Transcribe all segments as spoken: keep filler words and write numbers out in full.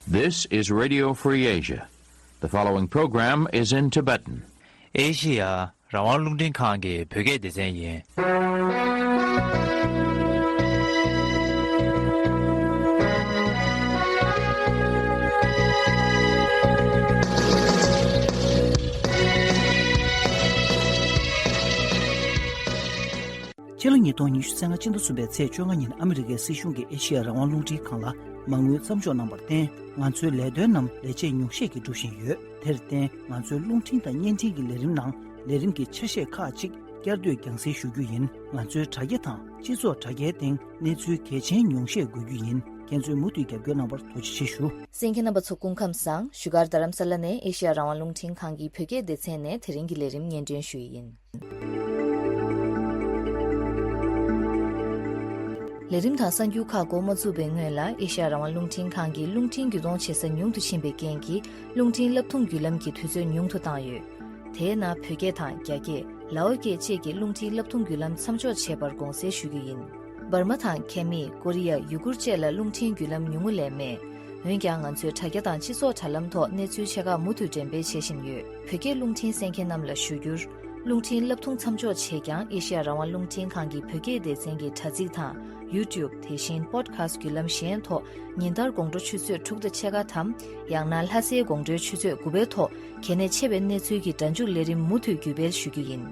This is Radio Free Asia. The following program is in Tibetan. ཨེ་ཤི་ཡ་རང་དབང་རླུང་འཕྲིན་ཁང་གི་བོད་སྐད་སྡེ་ཚན་ཡིན། ཕྱི་ལོ་ཉིས་སྟོང་ཉི་ཤུ་རྩ་ལྔ་སྤྱི་ཟླ་གསུམ་པའི་ཚེས་བཅོ་ལྔ་ཉིན་ཨ་མི་རི་ཀའི་སྲིད་གཞུང་གིས་ཨེ་ཤི་ཡ་རང་དབང་རླུང་འཕྲིན་ཁང་ལ་མ་དངུལ་མཚམས་འཇོག་གནང་བར་བརྟེན། ང་ཚོའི་ལས་དོན་རྣམས་ལས་བྱེད་ཉུང་ཤས་ཀྱིས་སྒྲུབ་བཞིན་ཡོད། དེར་བརྟེན། ང་ཚོའི་རླུང་འཕྲིན་དང་བརྙན་འཕྲིན་གྱི་ལས་རིམ་ནང་ལས་རིམ་གྱི་ཆ་ཤས་ཁག་ཅིག་བསྐྱར་ཟློས་རྒྱང་སྲིང་ཞུ་རྒྱུ་ཡིན། ང་ཚོའི་དྲ་རྒྱ་དང་སྤྱི་ཚོགས་དྲ་རྒྱའི་སྟེང་གནས་ཚུལ་གལ་ཆེན་ཉུང་ཤས་འགོད་རྒྱུ་ཡིན། ཁྱེད་ཚོས་མུ་མཐུད་རྒྱབ་སྐྱོར་གནང་བར་ཐུགས་རྗེ་ཆེ་ཞུ། གསན་མཁན་རྣམ་པ་ཚོ་སྐུ་ཁམས་བཟང་། བཞུགས་སྒར་རྡ་རམ་ས་ལ་ནས་ཨེ་ཤི་ཡ་རང་དབང་རླུང་འཕྲིན་ཁང་གི་བོད་སྐད་སྡེ་ཚན་ནས་དེ་རིང་གི་ལས་རིམ་སྙན་སྒྲོན་ཞུ་ཡི་ཡིན། ལས་རིམ་དང་གསར་འགྱུར་ཁག་འགོ་མ་བཙུགས་པའི་སྔོན་ལ། ཨེ་ཤ་ཡ་རང་དབང་རླུང་འཕྲིན་ཁང་གིས་རླུང་འཕྲིན་བརྒྱུད་གཏོང་བྱེད་ས་ཉུང་དུ་ཕྱིན་པའི་རྐྱེན་གྱིས། རླུང་འཕྲིན་བསླབ་ཐོངས་བརྒྱུད་ལམ་གྱི་དུས་ཚོད་ཉུང་དུ་བཏང་ཡོད། དེས་ན། བོད་སྐད་དང་རྒྱ་སྐད། ལའོ་སྐད་བཅས་ཀྱི་རླུང་འཕྲིན་བསླབ་ཐོངས་བརྒྱུད་ལམ་མཚམས་འཇོག་བྱས་པར་དགོངས་སེལ་ཞུ་རྒྱུ་ཡིན། འབར་མ་དང་ཁེ་མི། ཀོ་རི་ཡ། ཡུ་གུར་བཅས་ལ་རླུང་འཕྲིན་བརྒྱུད་ལམ་ཉུང་ངུ་ལས་མེད། འོན་ཀྱང་། ང་ཚོས་དྲ་རྒྱ་དང་སྤྱི་ཚོགས་དྲ་ལམ་ཐོག་གནས་ཚུལ་ཆེ་ཁག་མུ་མཐུད་འགྲེམས་སྤེལ་བྱེད་བཞིན་ཡོད། བོད་སྐད་རླུང་འཕྲིན་གསན་མཁན་རྣམས་ལ་ཞུ་རྒྱུར། རླུང་འཕྲིན་བསླབ་ཐོངས་མཚམས་འཇོག་བྱེད་ཀྱང་། ཨེ་ཤ་ཡ་རང་དབང་རླུང་འཕྲིན་ཁང་གི་བོད་སྐད་སྡེ་ཚན་གྱི་དྲ་ཚིགས་དང་། ཡུ་ཊུབ། དེ་བཞིན་པོ་ཌི་ཁ་སི་ཊི་བརྒྱུད་ལམ་གཞན་ཐོག་ཉིན་ལྟར་དགོང་དྲོ་ཆུ་ཚོད་དྲུག་དང་ཕྱེད་ཀ་ཐམ། ཡང་ན་ལྷ་སའི་དགོང་དྲོའི་ཆུ་ཚོད་དགུ་པའི་ཐོག་གལ་གནད་ཆེ་བའི་གནས་ཚུལ་གྱི་སྒྲ་འཇུག་ལས་རིམ་མུ་མཐུད་བརྒྱུད་སྤེལ་ཞུ་རྒྱུ་ཡིན།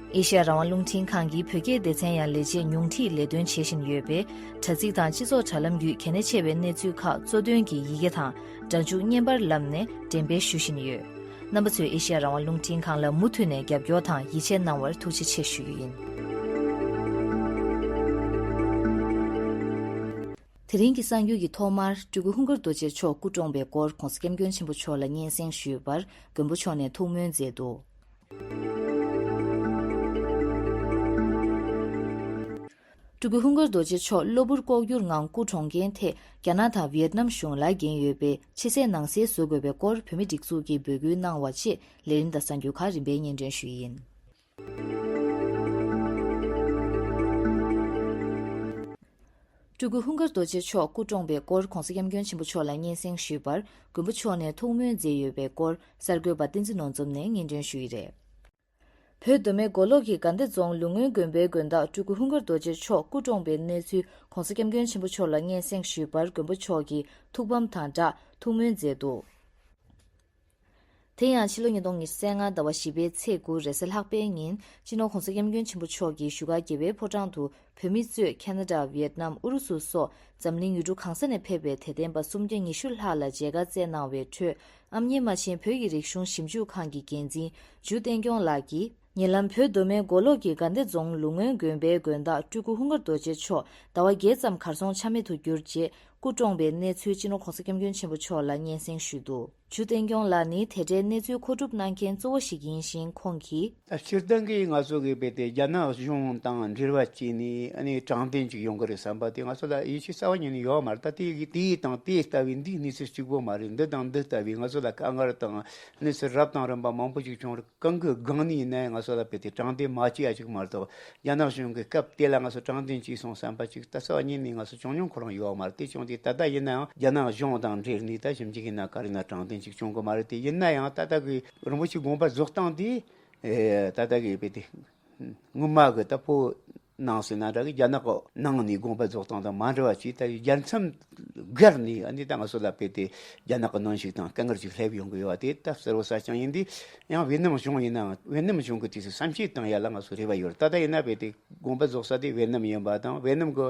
ཨེ་ཤ་ཡ་རང་དབང་རླུང་འཕྲིན་ཁང་གི་བོད་སྐད་སྡེ་ཚན་ཡང་ལས་བྱེད་ཉུང་འཕྲིས་ལས་དོན་བྱེད་བཞིན་ཡོད་པས། དྲ་ཚིགས་དང་སྤྱི་ཚོགས་དྲ་ལམ་བརྒྱུད་གལ་གནད་ཆེ་བའི་གནས་ཚུལ་ཁག་གཙོ་དོན་གྱི་ཡི་གེ་དང་སྒྲ་འཇུག་བརྙན་པར་ལམ་ནས་འགྲེམས་སྤེལ་ཞུ་བཞིན་ཡོད། རྣམ་པ་ཚོས་ཨེ་ཤ་ཡ་རང་དབང་རླུང་འཕྲིན་ཁང་ལ་མུ་མཐུད་ནས་རྒྱབ་སྐྱོར་དང་ཡིད་ཆེས་གནང་བར་ཐུགས་རྗེ་ཆེ་ཞུ་རྒྱུ་ཡིན། དེ་རིང་གི་གསར་འགྱུར་གྱི་ཐོག་མར། སྤྲུལ་སྐུ་ཧུན་སྒར་རྡོ་རྗེ་མཆོག་སྐུ་གྲོངས་པའི་སྐོར་༧གོང་ས་༧སྐྱབས་མགོན་ཆེན་པོ་མཆོག་ལ་སྙན་སེང་ཞུས་པར་མགོན་པོ་མཆོག་ནས་ཐུགས་སྨོན་མཛད་འདུག་སྤྲུལ་སྐུ་ཧུན་སྒར་རྡོ་རྗེ་མཆོག་གློ་བུར་ལྐོག་གྱུར་ངང་སྐུ་གྲོངས་རྐྱེན་ཐད། རྒྱ་ནག་དང་ཝི་ཡེད་ནམ་གཞུང་ལ་འགན་ཡོད་པས་ཕྱི་གསལ་ནང་གསལ་བཟོ་དགོས་པའི་སྐོར་བོད་མིའི་སྒྲིག་འཛུགས་ཀྱིས་འབོད་སྐུལ་གནང་བ་བཅས་ལས་རིམ་དང་གསར་འགྱུར་ཁག་རིམ་པས་སྙན་སྒྲོན་ཞུ་ཡི་ཡིན། སྤྲུལ་སྐུ་ཧུན་སྒར་རྡོ་རྗེ་མཆོག་སྐུ་གྲོངས་པའི་སྐོར་༧གོང་ས་༧སྐྱབས་མགོན་ཆེན་པོ་མཆོག་ལ་སྙན་སེང་ཞུས་པར་མགོན་པོ་མཆོག་ནས་ཐུགས་སྨོན་མཛད་ཡོད་པའི་སྐོར་གསར་འགོད་པ་བསྟན་འཛིན་ནོར་འཛོམས་ནས་སྙན་སྒྲོན་ཞུས་ཡི་རེད། བོད་མདོ་སྨད་མགོ་ལོག་གི་དགའ་ལྡན་རྫོང་ལུང་སྔོན་དགོན་པའི་དགོན་བདག་སྤྲུལ་སྐུ་ཧུན་སྒར་རྡོ་རྗེ་མཆོག་སྐུ་གྲོངས་པའི་གནས་ཚུལ་༧གོང་ས་༧སྐྱབས་མགོན་ཆེན་པོ་མཆོག་ལ་སྙན་སེང་ཞུས་པར་མགོན་པོ་མཆོག་གིས་ཐུགས་ཕམ་དང་སྦྲགས་ཐུགས་སྨོན་མཛད་འདུག་དེ་ཡང་ཕྱི་ལོ་ཉིས་སྟོང་ཉི་ཤུ་རྩ་ལྔ་ཟླ་བ་བཞི་པའི་ཚེས་དགུ་རེས་གཟའ་ལྷག་པའི་ཉིན་སྤྱི་ནོར་༧གོང་ས་༧སྐྱབས་མགོན་ཆེན་པོ་མཆོག་གིས་བཞུགས་སྒར་རྒྱལ་བའི་ཕོ་བྲང་དུ་བོད་མི་གཙོས་ཁ་ན་ཌ། ཝི་ཡེད་ནམ། ཨུ་རུ་སུ་སོགས་འཛམ་གླིང་ཡུལ་གྲུ་གང་ས་ནས་ཕེབས་པའི་དད་ལྡན་པ་སུམ་བརྒྱ་ཉི་ཤུ་ལྷག་ལ་མཇལ་ཁ་བསྩལ་གནང་བའི་ཁྲོད། ཨ་མྱེས་རྨ་ཆེན་བོད་ཀྱི་རིག་གཞུང་ཞིབ་འཇུག་ཁང་གི་འགན་འཛིན་ཇུ་བསྟན་སྐྱོང་ལགས་ཀྱིས། ཉེ་ལམ་བོད་མདོ་སྨད་མགོ་ལོག་གི་དགའ་ལྡན་རྫོང་ལུང་སྔོན་དགོན་པའི་དགོན་བདག་སྤྲུལ་སྐུ་ཧུན་སྒར་རྡོ་རྗེ་མཆོག་ཟླ་བ་བརྒྱད་ཙམ་གར་སོང་ཆ་མེད་དུ་གྱུར་རྗེས་སྐུ་གྲོངས་པའི་གནས་ཚུལ་སྤྱི་ནོར་༧གོང་ས་༧སྐྱབས་མགོན་ཆེན་པོ་མཆོག་ལ་སྙན་སེང་ཞུས་འདུག་ཇུ་བསྟན་སྐྱོང་ལགས་ནི་དེ་འབྲེལ་གནས་ཚུལ་མཁོ་སྒྲུབ་གནང་མཁན་གཙོ་བོ་ཞིག་ཡིན་ཞིང་ཁོང་གིས། ད་སྤྱིར་བཏང་གི་ང་ཚོ་གི་བོད་དེ་རྒྱ་ནག་གཞུང་དང་འབྲེལ་བ་བྱས་ནས་ཨ་ནི་དྲང་བདེན་ཅིག་ཡོང་གི་རེད་བསམ་པ་དེ་ང་ཚོ་ལ་ཡིད་ཆེས་རྩ་བ་ཉིད་ནས་ཡོད་མ་རེད། ད་དེ་ཡི་དེ་ཡི་དང་དེ་ལྟ་བུའི་འདིའི་གནས་ཚུལ་གཅིག་པོ་མ་རེད། འདི་དང་འདི་ལྟ་བུའི་ང་ཚོ་ལ་དཀའ་ངལ་དང་གནས་ཚུལ་རབ་དང་རིམ་པ་མང་པོ་ཅིག་བྱུང་རེད། གང་གི་སྒང་ནས་ཡིན་ན་ཡང་ང་ཚོ་ལ་བོད་དེ་དྲང་བདེན་མ་སྐྱེས་ཡ་ཅིག་མ་གཏོགས། རྒྱ་ནག་གཞུང་གི་སྐབས་དེ་ལ་ང་ཚོ་དྲང་བདེན་གྱིས་སོང་བསམ་པ་ཅིག་ད་རྩ་བ་ཉིད་ནས་ང་ཚོ་བྱུང་མྱོང་ཁོ་རང་ཡོད་མ་རེད། དེ་བྱུང་དུས་ད་ལྟ་ཡིན་ན་ཡང་རྒྱ་ནག་གཞུང་དང་འབྲེལ་ནས་ད་ཞིབ་འཇུག་ཡིན་ན་ག་རེ་ན་དྲང་བདེན་ཅིག་བྱུང་གི་མ་རེད། དེ་ཡིན་ན་ཡང་ད་ལྟ་གི་རིན་པོ་ཆེ་དགོངས་པ་རྫོགས་སྟངས་དེ་ད་ལྟ་གི་བོད་དེ་སྔོན་མ་གི་ད་བོད་ནང་ཟེར་ན་འདྲ་གི་རྒྱ་ནག་གི་ནང་ནས་དགོངས་པ་རྫོགས་སྟངས་དང་མ་འདྲ་བ་ཅིག་ད་རྒྱལ་མཚམས་བརྒལ་ནས་ཨ་ནི་ད་ང་ཚོ་ལ་བོད་དེ་རྒྱ་ནག་གི་གནོན་ཤུགས་དང་དཀའ་ངལ་ཅིག་སླེབས་ཡོང་གི་ཡོད་པ་དེ་ད་གསལ་བོ་གསལ་རྐྱང་ཡིན་དུས། ཡང་ཝེ་ནམ་གཞུང་ཡིན་ནའང་ཝེ་ནམ་གཞུང་གི་དུས་སུ་བསམ་ཤེས་བཏང་ཡ་ལ་ང་ཚོ་རེ་བ་ཡོད་རེད། ད་ལྟ་ཡིན་ན་བོད་དེ་དགོངས་པ་རྫོགས་ས་དེ་ཝེ་ནམ་ཡིན་པ་དང་ཝེ་ནམ་གི་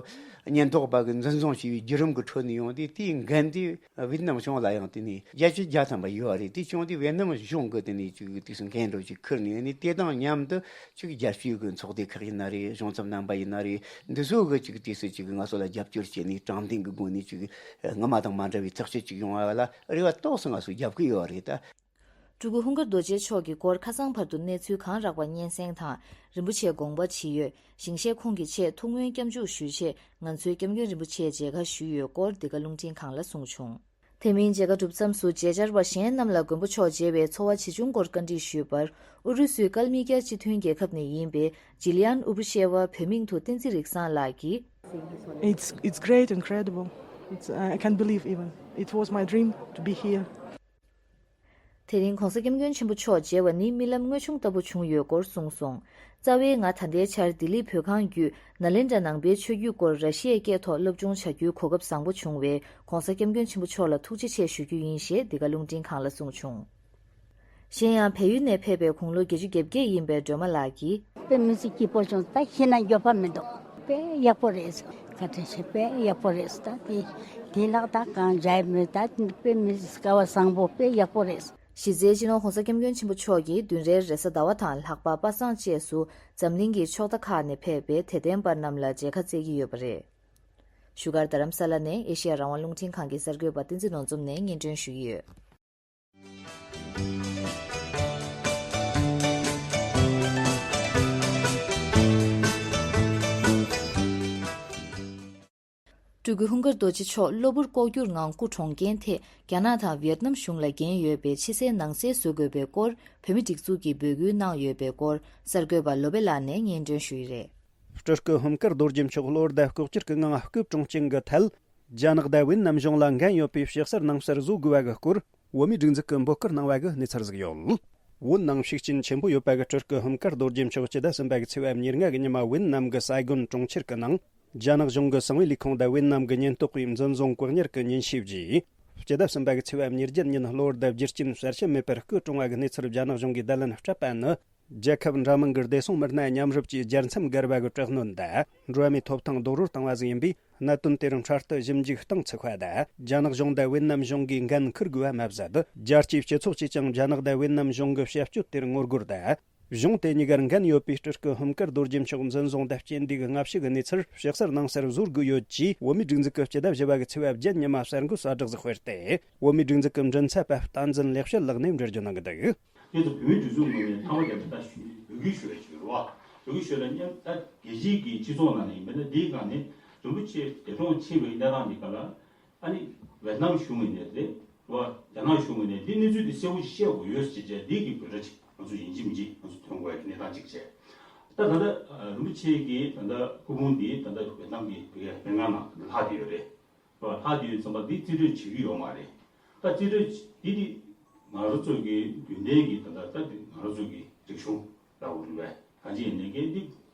ཉེན་རྟོག་པ་གི་འཛིན་བཟུང་བྱས་པའི་བརྒྱུད་རིམ་གི་ཁྲོད་ནས་ཡོང་དུས། དེའི་འགན་དེ་ཝེ་ནམ་གཞུང་ལ་ཡང་དེ་ནས་བརྒྱ་ཆ་བརྒྱ་ཐམ་པ་ཡོད་རེད། དེ་བྱུང་དུས་ཝེ་ནམ་གཞུང་གི་དེ་ནས་ཅིག་དུས་སུ་འགན་འགྲོ་ཅིག་ཁུར་ནས་ནི་དེ་དང་མཉམ་དུ་ཅིག་རྒྱལ་སྤྱིའི་གི་ཚོགས་སྡེ་ཁག་ཡིན་ན་རེད། གཞུང་ཚབ་རྣམ་པ་ཡིན་ན་རེད། འདི་ཚོ་གི་ཅིག་དུས་སུ་ཅིག་ང་ཚོ་ལ་རྒྱབ་སྐྱོར་བྱས་ནས་དྲང་བདེན་གི་སྒོ་ནས་ཅིག་སྔ་མ་དང་མ་འདྲ་བའི་ཐག་གཅོད་ཅིག་ཡོང་བ་ལ་རེ་བ་ཏོག་ཙམ་ང་ཚོ་རྒྱབ་གི་ཡོད་རེད་ད། སྤྲུལ་སྐུ་ཧུན་སྒར་རྡོ་རྗེ་མཆོག་གི་སྐོར་ཁ་སང་བར་དུ་གནས་ཚུལ་གང་རག་པ་སྙན་སེང་དང་རིན་པོ་ཆེའི་དགོངས་པ་ཇི་ཡོད། ཞིང་གཤེགས་ཁོང་གི་ཆེད་ཐུགས་སྨོན་སྐྱབས་འཇུག་ཞུ་ཆེད་ང་ཚོའི་སྐྱབས་མགོན་རིན་པོ་ཆེར་མཇལ་ཁ་ཞུས་ཡོད་སྐོར་འདི་ག་རླུང་འཕྲིན་ཁང་ལ་གསུངས་བྱུང་། དེ་མིན་མཇལ་ཁ་གྲུབ་མཚམས་སུ་མཇལ་བཅར་བ་གཞན་རྣམས་ལ་མགོན་པོ་མཆོག་མཇལ་བའི་འཚོ་བ་ཇི་བྱུང་སྐོར་བཀའ་འདྲི་ཞུས་པར། ཨུ་རུ་སུའི་ཀལ་མི་ཀྱ་སྤྱི་མཐུན་རྒྱལ་ཁབ་ནས་ཡིན་པའི་ཇི་ལི་ཡན་ཨུ་བུ་ཤེ་ཝ་བོད་མིང་དུ་བསྟན་འཛིན་རིག་བཟང་ལགས་ཀྱིས། It's, it's great, incredible. I can't believe even. It was my dream to be here. དེ་རིང་༧གོང་ས་༧སྐྱབས་མགོན་ཆེན་པོ་མཆོག་མཇལ་བ་ནི་རྨི་ལམ་དངོས་བྱུང་ལྟ་བུ་བྱུང་ཡོད་སྐོར་གསུངས་སོང་། རྩ་བའི་ང་ད་ལྟའི་ཆར་ལྡི་ལི་བོད་ཁང་བརྒྱུད་ནཱ་ལེནྡྲ་ནང་པའི་ཆོས་བརྒྱུད་སྐོར་ར་ཤི་ཡའི་སྐད་ཐོག་སློབ་སྦྱོང་བྱ་རྒྱུའི་གོ་སྐབས་བཟང་པོ་བྱུང་བས་༧གོང་ས་༧སྐྱབས་མགོན་ཆེན་པོ་མཆོག་ལ་ཐུགས་རྗེ་ཆེ་ཞུ་རྒྱུ་ཡིན་ཞེས་འདི་ག་རླུང་འཕྲིན་ཁང་ལ་གསུངས་བྱུང་། གཞན་ཡང་བལ་ཡུལ་ནས་ཕེབས་པའི་དགུང་ལོ་བརྒྱད་ཅུ་གྱ་བརྒྱད་ཡིན་པའི་སྒྲོལ་མ་ལགས་ཀྱིས། དཔེ་མི་སྲིད་སྐྱིད་པོ་བྱུང་། ད་ཤི་ན་འགྱོད་པ་མི་འདུག་དཔེ་ཡག་པོ་རེད། བཀའ་དྲིན་ཆེ། དཔེ་ཡག་པོ་རེད། ད་དེ་དེ་ལག་ད་གང་འཇའ་མི་ད་དཔེ་མི་སྲིད་སྐལ་བ་བཟང་པོ། དཔེ་ཡག་པོ་རེད། གཞི་རྩའི་སྤྱི་ནོར་༧གོང་ས་༧སྐྱབས་མགོན་ཆེན་པོ་མཆོག་གིས་བདུན་རེའི་རེས་གཟའ་ཟླ་བ་དང་ལྷག་པ་པ་སངས་བཅས་སུ་འཛམ་གླིང་གི་ཕྱོགས་མཐའ་ཁག་ནས་ཕེབས་པའི་དད་ལྡན་པ་རྣམས་ལ་མཇལ་ཁ་བསྩལ་གྱི་ཡོད་པ་རེད། བཞུགས་སྒར་རྡ་རམ་ས་ལ་ནས་ཨེ་ཤེ་ཡ་རང་དབང་རླུང་འཕྲིན་ཁང་གི་གསར་འགོད་པ་བསྟན་འཛིན་ནོར་འཛོམས་ནས་སྙན་སྒྲོན་ཞུས་ཀྱི་ཡོད། སྤྲུལ་སྐུ་ཧུན་དཀར་རྡོ་རྗེ་མཆོག་གློ་བུར་ལྐོག་གྱུར་ངང་སྐུ་གྲོངས་རྐྱེན་ཐད་རྒྱ་ནག་དང་ཝེད་ནམ་གཞུང་ལ་འགན་ཡོད་པའི་ཕྱི་གསལ་ནང་གསལ་བཟོ་དགོས་པའི་སྐོར་བོད་མི་སྒྲིག་འཛུགས་ཀྱིས་འབོད་སྐུལ་གནང་ཡོད་པའི་སྐོར་གསར་འགོད་པ་ལོ་པེ་ལགས་ནས་སྙན་སྒྲོན་ཞུས་ཡོད་རེད། སྤྲུལ་སྐུ་ཧུན་དཀར་རྡོ་རྗེ་མཆོག་གློ་བུར་དང་ལྐོག་གྱུར་གྱི་ངང་སྐུ་གྲོངས་རྐྱེན་གྱི་ཐད། རྒྱ་ནག་དང་ཝེད་ནམ་གཞུང་ལ་འགན་ཡོད་པའི་ཕྱི་གསལ་ནང་གསལ་བཟོ་དགོས་པ་གི་སྐོར་བོད་མིའི་སྒྲིག་འཛུགས་ཀྱིས་འབོད་སྐུལ་གནང་བ་གི་གནས་ཚུལ་ཟིག་ཡོད། བོད་ནང་ཤུགས་རྐྱེན་ཆེན་པོ་ཡོད་པ་གི་སྤྲུལ་སྐུ་ཧུན་དཀར་རྡོ་རྗེ་མཆོག་སྤྱི་ཟླ་གསུམ་པ་གི་ཚེས་པ་ཉེར་ལྔ་གི་ཉི་མ་ཝེད་ནམ་གི་སའི་གོན་གྲོང་ཁྱེར་གྱི་ནང་རྒྱ་ནག་གཞུང་གི་གསང་བའི་ལས་ཁུངས་དང་ཝེད་ནམ་གྱི་ཉེན་རྟོག་པས་འཛིན་བཟུང་བཀག་ཉར་གྱི་ཉེན་བྱས་རྗེས། སྤྱི་ཟླ་གསུམ་པ་གི་ཚེས་པ་ཉེར་བརྒྱད་ཉིན་གློ་བུར་དུ་རྒྱུ་རྐྱེན་གསལ་བཤད་མེད་པར་སྐུ་གྲོངས་པ་གི་གནས་ཚུལ་རྒྱ་ནག་གཞུང་གིས་བརྡ་ལན་སྤྲད་པ་ནི། རྒྱལ་ཁབ་འདྲ་མིན་གྱི་བདེ་སྲུང་མི་སྣ་མཉམ་རུབ་ཀྱིས་རྒྱལ་མཚམས་བརྒལ་བ་གི་དྲག་གནོན་དང་འགྲོ་བ་མིའི་ཐོབ་ཐང་རྡོག་རོལ་བཏང་བ་ཟིག་ཡིན་པས། གནད་དོན་དེར་འཕྲལ་དུ་ཞིབ་འཇུག་གཏིང་ཚུགས་པ་དང་། རྒྱ་ནག་གཞུང་དང་ཝེད་ནམ་གཞུང་གིས་འགན་འཁུར་དགོས་པ་མ་ཟད། རྒྱལ་སྤྱིའི་སྤྱི་ཚོགས་ཀྱིས་ཀྱང་རྒྱ་ནག་དང་ཝེད་ནམ་གཞུང་གི་བྱ་སྤྱོད་དེར་ངོ་རྒོལ་དང་། གཞུང་དེ་གཉིས་ཀར་འགན་ཡོད་པའི་སྤྲུལ་སྐུ་ཧུན་དཀར་རྡོ་རྗེ་མཆོག་འཛིན་བཟུང་དང་རྐྱེན་འདས་ཀྱི་སྔ་ཕྱི་གི་གནས་ཚུལ་ཕྱི་གསལ་ནང་གསལ་བཟོ་དགོས་ཡོད་ཅེས། བོད་མིའི་སྒྲིག་འཛུགས་ཀྱིས་སྤྱི་ཟླ་བཞི་པ་གི་ཚེས་པ་བརྒྱད་ཉི་མ་གསར་འགོད་གསལ་བསྒྲགས་ཤིག་སྤེལ་ཏེ། བོད་མིའི་སྒྲིག་འཛུགས་ཀྱི་མགྲིན་ཚབ་པ་བསྟན་འཛིན་ལེགས་བཤད་ལགས་ནས་འགྲེལ་བརྗོད་གནང་གི་འདུག་དེ་ཚོ་བོད་མིའི་སྒྲིག་འཛུགས་ངོས་ནས་ལྷག་པར་དུ་ད་འབོད་སྐུལ་ཞུ་ཡ་ཅིག་ཡོད་རེད་བ། འབོད་སྐུལ་ཞུ་ཡ་ལ་མཉམ་ད་རྒྱལ་སྤྱིའི་གི་སྤྱི་ཚོགས་ནང་ནས་མེད་ན་འདིའི་སྒང་ནས་རིན་པོ་ཆེ་འདས་གྲོངས་ཕྱིན་པའི་གནས་སྟངས་འདི་ག་ལ། ཨ་ནི་ཝེ་ཏི་ནམ་གཞུང་ངོས་ནས་རེད་བ། རྒྱ་ནག་གཞུང་ངོས་ནས་འདི་གནས་ཚུལ་འདི་གསལ་པོ་ཞིག་བཤད་དགོས་ཡོད་ཟེར་བྱས་འདི་གི་འབོད་སྒྲ་ཅིག་ང་ཚོ་ཡིན་གཅིག་མིན་གཅིག་ང་ཚོ་ཐོན་དགོས་ཡ་གི་གནས་སྟངས་ཅིག་བྱས། ད་ད་ལྟ་རིན་པོ་ཆེ་གི་ད་ལྟ་སྐུ་ཕུང་འདི་ད་ལྟ་ཝེ་ཏི་ནམ་གི་བོད་ཡ་སྨན་ཁང་ནང་ལྷག་བསྡད་ཡོད་རེད། ལྷག་དེ་ཡོད་ཙམ་པ་འདི་རྩིས་སྤྲོད་བྱེད་ཀྱི་ཡོད་མ་རེད། ད་རྩིས་སྤྲོད་འདི་འདི་ང་རང་ཚོ་གི་རྒྱུན་ལྡན་གྱི་ད་ལྟ་ད་འདི་ང་རང་ཚོ་གི་རིག་གཞུང་ལྟ་བུ་རེད་པས། གང་ཅི་ཡིན་ནའི་གི་འདི་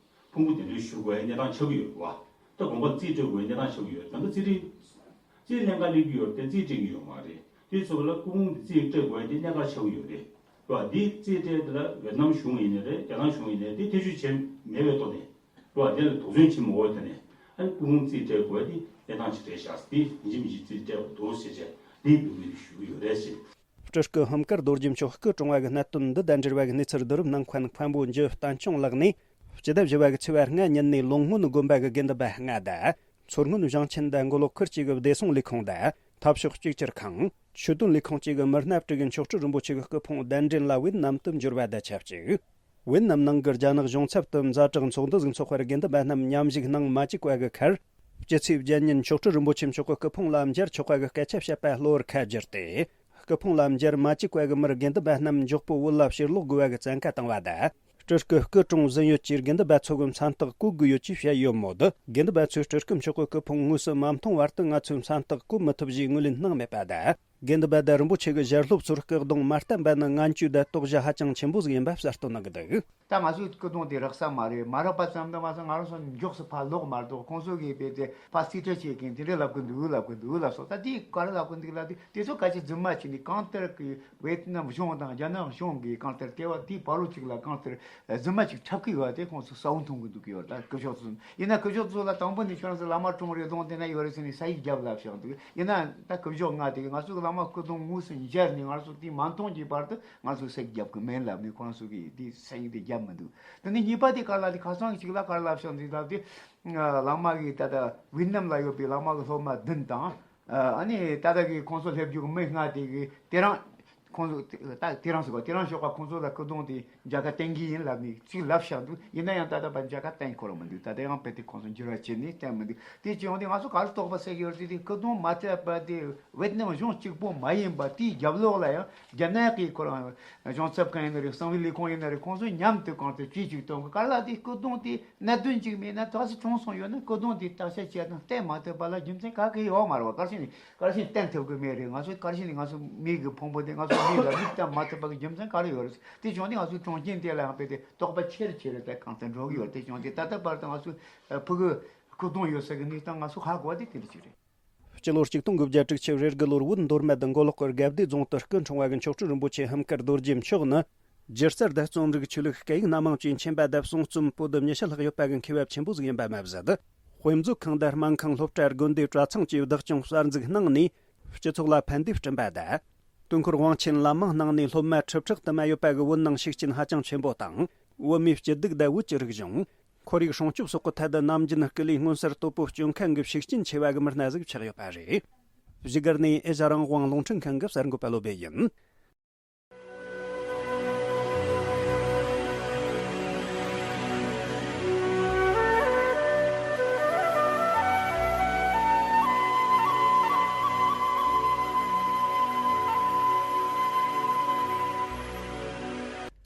ཕུང་པོ་གདན་འདྲེན་ཞུ་དགོས་ཡ་གནས་སྟངས་ཆགས་ཀྱི་ཡོད་རེད་བ། ད་དགོན་པ་རྩིས་སྤྲོད་དགོས་ཡ་གནས་སྟངས་ཆགས་ཀྱི་ཡོད་རེད། ད་ལྟ་རྩིས་སྤྲོད་རྩིས་ལེན་ག་སླེབས་ཀྱི་ཡོད་རེད་དེ་རྩིས་སྤྲད་ཀྱི་ཡོད་མ་རེད། དེ་ཚོ་ལ་སྐུ་ཕུང་འདི་རྩིས་སྤྲད་དགོས་ཡ་དེ་གནད་འགག་ཆགས་ཀྱི་ཡོད་རེད་བ། འདི་རྩིས་སྤྲད་དེ་ལ་ཝེ་ཏི་ནམ་གཞུང་ཡིན་ནའི་རེད་རྒྱ་ནག་གཞུང་ཡིན་ནའི་དེ་ཐེ་བྱུས་བྱས་མེད་པའི་ཐོག་ནས། རོ་དེ་ལ་དོགས་ཟོན་བྱེད་མི་འོས་དེ་ནས་ཨ་ནི་སྐུ་ཕུང་རྩིས་སྤྲད་དགོས་དེ་གནས་སྟངས་ཅིག་རེད་ཤག་དེ་ཡིན་གཅིག་མིན་གཅིག་རྩིས་སྤྲད་དགོས་འདུག་ཟེར་བྱས་དེ་འབོད་སྐུལ་ཞུ་གི་ཡོད་རེད་ཟེར། སྤྲུལ་སྐུ་ཧུན་དཀར་རྡོ་རྗེ་མཆོག་སྐུ་གྲོངས་པ་གི་གནད་དོན་འདི་དང་འབྲེལ་བ་གི་གནས་ཚུལ་བསྡུ་རུབ་གནང་མཁན་མཁན་པོ་འཇུ་བསྟན་སྐྱོང་ལགས་ནས་སྤྱི་ཟླ་བཞི་པ་གི་ཚེས་པ་ལྔ་ཉིན་ནས་ལོ་སྔོན་དགོན་པ་གི་དགེ་འདུན་པ་ལྔ་དང་། མཚོ་སྔོན་ཞིང་ཆེན་དང་མགོ་ལོག་ཁུལ་གཅིག་གི་བདེ་སྲུང་ལས་ཁུངས་དང་འཐབ་ཕྱོགས་གཅིག་གྱུར་ཁང་། ཆོས་དོན་ལས་ཁུངས་བཅས་ཀྱི་མི་སྣ་དྲུག་གིས་མཆོག་སྤྲུལ་རིན་པོ་ཆེ་གི་སྐུ་ཕུང་གདན་འདྲེན་ལ་ཝེད་ནམ་དུ་འབྱོར་བ་དང་ཆབས་ཅིག་ཝེད་ནམ་ནང་གི་རྒྱ་ནག་གཞུང་ཚབ་ཏུ་ཛ་དྲག་ཚོགས་འདུ་ཟིག་འཚོགས་པར་དགེ་འདུན་པ་རྣམས་མཉམ་ཞུགས་གནང་མ་བཅུག་པ་གི་ཁར། སྤྱི་ཚེས་བརྒྱད་ཉིན་མཆོག་སྤྲུལ་རིན་པོ་ཆེ་མཆོག་གི་སྐུ་ཕུང་ལ་མཇལ་ཆོག་པ་གི་སྐད་ཆ་བཤད་པ་གློ་བུར་ཁ་བསྒྱུར་ཏེ། སྐུ་ཕུང་ལ་མཇལ་མ་བཅུག་པ་གི་མིར་དགེ་འདུན་པ་རྣམས་མགྱོགས་པོ་བོད་ལ་ཕྱིར་ལོག་དགོས་པ་གི་བཙན་བཀའ་བཏང་བ་དང་། སྤྲུལ་སྐུ་སྐུ་གྲོངས་ཟིན་ཡོད་ཅེས་དགེ་འདུན་པ་ཚོ་གི་མཚན་རྟགས་བཀོད་དགོས་ཡོད་ཅེས་བཤད་ཡོད་མོད། དགེ་འདུན་པ་ཚོས་སྤྲུལ་སྐུ་མཆོག་གི་སྐུ་ཕུང་དངོས་སུ་མ་མཐོང་བར་དུ་ང་ཚོའི་མཚན་རྟགས་བཀོད་མི་ཐུབ་ཞེས་ངོས་ལེན་གནང་མེད་པ་དང་། དགེ་འདུན་པ་དང་རིན་པོ་ཆེ་གི་ཞལ་སློབ་ཚོར་སྐུ་གདུང་མ་བསྟན་པ་ནི་ངན་སྐྱུག་དང་དོགས་གཞི་ཧ་ཅང་ཆེན་པོ་ཟིག་ཡིན་པ་གསལ་སྟོན་གནང་གི་འདུག་ད་ང་ཚོའི་སྐུ་གདུང་དེ་རག་ས་མ་རེད། མ་རག་པ་ཙམ་དུ་མ་ཟད་ང་རང་ཚོ་མགྱོགས་སུ་ཕར་ལོག་མ་གཏོགས། ཁོང་ཚོ་གིས་རྦད་དེ་ཕར་རྩིས་སྤྲོད་བྱེད་མཁན་དེ་འདྲ་ལབ་གི་འདུག་ལབ་གི་འདུག་ལབ་སོང་། ད་དེ་ག་རེ་ལབ་གི་འདུག་ལབ་དུས་དེ་ཚོ་ག་ཅི་རྫུན་མ་བྱས་ནས་གང་ལྟར་གི་ཝེ་ཏི་ནམ་གཞུང་དང་རྒྱ་ནག་གཞུང་གིས་གང་ལྟར་ལྟེ་བ་དེའི་བར་རོ་གཅིག་ལ་གང་ལྟར་རྫུན་མ་ཅིག་འཁྲབ་གི་ཡོད་པ་དེ་ཁོང་ཚོ་གསལ་བོ་མཐོང་གི་འདུག་གི་ཡོད། ད་སྐུ་ཞབས་ཚོ་ཡིན་ན་སྐུ་ཞབས་ཚོ་ལ་དང་པོ་ནས་ཁྱོད་རང་ཚོ་བླ་མ་གྲོངས་རེད་གདོང་དེ་ན་ཡོད་རེད་ཟེར་ནས་ས་ཡིག་རྒྱབ་ལབ་བཞག་འདུག་ཡིན་ན་ད་སྐུ་ཞབས་ལྔ་དེ་གིས་ང་ཚོ་གི་བླ་མ་སྐུ་གདུང་དངོས་སུ་མཇལ་ནས་ང་ཚོ་དེ་མ་མཐོང་གི་བར་དུ་ང་ཚོ་ས་ཡིག་རྒྱབ་གི་མིན་ལབ་ནས་ཁོ་རང་ཚོ་གིས་དེ་ས་ཡིག་དེ་རྒྱབ་མི་འདུག་དེ་ནས་གཉིས་པ་དེ་ག་ལ་དེ་ཁ་སང་གཅིག་ལ་ག་རེ་ལབ་བཞག་འདུག་ལབ་དུས་བླ་མ་གི་ད་ལྟ་ཝེ་ཏི་ནམ་ལ་ཡོད་པའི་བླ་མ་གི་སློབ་མ་བདུན་དང་། ཨ་ནི་ད་ལྟ་གི་ཁོང་ཚོ་སླེབས་རྒྱུ་གི་མི་ལྔ་དེ་གིས་དེ་རིང་ ཁོང་ཚོ་ད་དེ་རང་ཟེར་བ་དེ་རང་ཞོགས་པ་ཁོང་ཚོ་ལ་སྐུ་གདུང་དེ་མཇལ་ཁ་བསྟན་གྱི་ཡིན་ལབ་ནས་ཅིག་ལབ་བཞག་འདུག་ཡིན་ན་ཡང་ད་ལྟ་བར་མཇལ་ཁ་བསྟན་ཁོ་རང་མི་འདུག་ད་ལྟ་ཡང་དཔེ་དེ་ཁོང་ཚོ་འགྱུར་བ་བྱས་ནས་བསྟན་མི་འདུག་དེ་བྱས་ཡོང་དུས་ང་ཚོ་ག་རེ་དོགས་པ་ཟེར་གྱི་ཡོད་རེད་དེ། སྐུ་གདུང་མ་ཐེབས་པ་དེ་ཝེ་ཏི་ནམ་གཞུང་གཅིག་པོ་མ་ཡིན་པ་དེའི་རྒྱབ་ལོགས་ལ་ཡང་རྒྱ་ནག་གི་ཁོ་རང་གཞུང་ཚབ་ཁང་ཡིན་ན་རེད། གསང་བའི་ལས་ཁུངས་ཡིན་ན་རེད། ཁོང་ཚོ་མཉམ་དུ་གང་ལྟར་གྲོས་ཅིག་གཏོང་གི། ག་ལ་དེ་སྐུ་གདུང་དེ་གནད་དོན་ཅིག་མེད་ན་ད་སུ་གྲོངས་སོང་ཡོད་ན་སྐུ་གདུང་དེ་བརྟག་དཔྱད་བྱས་དང་བསྟན་མ་ཐུབ་པ་ལ་རྒྱུ་མཚན་ག་གེ་ཡོད་མ་རེད་བ། ག་རེ་བྱས་ནས་ག་རེ་བྱས་ནས་བསྟན་ཐུབ་གི་མེད་རེད། ང་ཚོ་ག་རེ་བྱས་ནས་ང་ཚོ་མི་གི་ཕུང་པོ་དེ་ང་ཚོ་མི་ལ་མིག་བལྟ་མ་ཐུབ་པ་གི་རྒྱུ་མཚན་ག་རེ་ཡོད་རེད། དེ་བྱུང་དུས་ང་ཚོའི་གྲོང་ཁྱེར་དེ་ལ་ཡང་དཔེ་དེ་དོགས་པ་ཆེ་རུ་ཆེ་རུ་དེ་གང་དུ་འགྲོ་གི་ཡོད། དེ་བྱུང་དུས་ད་ལྟ་བར་དུ་ང་ཚོ་ཕྲུ་གུ་སྐུ་གདུང་ཡོད་ས་གི་གནས་སྟངས་ང་ཚོ་ཧ་གོ་བ་དེ་དེ་འདྲ་ཞིག་རེད། སྤྱི་ལོ་གཅིག་སྟོང་དགུ་བརྒྱ་དྲུག་ཅུ་རེ་དགུ་ལོར་བོད་མདོ་སྨད་དུ་མགོ་ལོག་གི་དགའ་བདེ་རྫོང་དུ་སྐུ་འཁྲུངས་པ་གི་མཆོག་སྤྲུལ་རིན་པོ་ཆེ་ཧམ་དཀར་རྡོ་རྗེ་མཆོག་ནི། སྒྱུ་རྩལ་དང་རྩོམ་རིག་ཆོས་ལུགས་སྐད་ཡིག་སྣ་མང་བཅས་མཁྱེན་པ་དང་གསུང་རྩོམ་པོ་ཏི་ཉི་ཤུ་ལྷག་ཡོད་པ་གི་མཁས་པ་ཆེན་པོ་ཟིག་ཡིན་པ་མ་ཟད། དཔེ་མཛོད་ཁང་དང་སྨན་ཁང་། སློབ་གྲྭ། དགོན་སྡེ། གྲྭ་ཚང་བཅས་བདག་སྐྱོང་གསར་འཛུགས་གནང་ནས་སྤྱི་ཚོགས་ལ་ཕན་བདེ་བསྐྲུན་པ་དང་། དུས་འཁོར་དབང་ཆེན་ལམ་མང་གནང་ནས་སློབ་མ་ཁྲི་ཕྲག་དུ་མ་ཡོད་པ་གི་བོད་ནང་ཤུགས་རྐྱེན་ཧ་ཅང་ཆེན་པོ་དང་། བོད་མིའི་སྐྱིད་སྡུག་དང་བོད་ཀྱི་རིག་གཞུང་། ཁོར་ཡུག་སྲུང་སྐྱོབ་སོགས་ཀྱི་ཐད་དུ་ནམ་རྒྱུན་སྐུ་ལུས་མངོན་གསལ་དོད་པོ་སྐྱོན་མཁན་གྱི་ཤུགས་རྐྱེན་ཆེ་བ་གི་མི་སྣ་ཟིག་ཆགས་ཡོད་པ་རེད། བཞུགས་སྒར་ནས་ཨེ་ཤ་རང་དབང་རླུང་འཕྲིན་ཁང་གི་གསར་འགོད་པ་བློ་བྷེ་ཡིན།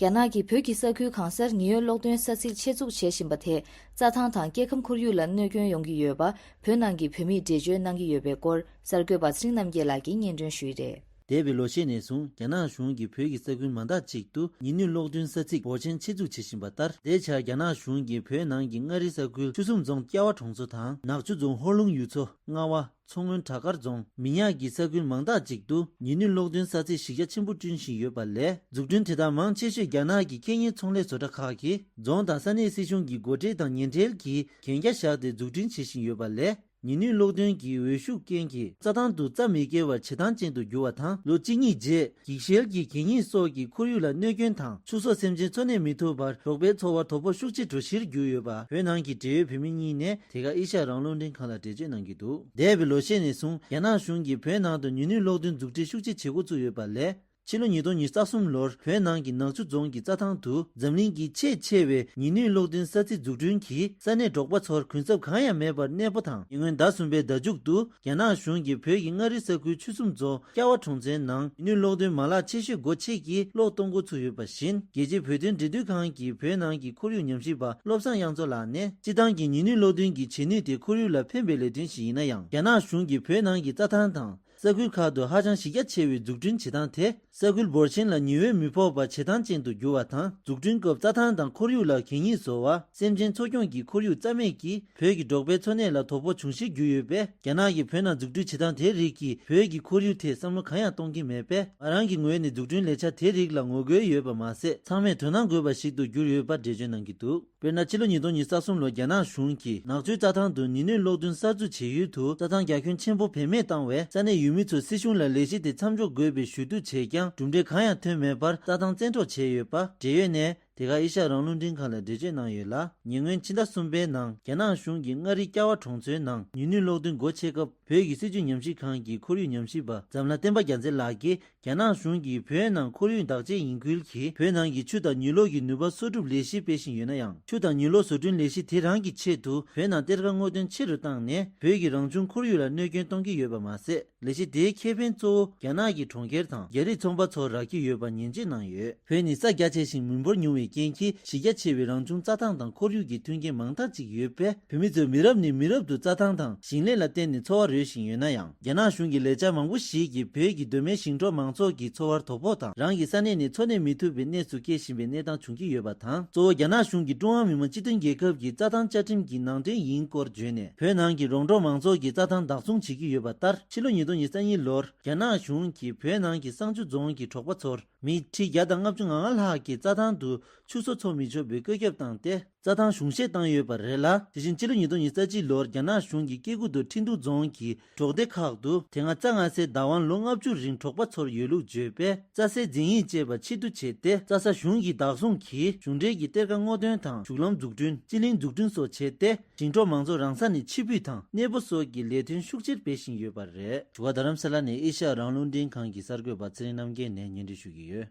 རྒྱ་ནག་གིས་བོད་ཀྱི་ས་ཁུལ་གང་སར་ཉི་འོད་གློག་འདོན་ས་ཚིགས་ཆེད་འཛུགས་བྱེད་བཞིན་པ་དེས་རྩྭ་ཐང་དང་སྐྱེ་ཁམས་ཁོར་ཡུག་ལ་གནོད་སྐྱོན་ཡོང་གི་ཡོད་པ། བོད་ནང་གི་བོད་མིས་འགྲེལ་བརྗོད་གནང་གི་ཡོད་པའི་སྐོར། གསར་འགོད་པ་ཚེ་རིང་རྣམ་རྒྱལ་ལགས་ཀྱིས་སྙན་སྒྲོན་ཞུས་རེད། འདས་པའི་ལོ་ཤས་ནས་བཟུང་རྒྱ་ནག་གཞུང་གིས་བོད་ཀྱི་ས་ཁུལ་མང་དག་ཅིག་ཏུ་ཉི་ནུས་གློག་འདོན་ས་ཚིགས་འབོར་ཆེན་ཆེད་འཛུགས་བྱེད་བཞིན་པ་ལྟར། དེའི་ཆར་རྒྱ་ནག་གཞུང་གིས་བོད་ནང་གི་མངའ་རིས་ས་ཁུལ་ཆུ་གསུམ་རྫོང་ཀྱ་ཝ་གྲོང་ཚོ་དང་ནག་ཆུ་རྫོང་ཧོར་ལུང་ཡུལ་ཚོ། རྔ་བ། མཚོ་སྔོན་བྲག་དཀར་རྫོང་། མི་ཉག་གི་ས་ཁུལ་མང་དག་ཅིག་ཏུ་ཉི་ནུས་གློག་འདོན་ས་ཚིགས་གཞི་རྒྱ་ཆེན་པོ་བསྐྲུན་བཞིན་ཡོད་པ་ལས། འཛུགས་སྐྲུན་དེ་དག་མང་ཆེ་ཤོས་རྒྱ་ནག་གི་ཁེ་ཉེན་ཚོང་ལས་བཟོ་གྲྭ་ཁག་གིས་རྫོང་དང་ས་གནས་སྲིད་གཞུང་གི་འགོ་ཁྲིད་དང་ཉེ་འབྲེལ་གྱིས་གན་རྒྱ་བཞག་སྟེ་འཛུགས་སྐྲུན་བྱེད་བཞིན་ཡོད་པ་ལས། ཉི་ནུས་གློག་འདོན་གྱི་འོད་ཤུགས་རྐྱེན་གྱིས་རྩྭ་ཐང་དུ་རྩྭ་མི་སྐྱེ་བར་བྱེ་ཐང་ཅན་དུ་འགྱུར་བ་དང་། ལོ་གཅིག་གཉིས་རྗེས་འགྱིག་ཤེལ་གྱི་གད་སྙིགས་སོགས་ཀྱིས་ཁོར་ཡུག་ལ་གནོད་སྐྱོན་དང་། ཕྱུགས་ཟོག་སེམས་ཅན་འཚོ་གནས་མི་ཐུབ་པར་འབྲོག་པའི་འཚོ་བར་དོ་ཕོག་ཤུགས་ཆེ་འགྲོ་གཞིར་གྱུར་ཡོད་པ། བོད་ནང་གི་འབྲེལ་ཡོད་བོད་མི་གཉིས་ནས་དེ་ག་ཨེ་ཤ་ཡ་རང་དབང་རླུང་འཕྲིན་ཁང་ལ་འགྲེལ་བརྗོད་གནང་གི་འདུག་འདས་པའི་ལོ་ཤས་ནས་བཟུང་རྒྱ་ནག་གཞུང་གིས་བོད་ནང་དུ་ཉི་ནུས་གློག་འདོན་མཛུབ་ཁྲིད་ཤུགས་ཆེ་བྱེད་འགོ་བཙུགས་ཡོད་པ་ལས། ཕྱི་ལོ་ཉིས་སྟོང་ཉི་ཤུ་རྩ་གསུམ་ལོར་བོད་ནང་གི་ནག་ཆུ་རྫོང་གི་རྩྭ་ཐང་དུ་འཛམ་གླིང་གི་ཆེས་ཆེ་བའི་ཉི་ནུས་གློག་འདོན་ས་ཚིགས་འཛུགས་སྐྲུན་གྱིས་ས་གནས་འབྲོག་པ་ཚོར་གུན་གསབ་གང་ཡང་མེད་པར་གནས་སྤོ་དང་། ཉེ་སྔོན་ཟླ་གསུམ་པའི་ཟླ་མཇུག་ཏུ་རྒྱ་ནག་གཞུང་གིས་བོད་ཀྱི་མངའ་རིས་ས་ཁུལ་ཆུ་གསུམ་རྫོང་ཀ་བ་གྲོང་ཚོའི་ནང་ཉི་ནུས་གློག་འདོན་མ་ལག་ཆེ་ཤོས་སྒོ་ཕྱེ་གིས་གློག་གཏོང་འགོ་ཚུགས་ཡོད་པ་བཞིན། རྒྱལ་སྤྱིའི་བོད་དོན་འབྲེལ་མཐུད་ཁང་གིས་བོད་ནང་གི་ཁོར་ཡུག་ཉམས་ཞིབ་པ་བློ་བཟང་དབྱངས་མཚོ་ལགས་ནས། སྤྱིར་བཏང་གི་ཉི་ནུས་གློག་འདོན་གྱི་བྱེད་ནུས་དེ་ཁོར་ཡུག་ལ་ཕན་པའི་ལས་དོན་ཞིག་ཡིན་ན་ཡང་། རྒྱ་ནག་གཞུང་གིས་བོད་ནང་གི་རྩྭ་ཐང་དང་། ས་ཁུལ་ཁག་ཏུ་ཧ་ཅང་གཞི་རྒྱ་ཆེ་བའི་འཛུགས་སྐྲུན་བྱེད་སྟངས་དེ། ས་ཁུལ་འབོར་ཆེན་ལ་ཉི་འོད་མི་ཕོག་པར་བྱེ་ཐང་ཅན་དུ་འགྱུར་བ་དང་། འཛུགས་སྐྲུན་སྐབས་རྩྭ་ཐང་དང་ཁོར་ཡུག་ལ་གད་སྙིགས་བཟོ་བ། སེམས་ཅན་འཚོ་སྐྱོང་གི་ཁོར་ཡུག་རྩ་མེད་ཀྱིས་བོད་ཀྱི་འབྲོག་པའི་འཚོ་གནས་ལ་དོ་ཕོག་འབྱུང་གཞིར་གྱུར་ཡོད་པས། རྒྱ་ནག་གིས་བོད་ནང་འཛུགས་སྐྲུན་བྱེད་སྟངས་དེ་རིགས་ཀྱིས་བོད་ཀྱི་ཁོར་ཡུག་ཐད་བསམ་བློ་གང་ཡང་གཏོང་གི་མེད་པས། ང་རང་གི་ངོས་ནས་འཛུགས་སྐྲུན་ལས་འཆར་དེ་རིགས་ལ་ངོ་རྒོལ་ཡོད་པ་མ་ཟད། ཚང་མས་དོ་སྣང་དགོས་པ་ཞིག་ཏུ་གྱུར་ཡོད་པ་འགྲེལ་བརྗོད་གནང་གི་འདུག་དཔེར་ན། ཕྱི་ལོ་ཉིས་སྟོང་ཉི་ཤུ་རྩ་གསུམ་ལོར་རྒྱ་ནག་གཞུང་གིས་ནག་ཆུའི་རྩྭ་ཐང་དུ་ཉི་ནུས་གློག་འདོན་གསར་འཛུགས་བྱེད་ཡུལ་དུ་རྩྭ་ཐང་རྒྱ་ཁྱོན་ཆེན་པོ་བེད་མེད་བཏང་བས། ས་གནས་ཡུལ་མི་ཚོས་སྲིད་གཞུང་ལ་ལས་གཞི་དེ་མཚམས་འཇོག་དགོས་པའི་ཞུ་གཏུག་བྱས་ཀྱང་། གྲུབ་འབྲས་གང་ཡང་ཐོན་མེད་པར་རྩྭ་ཐང་བཙན་འཕྲོག་བྱས་ཡོད་པ། འབྲེལ་ཡོད་ནས་དེ་ག་ཨེ་ཤ་ཡ་རང་དབང་རླུང་འཕྲིན་ཁང་ལ་འགྲེལ་བརྗོད་གནང་ཡོད་ལ། ཉེ་སྔོན་ཕྱི་ཟླ་གསུམ་པའི་ནང་རྒྱ་ནག་གཞུང་གིས་མངའ་རིས་ཀ་བ་གྲོང་ཚོའི་ནང་ཉི་ནུས་གློག་འདོན་སྒོ་ཕྱེ་སྐབས། བོད་ཀྱི་སྲིད་བྱུས་ཉམས་ཞིབ་ཁང་གི་ཁོར་ཡུག་ཉམས་ཞིབ་པ་འཛམ་ལྷ་བསྟན་པ་རྒྱལ་མཚན་ལགས་ཀྱིས། རྒྱ་ནག་གཞུང་གིས་བོད་ནང་ཁོར་ཡུག་བདག་གཅེས་ཡིན་ཁུལ་གྱིས། བོད་ནང་གི་ཆུ་དང་ཉི་གློག་གི་ནུས་པ་གསོག་སྒྲུབ་ལས་གཞི་སྤེལ་བཞིན་ཡོད་ན་ཡང་། ཆུ་དང་ཉི་གློག་བཟོ་སྐྲུན་ལས་གཞི་དེ་རང་གི་ཆེད་དུ་བོད་ནང་གཏེར་ཁ་སྔོག་འདོན་ཆེ་རུ་བཏང་ནས། བོད་ཀྱི་རང་བྱུང་ཁོར་ཡུག་ལ་གནོད་སྐྱོན་གཏོང་གི་ཡོད་པ་མ་ཟད། ལས་གཞི་དེའི་ཁེ་ཕན་གཙོ་བོ་རྒྱ་ནག་གི་གྲོང་ཁྱེར་དང་རྒྱ་རིགས་ཚོང་པ་ཚོར་རག་གི་ཡོད་པ་ཉེས་འཛུགས་གནང་ཡོད། བོད་ནི་ས་རྒྱ་ཆེ་ཞིང་མི་འབོར་ཉུང་བའི་རྐྱེན་གྱིས། གཞི་རྒྱ་ཆེ་བའི་རང་བྱུང་རྩྭ་ཐང་དང་ཁོར་ཡུག་གི་མཐུན་རྐྱེན་མང་དག་ཅིག་ཡོད་པས། བོད་མི་ཚོས་མི་རབས་ནས་མི་རབས་དུ་རྩྭ་ཐང་དང་ཞིང་ལས་ལ་བརྟེན་ནས་འཚོ་བ་རོལ་བཞིན་ཡོད་ན་ཡང་། རྒྱ་ནག་གཞུང་གི་ལས་འཆར་མང་པོ་ཞིག་གིས་བོད་ཀྱི་གདོད་མའི་ཞིང་འབྲོག་མང་ཚོགས་ཀྱི་འཚོ་བར་དོ་ཕོག་དང་། རང་གི་ས་གནས་ནས་འཚོ་གནས་མི་ཐུབ་པའི་གནས་སུ་སྐྱེལ་བཞིན་པའི་གནས་སྟངས་བྱུང་གི་ཡོད་པ་དང་། གཙོ་བོ་རྒྱ་ནག་གཞུང་གིས་ཀྲུང་ཧྭ་མི་དམངས་སྤྱི་མཐུན་རྒྱལ་ཁབ་ཀྱི་རྩྭ་ཐང་བཅའ་ཁྲིམས་ཀྱི་ནང་འདྲེན་ཡིན་སྐོར་བརྗོད་ནས། བོད་ནང་གི་རོང་འབྲོག་མང་ཚོགས་ཀྱི་རྩྭ་ཐང་བདག་བཟུང་བྱེད་ཀྱི་ཡོད་པ་ལྟར། ཕྱི་ལོ་ཉིས་སྟོང་ཉི་ཤུ་རྩ་གཉིས་ལོར་རྒྱ་ནག་གཞུང་གིས་བོད་ནང་གི་བསང་ཆུ་རྫོང་གི་གྲོགས་པོ་ཚོར། མི་ཁྲི་བརྒྱ་དང་ལྔ་བཅུ་ང་ལྔ་ལྷག་གི་རྩྭ་ཐང་དུ་ ཆུ་གསོ་འཚོ་མི་ཆོག་པའི་བཀོད་ཁྱབ་བཏང་སྟེ། རྩྭ་ཐང་གཞུང་བཞེས་བཏང་ཡོད་པ་རེད་ལ། དེ་བཞིན་ཕྱི་ལོ་ཉིས་སྟོང་ཉི་ཤུ་རྩ་གཅིག་ལོར་རྒྱ་ནག་གཞུང་གིས་ཀེ་ཀུ་ཏོ་ཁྲིན་ཏུའུ་རྫོང་གི་འབྲོག་སྡེ་ཁག་ཏུ་དེ་སྔ་རྩྭ་ང་སའི་བདག་དབང་ལོ་ལྔ་བཅུ་རིང་འབྲོག་པ་ཚོར་ཡོད་ལུགས་བརྗོད་པས། རྩྭ་སའི་འཛིན་ཡིག་ཅེས་པ་ཕྱིར་བསྡུ་བྱས་ཏེ། རྩྭ་ས་གཞུང་གིས་བདག་བཟུང་གིས་གཞུང་འབྲེལ་གྱི་གཏེར་ཁ་སྔོག་འདོན་དང་། བཞུགས་ལམ་འཛུགས་སྐྲུན། སྤྱི་གླིང་འཛུགས་སྐྲུན་སོགས་བྱས་ཏེ། ཞིང་འབྲོག་མང་ཚོགས་རང་ས་ནས་ཕྱིར་འབུད་དང་གནས་སྤོ་སོགས་ཀྱི་ལས་དོན་ཤུགས་ཆེར་སྤེལ་བཞིན་ཡོད་པ་རེད། དྲི་བ། རྡ་རམ་ས་ལ་ནས་ཨེ་ཤ་ཡ་རང་དབང་རླུང་འཕྲིན་ཁང་གི་གསར་འགོད་པ་ཚེ་རིང་རྣམ་རྒྱལ་ནས་སྙན་སྒྲོན་ཞུ་གི་ཡོད།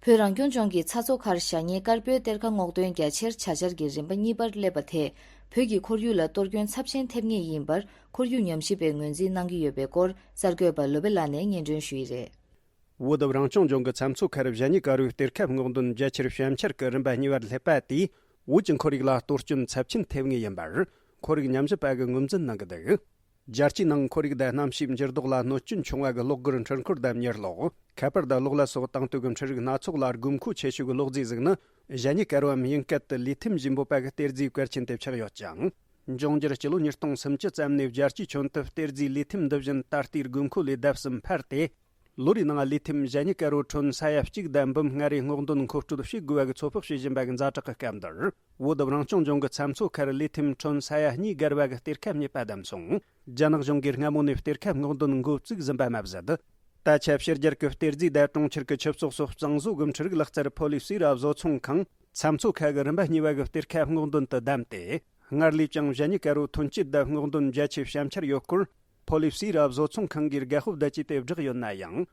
བོད་རང་སྐྱོང་ལྗོངས་ཀྱི་ཚྭ་མཚོ་མཁར་ཞ་ཉེ་དཀར་སྦོའི་གཏེར་ཁ་སྔོག་འདོན་རྒྱ་ཆེར་བྱ་འཆར་གྱི་རིམ་པ་གཉིས་པར་སླེབས་པ་དེས། བོད་ཀྱི་ཁོར་ཡུག་ལ་གཏོར་སྐྱོན་ཚབས་ཆེན་ཐེབས་ངེས་ཡིན་པར། ཁོར་ཡུག་ཉམས་ཞིབ་པས་ངོས་འཛིན་གནང་གི་ཡོད་པའི་སྐོར། གསར་འགོད་པ་བློ་བྷེ་ལགས་ནས་སྙན་སྒྲོན་ཞུ་ཡི་རེད། བོད་རང་སྐྱོང་ལྗོངས་ཀྱི་ཚྭ་མཚོ་མཁར་ཞ་ཉེ་དཀར་སྦོའི་གཏེར་ཁ་སྔོག་འདོན་རྒྱ་ཆེར་བྱ་འཆར་གྱི་རིམ་པ་གཉིས་པར་སླེབས་པ་དེས། བོད་ཀྱི་ཁོར་ཡུག་ལ་གཏོར་སྐྱོན་ཚབས་ཆེན་ཐེབས་ངེས་ཡིན་པར། ཁོར་ཡུག་ཉམས་ཞིབ་པ་གིས་ངོས་འཛིན་གནང་གི་འདུག། རྒྱལ་སྤྱིའི་ནང་ཁོར་ཡུག་དང་གནམ་གཤིས་འགྱུར་ལྡོག་ལ་གནོད་སྐྱོན་བྱུང་བ་གི་གློག་སྒུལ་འཕྲུལ་འཁོར་དང་། མྱུར་གློག། ཁ་པར་དང་གློག་ཀླད་སོགས་དེང་དུས་ཀྱི་འཕྲུལ་རིག་སྣ་ཚོགས་ལ་དགོས་མཁོ་ཆེ་ཤོས་ཀྱི་གློག་རྫས་ཟིག་ནི། ཞ་ཉེ་དཀར་སྦོའམ་དབྱིན་སྐད་དུ་ལི་ཐིམ་ཞེས་འབོད་པ་གི་གཏེར་རྫས་གལ་ཆེན་དེ་ཆགས་ཡོད་ཅིང་། འབྱུང་འགྱུར་སྤྱི་ལོ་ཉིས་སྟོང་སུམ་ཅུ་ཙམ་ནས་རྒྱལ་སྤྱིའི་ཁྱོན་དུ་གཏེར་རྫས་ལི་ཐིམ་འདི་བཞིན་ད་ལྟའི་དགོས་མཁོ་ལས་ལྡབ་གསུམ་འཕར་ཏེ། ལོ་རེའི་ནང་ལི་ཐིམ་ཞ་ཉེ་དཀར་སྦོ་ཁྲོན་ས་ཡ་གཅིག་དང་འབུམ་ལྔ་རེ་སྔོག་འདོན་མཁོ་སྤྲོད་བྱེད་དགོས་པ་གི་ཚོད་དཔག་བྱེད་བཞིན་པ་གི་ཛ་དྲག་གི་སྐབས་འདིར། བོད་རང་སྐྱོང་ལྗོངས་ཀྱི་ཚྭ་མཚོ་མཁར་ལི་ཐིམ་ཁྲོན་ས་ཡ་གཉིས་བརྒལ་བ་གི་གཏེར་ཁ་རྙེད་པ་བདམས་སོང་། རྒྱ་ནག་གཞུང་གིས་སྔ་མོ་ནས་གཏེར་ཁ་སྔོག་འདོན་འགོ་བཙུགས་ཟིན་པ་མ་ཟད། ད་ཆ་ཕྱི་རྒྱལ་གྱི་གཏེར་རྫས་དང་གྲོང་ཁྱེར་གྱི་ཆུ་བཙོག་སོགས་གཙང་བཟོ་གི་འཕྲུལ་རིག་ལག་རྩལ་ཕོ་ལི་སི་ར་བཟོ་ཚོང་ཁང་ཚྭ་མཚོ་ཁ་གི་རིམ་པ་གཉིས་པ་གི་གཏེར་ཁ་སྔོག་འདོན་དུ་བདམས་ཏེ། སྔར་ལས་ཀྱང་ཞ་ཉེ་དཀར་སྦོ་ཐོན་སྐྱེད་དང་སྔོག་འདོན་རྒྱ་ཆེ་བྱ་འཆར་ཡོད་སྐོར། ཕོ་ལི་སི་ར་བཟོ་ཚོང་ཁང་གིས་དགའ་ཧུབ་བརྡ་ཅིག་དེ་བསྒྲགས་ཡོད་ན་ཡང་།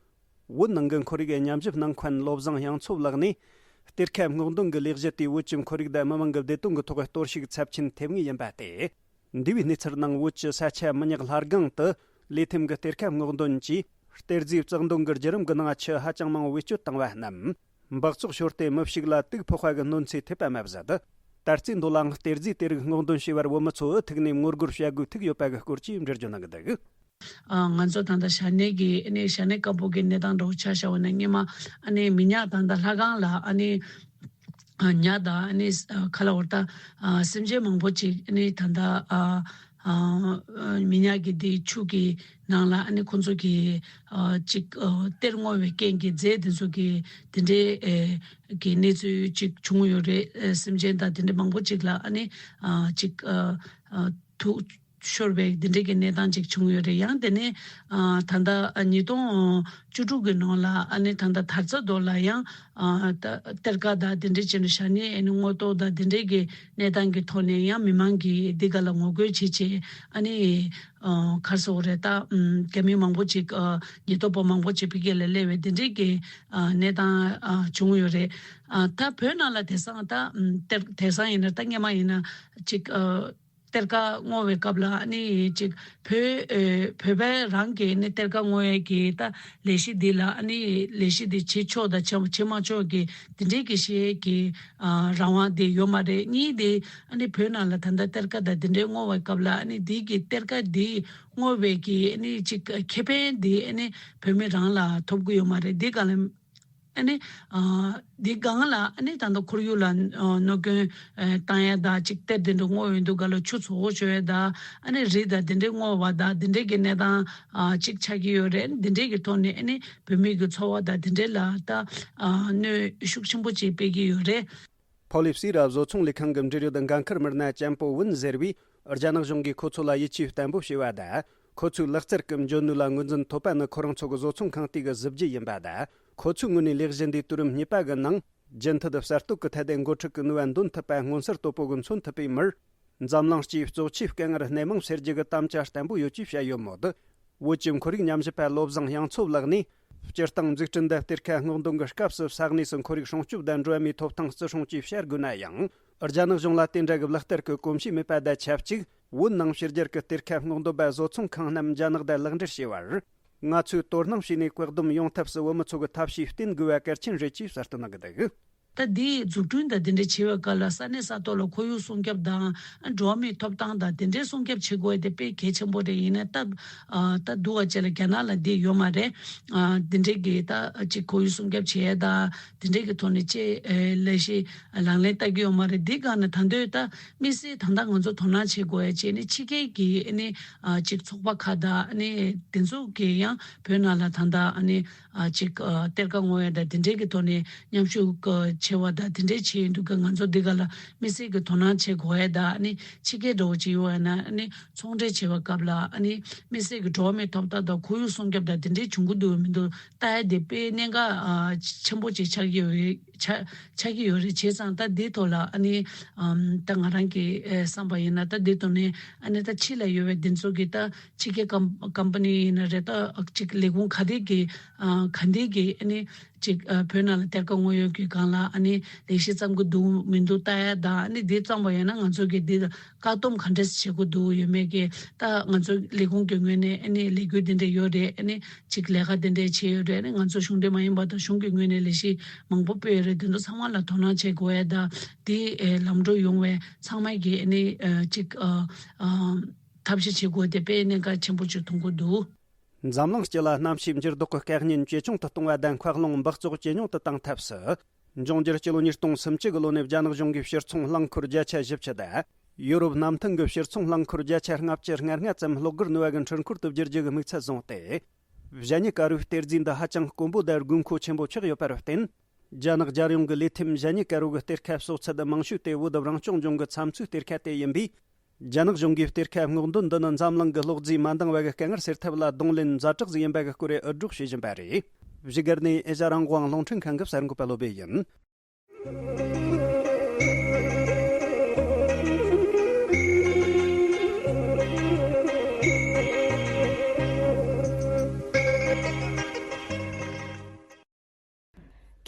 བོད་ནང་གི་ཁོར་ཡུག་ཉམས་ཞིབ་གནང་མཁན་བློ་བཟང་དབྱངས་མཚོ་ལགས་ནས། གཏེར་ཁ་སྔོག་འདོན་གྱི་ལས་གཞི་དེས་བོད་ཀྱི་ཁོར་ཡུག་དང་མི་མང་གི་བདེ་དོན་གྱི་ཐོག་གཏོར་བཤིག་ཚབས་ཆེན་ཐེབས་ངེས་ཡིན་པ་སྟེ། འདས་པའི་གནས་ཚུལ་ནང་བོད་ཀྱི་ས་ཆ་མི་ཉག་ལྷ་སྒང་དུ་ལི་ཐིམ་གྱི་གཏེར་ཁ་སྔོག་འདོན་གྱིས་གཏེར་རྫས་བཙོག་འདོན་གྱི་བརྒྱུད་རིམ་གྱི་ནང་ཆུ་ཧ་ཅང་མང་བ་བེད་སྤྱོད་བཏང་བ་རྣམས། འབག་བཙོག་ཤོར་ཏེ་མི་ཞིག་ལ་དུག་ཕོག་པ་གི་གནོད་འཚེ་ཐེབས་པ་མ་ཟད། ད་རྩིས་འདོད་ལའང་གཏེར་རྫས་དེ་རིགས་སྔོག་འདོན་བྱས་པར་བོད་མི་ཚོ་ཨུ་ཐུག་ནས་ངོ་རྒོལ་བྱ་དགོས་ཐུག་ཡོད་པ་གི་སྐོར་གྱི་འགྲེལ་བརྗོད་གནང་གི་འདུག། ཨ། ང་ཚོ་ད་ལྟ་ཞ་ནས་ཀྱི་ཨ་ནི་ཞ་ནས་དཀར་པོ་གི་གནས་སྟངས་འདྲ་བོ་ཆ་བཞག་པ་ན། སྔོན་མ་ཨ་ནི་མི་ཉག་ད་ལྟ་ལྷ་སྒང་ལ་ཨ་ནི་ཨ་ཉ་དང་ཨ་ནི་ཨ་ཁ་ལ་འོར་ད་ཨ་སེམས་ཅན་མང་པོ་ཅིག་ཨ་ནི་ད་ལྟ་ཨ་ཨ་མི་ཉག་གི་དེ་ཆུ་གི་ནང་ལ་ཨ་ནི་ཁོང་ཚོ་གི་ཨ་ཅིག་ཨ་གཏེར་བསྔོ་བའི་རྐྱེན་གྱིས་རྫས་དེ་ཚོ་གི་དེ་འདྲའི་ཨེ་གི་གནས་ཚུལ་ཅིག་བྱུང་ཡོད་རེད། ཨེ་སེམས་ཅན་དང་དེ་འདྲ་མང་པོ་ཅིག་ལ་ཨ་ནི་ཨ་ཅིག་ཨ་ཨ་ཐུག་ཤོར་བའི་འདི་འདྲའི་གི་གནས་སྟངས་ཅིག་བྱུང་ཡོད་རེད། ཡང་དེ་ནས་ཨ་ད་ལྟ་ཉིས་སྟོང་བཅུ་དྲུག་གི་ནང་ལ་ཨ་ནི་ད་ལྟ་དར་རྩ་རྡོ་ལ་ཡང་ཨ་ད་གཏེར་ཁ་དང་དེ་འདྲའི་བྱས་ནས་ཞ་ནས་ཨ་ནི་སྔོག་འདོན་དང་དེ་འདྲའི་གི་གནས་སྟངས་ཀྱི་ཐོག་ནས་ཡང་མི་མང་གིས་འདི་ག་ལ་ངོ་རྒོལ་བྱེད་ཆེད་ཨ་ནི་ཨ་ག་རེ་ཟེར་དགོས་རེད། ད་ཨམ་རྒྱ་མི་མང་པོ་ཅིག་ཨ་ཉེན་རྟོག་པ་མང་པོ་ཅིག་ཕ་གི་ལ་སླེབས་པའི་དེ་འདྲའི་གི་ཨ་གནས་སྟངས་ཨ་བྱུང་ཡོད་རེད། ཨ་ད་བོད་ནང་ལ་དེང་སང་ད་ཨམ་གཏེར་དེང་སང་ཡིན་ན་ད་སྔོན་མ་ཡིན་ན་ཅིག་ཨ། གཏེར་ཁ་སྔོག་པའི་སྐབས་ལ་ཨ་ནི་ཅིག་བོད་ཨེ་བོད་པ་རང་གིས་ནི་གཏེར་ཁ་སྔོག་ཡས་ཀྱི་ད་ལས་གཞི་འདི་ལ་ཨ་ནི་ལས་གཞི་འདི་བྱེད་ཆོག་དང་བྱེད་བྱེད་མ་ཆོག་གི་འདི་འདྲའི་གི་བཤད་ཀྱི་ཨ་རང་དབང་དེ་ཡོད་མ་རེད། གཉིས་དེ་ཨ་ནི་བོད་ནང་ལ་ད་ལྟ་གཏེར་ཁ་དང་འདི་འདྲའི་སྔོག་པའི་སྐབས་ལ་ཨ་ནི་འདི་གི་གཏེར་ཁ་འདི་སྔོག་པའི་གི་ཨ་ནི་ཅིག་ཁེ་ཕན་འདི་ཨ་ནི་བོད་མི་རང་ལ་ཐོབ་གི་ཡོད་མ་རེད། འདི་ག་ལ། ཨ་ནི་ཨ་འདི་སྒང་ལ་ཨ་ནི་ད་ལྟ་ཁོར་ཡུག་ལ་ཨ་གནོད་སྐྱོན་ཨ་བཏང་ཡ་དང་ཅིག་གཏེར་དེ་འདྲ་སྔོག་ཡོང་དུས་སྒང་ལ་ཆུ་བཙོག་པོ་བྱོས་ཡ་དང་ཨ་ནི་རི་དང་དེ་འདྲའི་སྔོག་པ་དང་དེ་འདྲའི་གི་གནས་སྟངས་ཨ་ཅིག་ཆགས་ཀྱི་ཡོད་རེད། དེ་འདྲའི་གི་ཐོག་ནས་ཨ་ནི་བོད་མི་གི་འཚོ་བ་དང་དེ་འདྲའི་ལ་ད་ཨ་གནོད་ཤུགས་ཆེན་པོ་ཅིག་སྤེལ་གྱི་ཡོད་རེད། ཕོ་ལི་སི་ར་བཟོ་ཚོང་ལས་ཁང་གི་འབྲེལ་ཡོད་འགན་འཁུར་མི་སྣ་ཅན་པོ་ཝུན་ཟེར་བས། རྒྱ་ནག་གཞུང་གིས་ཁོ་ཚོ་ལ་ཡིད་ཆེས་བརྟན་པོ་བྱས་པ་དང་། ཁོ་ཚོའི་ལག་རྩལ་གྱི་འཇོན་ནུས་ལ་ངོས་འཛིན་ཐོབ་པ་ནི་ཁོ་རང་ཚོ་གི་བཟོ་ཚོང་ཁང་དེ་གི་གཟི་བརྗིད་ཡིན་པ་དང་། ཁོ་ཚོའི་ངོས་ནས་ལས་གཞི་འདིའི་དུས་རིམ་གཉིས་པ་གི་ནང་། རྒྱུན་མཐུད་གསར་གཏོད་ཀྱི་ཐད་དེ་འགོ་ཁྲིད་ཀྱི་ནུས་པ་འདོན་ཐུབ་པ་མངོན་གསལ་དོད་པོ་གིས་མཚོན་ཐུབ་པའི་མིར། འཛམ་གླིང་སྤྱིའི་བཙོག་ཆུའི་དཀའ་ངལ་སྣེ་མང་སེལ་རྒྱུ་གི་དམ་བཅའ་བརྟན་པོ་ཡོད་ཅེས་བཤད་ཡོད་མོད། བོད་ཀྱི་ཁོར་ཡུག་ཉམས་ཞིབ་པ་བློ་བཟང་དབྱངས་མཚོ་ལགས་ནས། སྤྱིར་བཏང་འཛུགས་སྐྲུན་དང་གཏེར་ཁ་སྔོག་འདོན་གྱི་སྐབས་སུ་ས་གནས་སུ་ཁོར་ཡུག་སྲུང་སྐྱོབ་དང་འགྲོ་བ་མིའི་ཐོབ་ཐང་བརྩི་སྲུང་བཅས་བྱ་དགོས་ན་ཡང་། རྒྱ་ནག་གཞུང་ལ་དེ་འདྲ་གི་ལག་བསྟར་གྱི་གོམས་གཤིས་མེད་པ་དང་ཆབས་ཅིག་བོད་ནང་ཕྱི་རྒྱལ་གྱི་གཏེར་ཁ་སྔོག་འདོན་པ་བཟོ་ཚོང་ཁང་རྣམས་རྒྱ་ནག་དང་ལག་འབྲེལ་བྱས་པར། ང་ཚོས་དོ་སྣང་བྱས་ནས་བཀག་སྡོམ་ཡོང་ཐབས་སུ་བོད་མི་ཚོ་གི་ཐབས་ཤེས་བསྟེན་དགོས་པ་གལ་ཆེན་རེད་ཅེས་གསལ་སྟོན་གནང་གི་འདུག། ད་འདི་འཛུགས་སྐྲུན་དང་དེ་འདྲ་བྱེད་པའི་སྐབས་ལ་ས་གནས་ས་ཐོག་ལ་ཁོར་ཡུག་སྲུང་སྐྱོབ་དང་འགྲོ་བ་མིའི་ཐོབ་ཐང་དང་དེ་འདྲའི་སྲུང་སྐྱོབ་བྱེད་དགོས་དེ་དཔེ་གལ་ཆེན་པོ་རེད། ཡིན་ན་ད་ད་འདུག་བ་བྱས་ལ་རྒྱ་ནག་ལ་འདི་ཡོད་མ་རེད། དེ་འདྲའི་གི་ད་ཅིག་ཁོར་ཡུག་སྲུང་སྐྱོབ་བྱེད་ཡ་དང་དེ་འདྲའི་གི་ཐོག་ནས་ཅེས་ལས་གཞི་ལག་ལེན་བསྟར་གྱི་ཡོད་མ་རེད། འདི་གང་ན་ད་འདོད་ད་དམིགས་བསལ་ད་ལྟ་ང་ཚོ་དོ་སྣང་བྱེད་དགོས་ཡ་བྱས་ནས་ཕྱི་རྒྱལ་གྱི་ཨ་ནི་ཅིག་ཚོགས་པ་ཁག་དང་ཨ་ནི་དེ་ཚོ་གི་ཡང་བོད་ནང་ལ་ད་ལྟ་ཨ་ནི་ཅིག་གཏེར་ཁ་སྔོག་ཡ་དང་དེ་འདྲའི་གི་ཐོག་ནས་མཉམ་ཞུགས་བྱེད་པ་དང་དེ་འདྲའི་བྱེད་ཡོང་དུས་ཀ་ང་ཚོ་འདི་ག་ལ་དམིགས་བསལ་གྱི་དོ་སྣང་བྱེད་དགོས་ཡ་དང་ཨ་ནི་ཕྱི་རྒྱལ་འདྲ་བོ་ཅིག་ཡོང་ཡ་ན་ཨ་ནི་ཚོང་འབྲེལ་བྱེད་པའི་སྐབས་ལ་ཨ་ནི་དམིགས་བསལ་གྱི་འགྲོ་བ་མིའི་ཐོབ་ཐང་དང་ཁོར་ཡུག་སྲུང་སྐྱོབ་དང་དེ་འདྲའི་བྱུང་གི་འདུག་མི་འདུག་ལྟ་ཡ་དེ་དཔེ་གནད་འགག་ཆེན་པོ་ཅིག་ཆགས་ཀྱི་ཡོད་རེད། ཆགས་ཆགས་ཀྱི་ཡོད་རེད། བྱས་ཙང་ད་འདི་ཐོག་ལ་ཨ་ནི་ཨམ་ད་ང་རང་གི་ཨེ་བསམ་པ་ཡིན་ན་ད་འདི་ཐོག་ནས་ཨ་ནི་ད་ཕྱི་ལ་ཡོད་པའི་འདི་ཚོ་གི་ད་ཕྱི་རྒྱལ་ཀམ་ཀམ་པ་ནི་ཡིན་ན་རེད། ད་ཅིག་ལས་ཁུངས་ག་འདི་གི་ཨ་ག་འདི་གི་ཨ་ནི་ཅིག་ཨ་བོད་ནང་ལ་གཏེར་ཁ་སྔོག་ཡོད་ཀྱི་སྒང་ལ་ཨ་ནི་ལས་གཞི་བརྩམ་གི་འདུག་མི་འདུག་ལྟ་ཡ་དང་ཨ་ནི་འདི་བརྩམས་པ་ཡིན་ན་ང་ཚོ་གི་འདི་བཀག་སྡོམ་ག་འདྲས་བྱེད་དགོས་འདུག་ཡོད་མེད་ཀྱི་ད་ང་ཚོ་ལས་ཁུངས་ཀྱི་ངོས་ནས་ཨ་ནི་ལས་འགུལ་འདི་འདྲ་ཡོད་རེད། ཨ་ནི་ཅིག་ལས་ཀ་འདི་འདྲ་བྱས་ཡོད་རེད། ཨ་ནི་ང་ཚོ་གཞུང་འབྲེལ་མ་ཡིན་པ་དང་གཞུང་གི་ངོས་ནས་ལས་གཞི་མང་པོ་སྤེལ་ཡོད་རེད། འདི་ཚོ་ཚང་མ་ལ་དོ་སྣང་བྱེད་དགོས་ཡ་ད་འདི་ཨེ་ལམ་འགྲོ་ཡོང་བའི་ཚང་མ་གི་ཨ་ནི་ཨ་ཅིག་ཨ་ཨ་ཐབས་ཤེས་བྱེད་དགོས་དེ་དཔེ་གནད་འགག་ཆེན་པོ་ཅིག་མཐོང་གི་འདུག་འཛམ་གླིང་སྤྱི་ལ་གནམ་གཤིས་འགྱུར་ལྡོག་གི་བཀག་ཉར་ཇེ་ཆུང་དུ་གཏོང་བ་དང་འཁོན་སློང་འབག་བཙོག་ཇེ་ཉུང་དུ་བཏང་ཐབས་སུ། འབྱུང་འགྱུར་སྤྱི་ལོ་ཉིས་སྟོང་སུམ་ཅུ་གི་ལོ་ནས་རྒྱ་ནག་གཞུང་གིས་ཕྱིར་ཚོང་རླངས་འཁོར་བརྒྱ་ཆ་བཞི་བཅུ་དང་། ཡོ་རོབ་གནམ་ཐང་གི་ཕྱིར་ཚོང་རླངས་འཁོར་བརྒྱ་ཆ་ལྔ་བཅུ་ང་ལྔ་ཙམ་གློག་སྒར་ནུས་པ་གི་འཕྲུལ་འཁོར་དུ་བསྒྱུར་རྒྱུ་གི་དམིགས་ཚད་བཟུང་སྟེ། བཞི་ཉིས་ཀ་རུའི་གཏེར་རྫས་འདི་ཧ་ཅང་དཀོན་པོ་དང་དགོས་མཁོ་ཆེན་པོ་ཆགས་ཡོད་པར་བརྟེན། རྒྱ་ནག་རྒྱལ་ཡོངས་ཀྱི་ལས་ཐེམ་བཞི་ཉིས་ཀ་རུ་གི་གཏེར་ཁ་གསོག་ཚད་མང་ཤོས་དེ་བོད་རང་སྐྱོང་ལྗོངས་ཀྱི་ཚྭ་མཚོའི་གཏེར་ཁ་དེ་ཡིན་པས། རྒྱ་ནག་གཞུང་གིས་གཏེར་ཁ་སྔོག་འདོན་འདི་ནི་འཛམ་གླིང་གི་གློག་རྫས་མ་འདང་བ་གི་དཀའ་ངལ་སེལ་ཐབས་ལ་གདོང་ལེན་ཛ་དྲག་ཟིག་ཡིན་པ་གི་སྐོར་འུར་སྒྲོག་བྱེད་བཞིན་པ་རེད། བཞུགས་སྒར་ནས་ཨེ་ཤ་རང་དབང་རླུང་འཕྲིན་ཁང་གི་གསར་འགོད་པ་བློ་བྷེ་ཡིན།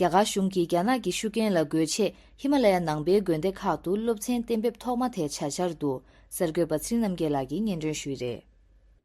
རྒྱ་གར་གཞུང་གིས་རྒྱ་ནག་གི་ཤུགས་རྐྱེན་ལ་རྒོལ་ཆེད་ཧི་མ་ལ་ཡ་ནང་པའི་དགོན་སྡེ་ཁག་ཏུ་སློབ་ཚན་གཏན་འབེབས་ཐོག་མ་དེ་བྱ་འཆར་འདུག་གསར་འགོད་པ་ཚེ་རིང་རྣམ་རྒྱལ་ལགས་ཀྱིས་སྙན་སྒྲོན་ཞུས་རེད།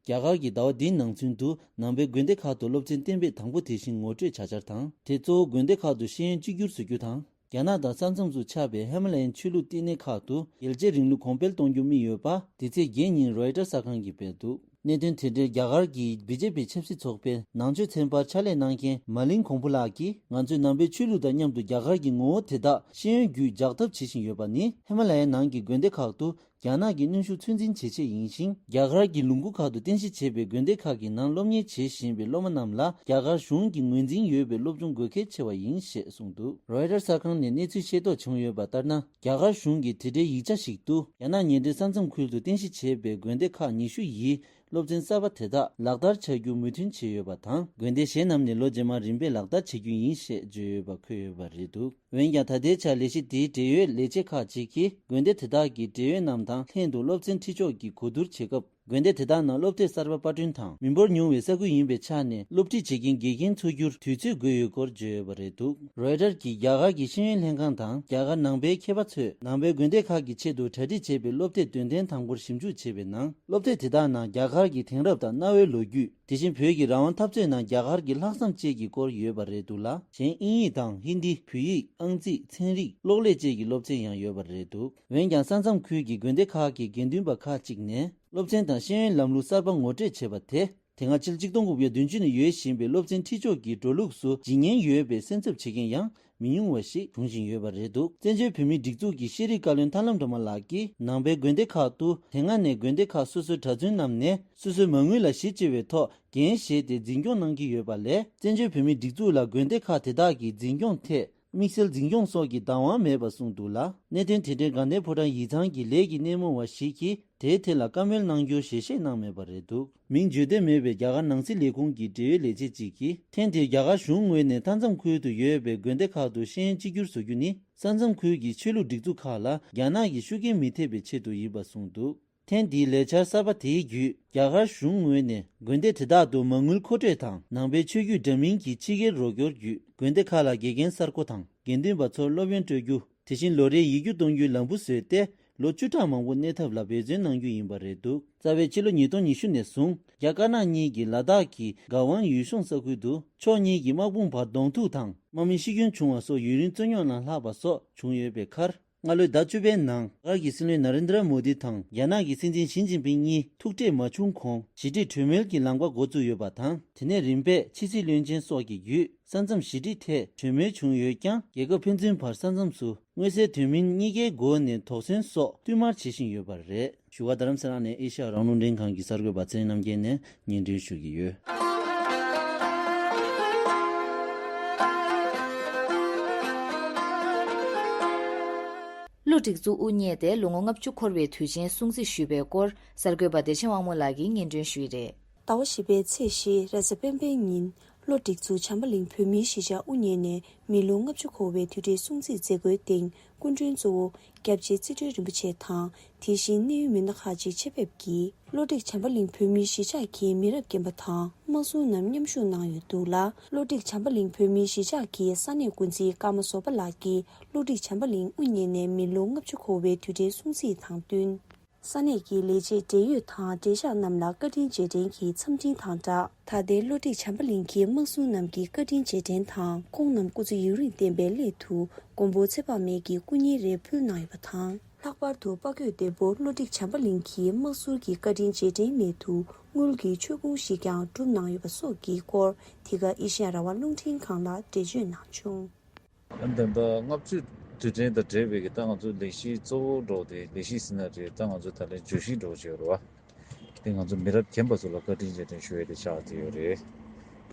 རྒྱ་གར་གྱིས་ཟླ་བ་འདིའི་ནང་ཚུན་དུ་ནང་པའི་དགོན་སྡེ་ཁག་ཏུ་སློབ་ཚན་གཏན་འབེབས་དང་པོ་དེ་བཞིན་ངོ་སྤྲོད་བྱ་འཆར་དང་། དེ་གཙོ་བོ་དགོན་སྡེ་ཁག་ཏུ་ཤེས་ཡོན་གཅིག་གྱུར་བཟོ་རྒྱུ་དང་། རྒྱ་ནག་དང་ས་མཚམས་སུ་ཆགས་པའི་ཧི་མ་ལ་ཡན་ཆོས་ལུགས་བསྟི་གནས་ཁག་ཏུ་རྒྱལ་གཅེས་རིང་ལུགས་གོང་འཕེལ་གཏོང་རྒྱུ་དམིགས་ཡོད་པ། དེ་ཚེས་བརྒྱད་ཉིན་རོའི་ཊར་གསར་ཁང་གིས་སྤེལ་འདུག་གནད་དོན་དེ་འབྲེལ་རྒྱ་གར་གྱི་བི་ཇེ་པི་ཆབ་སྲིད་ཚོགས་པའི་ནང་ཆོས་ཚན་པར་ཕྱག་ལས་གནང་མཁན་མ་ལིན་གོང་ཕུ་ལགས་ཀྱིས། ང་ཚོས་ནང་པའི་ཆོས་ལུགས་དང་མཉམ་དུ་རྒྱ་གར་གྱི་ངོ་བོ་དེ་དག་ཤེས་ཡོན་བརྒྱུད་འཇགས་ཐབས་བྱེད་བཞིན་ཡོད་པ་ནི། ཧི་མ་ལ་ཡའི་ནང་གི་དགོན་སྡེ་ཁག་ཏུ་རྒྱ་ནག་གི་གནོན་ཤུགས་ཚོད་འཛིན་བྱེད་ཆེད་ཡིན་ཞིང་། རྒྱ་གར་གྱི་ལུང་ཁུག་ཁག་ཏུ་རྟེན་གཞི་བྱས་པའི་དགོན་སྡེ་ཁག་གི་ནང་སློབ་གཉེར་བྱེད་བཞིན་པའི་སློབ་མ་རྣམས་ལ་རྒྱ་གར་གཞུང་གི་ངོས་འཛིན་ཡོད་པའི་སློབ་སྦྱོང་དགོས་གལ་ཆེ་བ་ཡིན་ཞེས་གསུངས་འདུག་རོའི་ཊར་གསར་ཁང་ནས་གནས་ཚུལ་ཤེས་རྟོགས་བྱུང་ཡོད་པ་ལྟར་ན། རྒྱ་གར་གཞུང་གི་དེ་འབྲེལ་ཡིག་ཆ་ཞིག་ཏུ། རྒྱ་ནག་ཉེ་འབྲེལ་ས་མཚམས་ཁུལ་དུ་རྟེན་གཞི་བྱས་པའི་དགོན་སྡེ་ཁག་ཉི་ཤུ་ཡིས། སློབ་ཚན་གསར་པ་དེ་དག་ལག་བསྟར་བྱ་རྒྱུ་མོས་མཐུན་བྱས་ཡོད་པ་དང་། དགོན་སྡེ་གཞན་རྣམས་ནས་ལོ་རྗེས་མར་རིམ་པས་ལག་བསྟར་བྱེད་རྒྱུ་ཡིན་ཞེས་བརྗོད་ཡོད་པ་འཁོད་ཡོད་པ་རེད་འདུག་འོན་ཀྱང་། ད་ལྟའི་ཆར་ལས་གཞི་དེའི་འབྲེལ་ཡོད་ལས་བྱེད་ཁག་ཅིག་གིས། དགོན་སྡེ་དེ་དག་གི་འབྲེལ་ཡོད་རྣམས་དང་ལྷན་དུ་སློབ་ཚན་ཁྲིད་ཕྱོགས་ཀྱི་གོ་བསྡུར་བྱེད་སྐབས། དགོན་སྡེ་དེ་དག་ནང་སློབ་དེབ་གསར་པ་པར་སྐྲུན་དང་། མི་འབོར་ཉུང་བའི་ས་ཁུལ་ཡིན་པའི་ཆ་ནས། སློབ་ཁྲིད་བྱེད་མཁན་དགེ་རྒན་འཚོལ་རྒྱུར་དུས་ཚོད་དགོས་ཡོད་སྐོར་བརྗོད་ཡོད་པ་རེད་འདུག་རོའི་ཊར་གྱིས་རྒྱ་གར་གྱི་ཤེས་ཡོན་ལྷན་ཁང་དང་། རྒྱ་གར་ནང་པའི་མཁས་པ་ཚོས། ནང་པའི་དགོན་སྡེ་ཁག་གི་ཆེད་དུ་གྲ་སྒྲིག་བྱས་པའི་སློབ་དེབ་དོན་ཚན་དང་པོར་ཞིབ་འཇུག་བྱས་པའི་ནང་། སློབ་དེབ་དེ་དག་ནང་རྒྱ་གར་གྱི་དེང་རབས་དང་གནའ་བོའི་ལོ་རྒྱུས། དེ་བཞིན་བོད་ཀྱི་རང་དབང་འཐབ་རྩོད་ནང་རྒྱ་གར་གྱི་ལྷག་བསམ་བཅས་ཀྱི་སྐོར་ཡོད་པ་རེད་འདུག་ལ། གཞན་དབྱིན་ཡིག་དང་ཧིན་དི། བོད་ཡིག་ཨང་རྩིས། ཚན་རིག་གློག་ཀླད་བཅས་ཀྱི་སློབ་ཚན་ཡང་ཡོད་པ་རེད་འདུག་འོན་ཀྱང་། ས་མཚམས་ཁུལ་གྱི་དགོན་སྡེ་ཁག་གི་དགེ་འདུན་པ་ཁག་ཅིག་ནས། སློབ་ཚན་དང་ཤེས་ཡོན་ལམ་ལུགས་གསར་པ་ངོ་སྤྲོད་བྱས་པ་དེ། དེ་སྔ་ཕྱི་ལོ་ཆིག་སྟོང་དགུ་བརྒྱ་བདུན་ཅུ་ནས་ཡོད་བཞིན་པའི་སློབ་ཚན་ཁྲིད་ཕྱོགས་ཀྱི་འགྲོ་ལུགས་སུ་ཇི་སྙེད་ཡོད་པའི་སེམས་འཚབ་བྱེད་མཁན་ཡང་མི་ཉུང་བ་ཞིག་འབྱུང་བཞིན་ཡོད་པ་རེད་འདུག་བཙན་བྱོལ་བོད་མིའི་སྒྲིག་འཛུགས་ཀྱི་ཤེས་རིག་བཀའ་བློན་ཐར་ལམ་སྒྲོལ་མ་ལགས་ཀྱིས། ནང་པའི་དགོན་སྡེ་ཁག་ཏུ་དེ་སྔ་ནས་དགོན་སྡེ་ཁག་སོ་སོའི་གྲྭ་བཙུན་རྣམས་ནས་སོ་སོའི་མ་དངུལ་ལ་གཞི་བཅོལ་བའི་ཐོག་འགན་བཞེས་ཏེ་འཛིན་སྐྱོང་གནང་གི་ཡོད་པ་ལས། བཙན་བྱོལ་བོད་མིའི་སྒྲིག་འཛུགས་ལ་དགོན་སྡེ་ཁག་དེ་དག་གི་འཛིན་སྐྱོང་ཐད། དམིགས་བསལ་འཛིན་སྐྱོང་སོགས་ཀྱི་བདག་དབང་མེད་པ་གསུངས་འདུག་ལ། གནད་དོན་དེ་འབྲེལ་དགའ་ལྡན་ཕོ་བྲང་ཡིག་ཚང་གི་ལས་ཀྱི་སྣེ་མོ་བ་ཞིག་གིས་དེའི་ཐད་ལ་བཀའ་མོལ་གནང་རྒྱུར་ཞལ་བཞེས་གནང་མེད་པ་རེད་འདུག་མིང་བརྗོད་འདོད་མེད་པའི་རྒྱ་གར་ནང་སྲིད་ལས་ཁུངས་ཀྱི་འབྲེལ་ཡོད་ལས་བྱེད་ཅིག་གིས། ཐེངས་འདིར་རྒྱ་གར་གཞུང་ངོས་ནས་མཐའ་མཚམས་ཁུལ་དུ་ཡོད་པའི་དགོན་སྡེ་ཁག་ཏུ་ཤེས་ཡོན་གཅིག་གྱུར་བཟོ་རྒྱུ་ནི། ས་མཚམས་ཁུལ་གྱི་ཆོས་ལུགས་སྒྲིག་འཛུགས་ཁག་ལ་རྒྱ་ནག་གི་ཤུགས་རྐྱེན་མི་ཐེབས་པའི་ཆེད་དུ་ཡིན་པ་གསུངས་འདུག་ཐེངས་འདིའི་ལས་འཆར་གསར་པ་དེའི་བརྒྱུད། རྒྱ་གར་གཞུང་ངོས་ནས་དགོན་སྡེ་དེ་དག་ཏུ་མ་དངུལ་མཁོ་སྤྲོད་དང་། ནང་པའི་ཆོས་བརྒྱུད་འདྲ་མིན་གྱི་ཕྱི་རྒྱལ་རོགས་སྐྱོར་བརྒྱུད། དགོན་སྡེ་ཁག་ལ་དགེ་རྒན་གསར་བསྐོ་དང་། དགེ་འདུན་པ་ཚོར་སློབ་ཡོན་སྤྲོད་རྒྱུ། དེ་བཞིན་ལོ་རེའི་ཡིག་རྒྱུགས་གཏོང་རྒྱུའི་ལམ་བུ་བཟོས་ཏེ། ལོ་བཅུ་ཕྲག་མང་པོ་གནས་ཐབས་ལ་འབད་བརྩོན་གནང་རྒྱུ་ཡིན་པ་རེད་འདུག་རྩ་བའི་ཕྱི་ལོ་ཉིས་སྟོང་ཉི་ཤུ་ནས་བཟུང་རྒྱ་དཀར་ནག་གཉིས་ཀྱིས་ལ་དྭགས་ཀྱི་ག་ཝང་ཡུལ་གཞུང་ས་ཁུལ་དུ་ཕྱོགས་གཉིས་ཀྱི་དམག་དཔུང་བར་གདོང་ཐུག་དང་དམག་མི་ཤི་སྐྱོན་བྱུང་བ་སོགས་ཡུན་རིང་རྩོད་རྙོག་ནང་ལྷག་པ་སོགས་བྱུང་ཡོད་པའི་ཁར། སྔ་ལོའི་ཟླ་བཅུ་པའི་ནང་རྒྱ་གར་གྱི་སྲིད་བློན་ན་རེན་དྲ་མོ་དི་དང་རྒྱ་ནག་གི་སྲིད་འཛིན་ཞི་ཅིན་ཕིང་གཉིས་ཐུག་འཕྲད་མ་བྱུང་གོང་ཞི་བདེ་གྲོས་མོལ་གྱི་ལམ་ཁ་འགོ་བཙུགས་ཡོད་པ་དང་། དེ་ནས་རིམ་པས་ཕྱི་སྲིད་བློན་ཆེན་སོགས་ཀྱི་བརྒྱུད་ས་མཚམས་ཞི་འགྲིག་ཐད་གྲོས་མོལ་བྱུང་ཡོད་ཀྱང་། རྒྱལ་ཁབ་ཕན་ཚུན་བར་ས་མཚམས་སུ་མངོན་གསལ་དོན་མིན་གཉིས་ཀའི་སྒོ་ནས་དོགས་ཟོན་སོགས་བསྟུད་མར་བྱེད་བཞིན་ཡོད་པ་རེད། བཞུགས་སྒར་རྡ་རམ་ས་ལ་ནས་ཨེ་ཤ་ཡ་རང་དབང་རླུང་འཕྲིན་ཁང་གི་གསར་འགོད་པ་ཚེ་རིང་རྣམ་རྒྱལ་ནས་སྙན་སྒྲོན་ཞུ་གི་ཡོད། གློ་སྒྲིག་འཛུགས་དབུ་བརྙེས་ཏེ་ལོ་ངོ་ལྔ་བཅུ་འཁོར་བའི་དུས་ཆེན་སྲུང་བརྩི་ཞུས་པའི་སྐོར་གསར་འགོད་པ་བདེ་ཆེན་དབང་མོ་ལགས་ཀྱིས་སྙན་སྒྲོན་ཞུས་རེད། ཟླ་བ་བཞི་པའི་ཚེས་བཞི་རེས་གཟའ་སྤེན་པའི་ཉིན། གློ་སྒྲིག་འཛུགས་བྱམས་པ་གླིང་བོད་མིའི་གཞིས་ཆགས་དབུ་བརྙེས་ནས་མི་ལོ་ལྔ་བཅུ་འཁོར་བའི་དུས་དྲན་སྲུང་བརྩིའི་མཛད་སྒོའི་སྟེང་སྐུ་མགྲོན་གཙོ་བོ་སྐྱབས་རྗེ་རྩེ་སྤྲུལ་རིན་པོ་ཆེ་དང་། དེ་བཞིན་གནད་ཡོད་མི་སྣ་ཁག་ཅིག་ཆེད་ཕེབས་ཀྱིས་གློ་སྒྲིག་བྱམས་པ་གླིང་བོད་མིའི་གཞིས་ཆགས་ཀྱི་མི་རབས་རྒན་པ་དང་དམངས་སྲུང་རྣམས་མཉམ་ཞུགས་གནང་ཡོད་འདུག་ལ། གློ་སྒྲིག་བྱམས་པ་གླིང་བོད་མིའི་གཞིས་ཆགས་ཀྱི་ས་གནས་འགོ་འཛིན་ཀརྨ་བཟོ་པ་ལགས་ཀྱིས་གློ་སྒྲིག་བྱམས་པ་གླིང་དབུ་བརྙེས་ནས་མི་ལོ་ལྔ་བཅུ་འཁོར་བའི་དུས་དྲན་སྲུང་བརྩི་དང་བསྟུན། ས་གནས་ཀྱི་ལས་བྱེད་འབྲེལ་ཡོད་དང་འབྲེལ་བཞག་རྣམས་ལ་བཀའ་དྲིན་རྗེས་དྲན་གྱི་འཚམས་འཕྲིན་དང་སྦྲགས། ད་ལྟའི་གློ་སྒྲིག་བྱམས་པ་གླིང་གི་དམངས་སྲུང་རྣམས་ཀྱི་བཀའ་དྲིན་རྗེས་དྲན་དང་། ཁོང་རྣམས་སྐུ་ཚེ་ཡུན་རིང་བརྟན་པའི་སླད་དུ་མགོན་པོ་ཚེ་དཔག་མེད་ཀྱི་སྐུ་བརྙན་རེ་ཕུལ་གནང་ཡོད་པ་དང་། ལྷག་པར་དུ་དཔའ་རྒོད་བདེ་པོ་གློ་སྒྲིག་བྱམས་པ་གླིང་གི་དམངས་སྲོལ་གྱི་བཀའ་དྲིན་རྗེས་དྲན་སླད་དུ་དངུལ་གྱི་མཆོད་ཀོང་ཞིག་ཀྱང་བསྒྲུབས་གནང་ཡོད་པ་སོགས་ཀྱི་སྐོར། འདི་ག་ཨེ་ཤེ་ཡ་རང་དབང་རླུང་འཕྲིན་ཁང་ལ་འགྲེལ་བརྗོད་གནང་བྱུང་། ཨ་ནི་ད་ལྟ་ལྔ་བཅུ་དུས་དྲན་དང་འབྲེལ་བའི་གི་ད་ང་ཚོ་ལས་གཞི་གཙོ་བོ་འགྲོ་དེ་ལས་གཞི་ཟེར་ན་རེད། ད་ང་ཚོ་ད་ལན་བརྗོད་གཞི་འགྲོ་བྱས་རོ། དེ་ང་ཚོ་མི་རབས་རྒན་པ་ཚོ་ལ་བཀའ་དྲིན་རྗེས་དྲན་ཞུ་ཡས་དེ་ཆགས་བསྡད་ཡོད་རེད།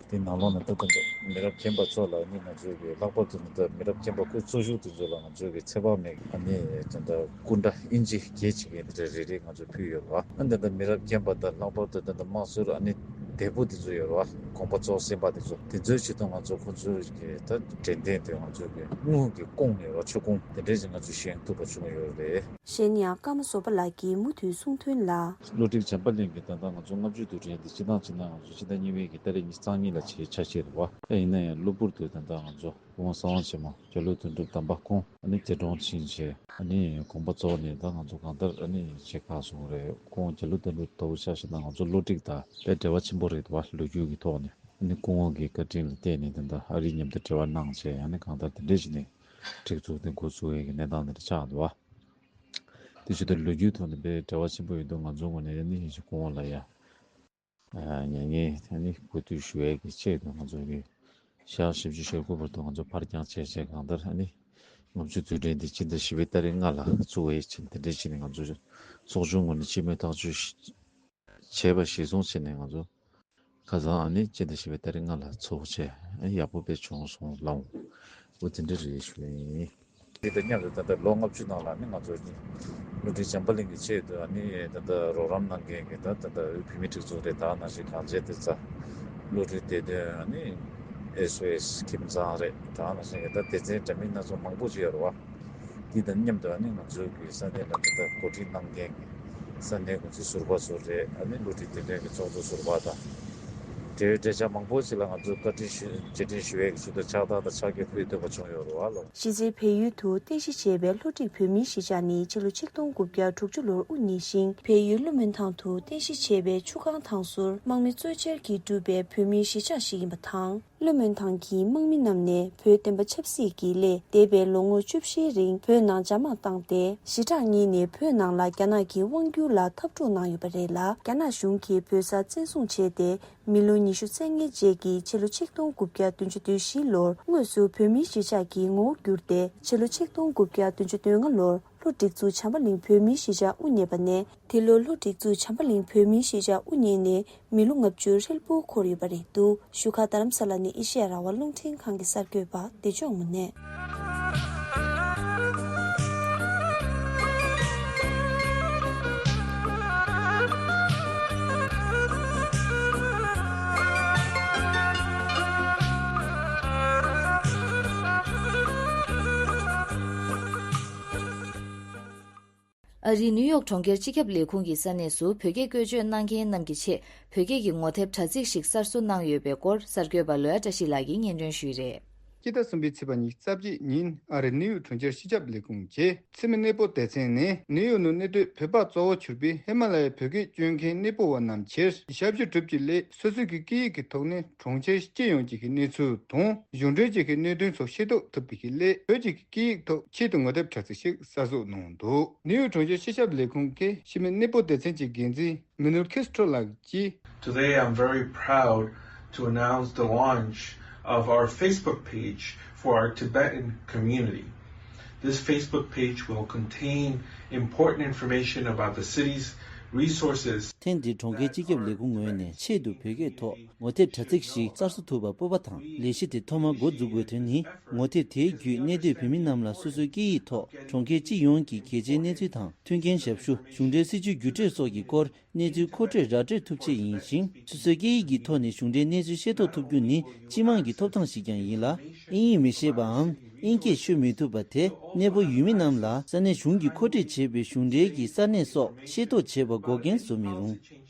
དེ་ནང་ལོགས་ནས་ད་ལྟ་མི་རབས་རྒན་པ་ཚོ་ལ་ནི་ང་ཚོའི་གི་ལྷག་པར་དུ་ནི་ད་མི་རབས་རྒན་པ་སྐུ་གཙོ་བཞུགས་དེ་ཚོ་ལ་ང་ཚོའི་གི་ཚེ་དཔག་མེད་ཨ་ནི་ད་ལྟ་སྐུ་འདྲ་ཨིན་ཇི་བརྒྱད་ཅིག་གི་དེ་འདྲ་རེ་རེ་ང་ཚོ་ཕུལ་ཡོད་རེད་བ། ཨ་ནི་ད་ལྟ་མི་རབས་རྒན་པ་དང་ལྷག་པར་དུ་ད་ལྟ་དམངས་སྲོལ་ཨ་ནི་བདེ་པོ་དེ་ཚོ་ཡོད་རེད་བ། གོམ་པ་ཚོགས་སེམས་པ་དེ་ཚོ་དེ་ཚོའི་ཆེད་དུ་ང་ཚོ་ཁོང་ཚོའི་གི་ད་དྲན་རྟེན་དེ་ང་ཚོའི་གི་དངུལ་གྱི་ཀོང་ནས་རོ་མཆོད་ཀོང་དེ་འདྲས་ཅིག་ང་ཚོས་བཞེངས་ཐུབ་པ་བྱུང་ཡོད་རེད། གཞན་ཡང་ཀརྨ་བཟོ་པ་ལགས་ཀྱིས་མུ་མཐུད་གསུངས་དོན་ལ། གློ་སྒྲིག་བྱམས་པ་གླིང་གི་ད་ལྟ་ང་ཚོ་ལྔ་བཅུ་དུས་དྲན་འདི་སྤྱི་བཏང་བྱས་ན་ང་ཚོ་ཕྱི་ཟླ་གཉིས་པའི་གི་ཏ་རིག་ཉི་ཤུ་རྩ་གཉིས་ལ་བྱས་འཆར་གཞི་རེད་བ། ད་ཡིན་ན་ཡང་གློ་བུར་དུ་ད་ལྟ་ང་ཚོ་སྐུ་ངོ་གསང་བ་ཆེན་མོ་རྒྱ་ལོ་དོན་གྲུབ་དམ་པ་ཁོང་ཨ་ནི་འདས་གྲོངས་ཕྱིན་རྗེས་ཨ་ནི་དགོངས་པ་རྫོགས་ནས་ད་ང་ཚོ་གང་ལྟར་ཨ་ནི་བྱེད་ཁག་སོང་རེད། ཁོང་རྒྱ་ལོ་དོན་གྲུབ་ལྟ་བུ་ཆ་བཞག་ན་ང་ཚོ་གློ་སྒྲིག་དང་དཔེ་འབྲེལ་བ་ཆེན་པོ་རེད་བ། ལོ་རྒྱུས་ཀྱི་ཐོག་ནས་ཨ་ནི་སྐུ་ངོ་གི་བཀའ་དྲིན་ལ་བརྟེན་ནས་ད་ལྟ་ཨ་རི་མཉམ་དུ་འབྲེལ་བ་གནང་བྱས་ཨ་ནི་གང་ལྟར་དེ་འདྲས་བྱས་ནས། སྒྲིག་འཛུགས་དེ་འགོ་བཙུགས་ཡས་ཀྱི་གནས་སྟངས་དེ་འདྲ་ཆགས་འདུག་བ། དེ་བཞིན་དུ་ལོ་རྒྱུས་ཐོག་ནས་དཔེ་འབྲེལ་བ་ཆེན་པོ་ཡོད་འདུག་ང་ཚོའི་ངོས་ནས་ནི་སྐུ་ངོ་ལ་ཡ། མྱ་ངན་ཨ་ནི་གུས་འདུད་ཞུ་ཡས་ཀྱི་ཆེད་དུ་ང་ཚོ་གི་ཞག་བཞི་བཅུ་ཞེ་དགུ་བར་དུ་ང་ཚོ་ཕར་འགྱངས་བྱས་བྱས་གང་ལྟར་ཨ་ནི་ལྔ་བཅུ་དུས་དྲན་འདི་སྤྱི་ཟླ་བཞི་པའི་ཏ་རིག་ལྔ་ལ་བཙུགས་ཡས་ཆེད་དེ་འདྲའི་ཆེད་ནས་ང་ཚོ་ཚོགས་ཆུང་ངོས་ནས་སྤྱི་མོས་ཐག་གཅོད་བྱས་པ་གཞིར་བཟུང་བྱས་ནས་ང་ཚོ། ཁ་སང་ཨ་ནི་སྤྱི་ཟླ་བཞི་པའི་ཏ་རིག་ལྔ་ལ་ཚོགས་བྱས་ཨ་ནི་ཡག་པོ་དཔེ་བྱུང་སོང་ལགས། འོ་དེ་འདྲ་རེད་ཞུ་ཡིན། དེ་དང་མཉམ་དུ་ད་ལྟ་ལོ་ལྔ་བཅུ་ནང་ལ་ནི་ང་ཚོ་གློ་སྒྲིག་བྱམས་པ་གླིང་གི་ཆེད་དུ་ཨ་ནི་ད་ལྟ་རོགས་རམ་གནང་མཁན་གྱི་ད་ད་ལྟ་བོད་མི་སྒྲིག་འཛུགས་རེད། ད་ནང་བཞིན་གངས་ཅན་བདེ་རྩ་གློ་སྒྲིག་བདེ་དོན་ཨ་ནི་ཨེས་ཨོ་ཨེས་ཁྱིམ་ཚང་རེད། ད་ནང་བཞིན་གྱི་ད་སྡེ་ཚན་འདྲ་མིན་སྣ་ཚོགས་མང་པོ་ཅིག་ཡོད་རེད་བ། འདི་དང་མཉམ་དུ་ཨ་ནི་ང་ཚོའི་གི་ས་གནས་ལ་འདི་ལྟར་གོ་སྒྲིག་གནང་མཁན་གྱི་ས་གནས་ཀུན་གྱི་ཟུར་པ་ཚོ་རེད། ཨ་ནི་བློ་གྲོས་རྟེན་འབྲེལ་གྱི་ཚོགས་གཙོ་ཟུར་པ་དང་། འབྲེལ་ཡོད་འབྲེལ་ཆགས་མང་པོ་ཞིག་ལ་ང་ཚོས་བཀའ་དྲིན་ཞུ་རྗེས་དྲན་ཞུ་ཡས་ཀྱི་ཆེད་དུ་ཕྱག་རྟགས་དང་ཕྱག་འཁྱེར་ཕུལ་ཐུབ་པ་བྱུང་ཡོད་རེད་བ་ལགས། གཞིས་རྩེ་བལ་ཡུལ་དུ་རྟེན་གཞི་བྱས་པའི་གློ་སྒྲིག་བོད་མིའི་གཞིས་ཆགས་ནི་ཕྱི་ལོ་ཆིག་སྟོང་དགུ་བརྒྱ་དྲུག་ཅུ་ལོར་དབུ་བརྙེས་ཤིང་། བལ་ཡུལ་ཀླུ་སྨོན་ཐང་དུ་རྟེན་གཞི་བྱས་པའི་ཆུ་སྒང་ཐང་ཟུར་དམག་མི་གཙོས་ཆེར་གྱིས་གྲུབ་པའི་བོད་མིའི་གཞིས་ཆགས་ཤིག་ཡིན་པ་དང་། ཀླུ་སྨོན་ཐང་གི་དམག་མི་རྣམས་ནས་བོད་བསྟན་པ་ཆབ་སྲིད་ཀྱི་སླད་འདས་པའི་ལོ་ངོ་བཅུ་བཞིའི་རིང་བོད་ནང་འཇབ་དམག་བཏང་སྟེ། ཞི་དྲག་གཉིས་ནས་བོད་ནང་ལ་རྒྱ་ནག་གི་དབང་བསྒྱུར་ལ་འཐབ་འཁྲུག་གནང་ཡོད་པ་རེད་ལ། རྒྱ་ནག་གཞུང་གིས་བོད་ས་བཙན་བཟུང་བྱས་ཏེ། མི་ལོ་ཉི་ཤུ་རྩ་ལྔའི་རྗེས་ཀྱི་ཕྱི་ལོ་ཆིག་སྟོང་དགུ་བརྒྱ་བདུན་ཅུ་དོན་བཞི་ལོར་དངོས་སུ་བོད་མིའི་གཞིས་ཆགས་ཀྱི་ངོ་བོ་བསྒྱུར་ཏེ། ཕྱི་ལོ་ཆིག་སྟོང་དགུ་བརྒྱ་བདུན་ཅུ་དོན་ལྔ་ལོར་གློ་སྒྲིག་འཛུགས་བྱམས་པ་གླིང་བོད་མིའི་གཞིས་ཆགས་དབུ་བརྙེས་པ་ནས། དེ་ལོ་གློ་སྒྲིག་འཛུགས་བྱམས་པ་གླིང་བོད་མིའི་གཞིས་ཆགས་དབུ་བརྙེས་ནས་མི་ལོ་ལྔ་བཅུ་ཧྲིལ་པོ་འཁོར་ཡོད་པ་རེད་འདུག་བཞུགས་སྒར་རྡ་རམ་ས་ལ་ནས་ཨེ་ཤེ་ཡ་རང་དབང་རླུང་འཕྲིན་ཁང་གི་གསར་འགོད་པ་བདེ་མཆོག་དངོས་གནས། ཨ་རིའི་ནིའུ་ཡོག་གྲོང་ཁྱེར་སྤྱི་ཁྱབ་ལས་ཁུངས་ཀྱི་ས་གནས་སུ་བོད་སྐད་བཀོལ་སྤྱོད་གནང་མཁན་རྣམས་ཀྱི་ཆེད་བོད་སྐད་ཀྱི་ངོ་དེབ་དྲ་ཚིགས་ཤིག་གསར་བཟོ་གནང་ཡོད་པའི་སྐོར་གསར་འགོད་པ་ལོ་ཡ་བཀྲ་ཤིས་ལགས་ཀྱིས་སྙན་སྒྲོན་ཞུས་རེད། སྤྱི་ཟླ་གསུམ་པའི་ཚེས་པ་ཉི་ཤུ་རྩ་གཅིག་ཉིན་ཨ་རིའི་ནིའུ་ཡོག་གྲོང་ཁྱེར་སྤྱི་ཁྱབ་ལས་ཁུངས་ཀྱིས་འཚེ་མེད་གནས་སྤོ་སྡེ་ཚན་ནས་ནིའུ་ཡོག་ནང་གནས་སྡོད་བོད་པ་གཙོ་བོ་གྱུར་པའི་ཧི་མ་ལ་ཡའི་བོད་སྐད་སྤྱོད་མཁན་གནས་སྤོ་བ་རྣམས་ཕྱིར་ཞབས་ཞུ་གྲུབ་ཀྱི་སླད་སོ་སོའི་གི་སྐད་ཡིག་གི་ཐོག་ནས་གྲོང་ཁྱེར་སྤྱི་ཡོངས་ཀྱི་གི་གནས་ཚུལ་དང་གཞུང་འབྲེལ་གྱི་གི་གནད་དོན་སོགས་ཤེས་རྟོགས་ཐུབ་པའི་གི་སླད་བོད་ཀྱི་གི་སྐད་ཡིག་ཐོག་ཆེད་དུ་ངོ་དེབ་དྲ་ཚིགས་ཤིག་གསར་བཟོ་གནང་འདུག་ནིའུ་ཡོག་གྲོང་ཁྱེར་སྤྱི་ཁྱབ་ལས་ཁུངས་ཀྱི་འཚེ་མེད་གནས་སྤོ་སྡེ་ཚན་གྱི་འགན་འཛིན་མི་ནུར་ཁེ་སི་ཁྲོ་ལགས་ཀྱིས། Today, I'm very proud to announce the launch of our Facebook page for our Tibetan community. This Facebook page will contain important information about the city's resources. ཐེངས་འདིའི་གྲོང་ཁྱེར་སྤྱི་ཁྱབ་ལས་ཁུངས་ངོས་ནས་ཆེད་དུ་བོད་སྐད་ཐོག་ངོ་དེབ་དྲ་ཚིགས་ཤིག་གསར་བཟོ་ཐུབ་པར་སྤོབས་པ་དང་། ལས་གཞི་དེ་ཐོག་མར་འགོ་འཛུགས་དགོས་དོན་ནི། ངོ་དེབ་དེའི་བརྒྱུད་གནས་སྡོད་བོད་མི་རྣམས་ལ་སོ་སོའི་སྐད་ཡིག་ཐོག་གྲོང་ཁྱེར་སྤྱི་ཡོངས་ཀྱི་གལ་ཆེའི་གནས་ཚུལ་དང་། མཐུན་རྐྱེན་ཞབས་ཞུ། གཞུང་འབྲེལ་སྲིད་ཇུས་བརྒྱུད་སྤྲོད་སོགས་ཀྱི་སྐོར་གནས་ཚུལ་མཁོ་སྤྲོད་ར་སྤྲོད་ཐུབ་ཆེད་ཡིན་ཞིང་། སོ་སོའི་སྐད་ཡིག་གི་ཐོག་ནས་གཞུང་འབྲེལ་གནས་ཚུལ་ཤེས་རྟོགས་ཐུབ་རྒྱུ་ནི་སྤྱི་དམངས་ཀྱི་ཐོབ་ཐང་ཞིག་ཀྱང་ཡིན་ལ། ཨིན་ཡིག་མི་ཤེས་པའམ་ཨིན་སྐད་ཤོད་མི་ཐུབ་པ་དེ་གནས་སྤོ་ཡུལ་མི་རྣམས་ལ་ས་གནས་གཞུང་གིས་མཁོ་སྤྲོད་བྱས་པའི་གཞུང་འབྲེལ་གྱི་ས་གནས་སོགས་ཤེས་རྟོགས་བྱེད་པར་འགོག་རྐྱེན་བཟོ་མི་རུང་།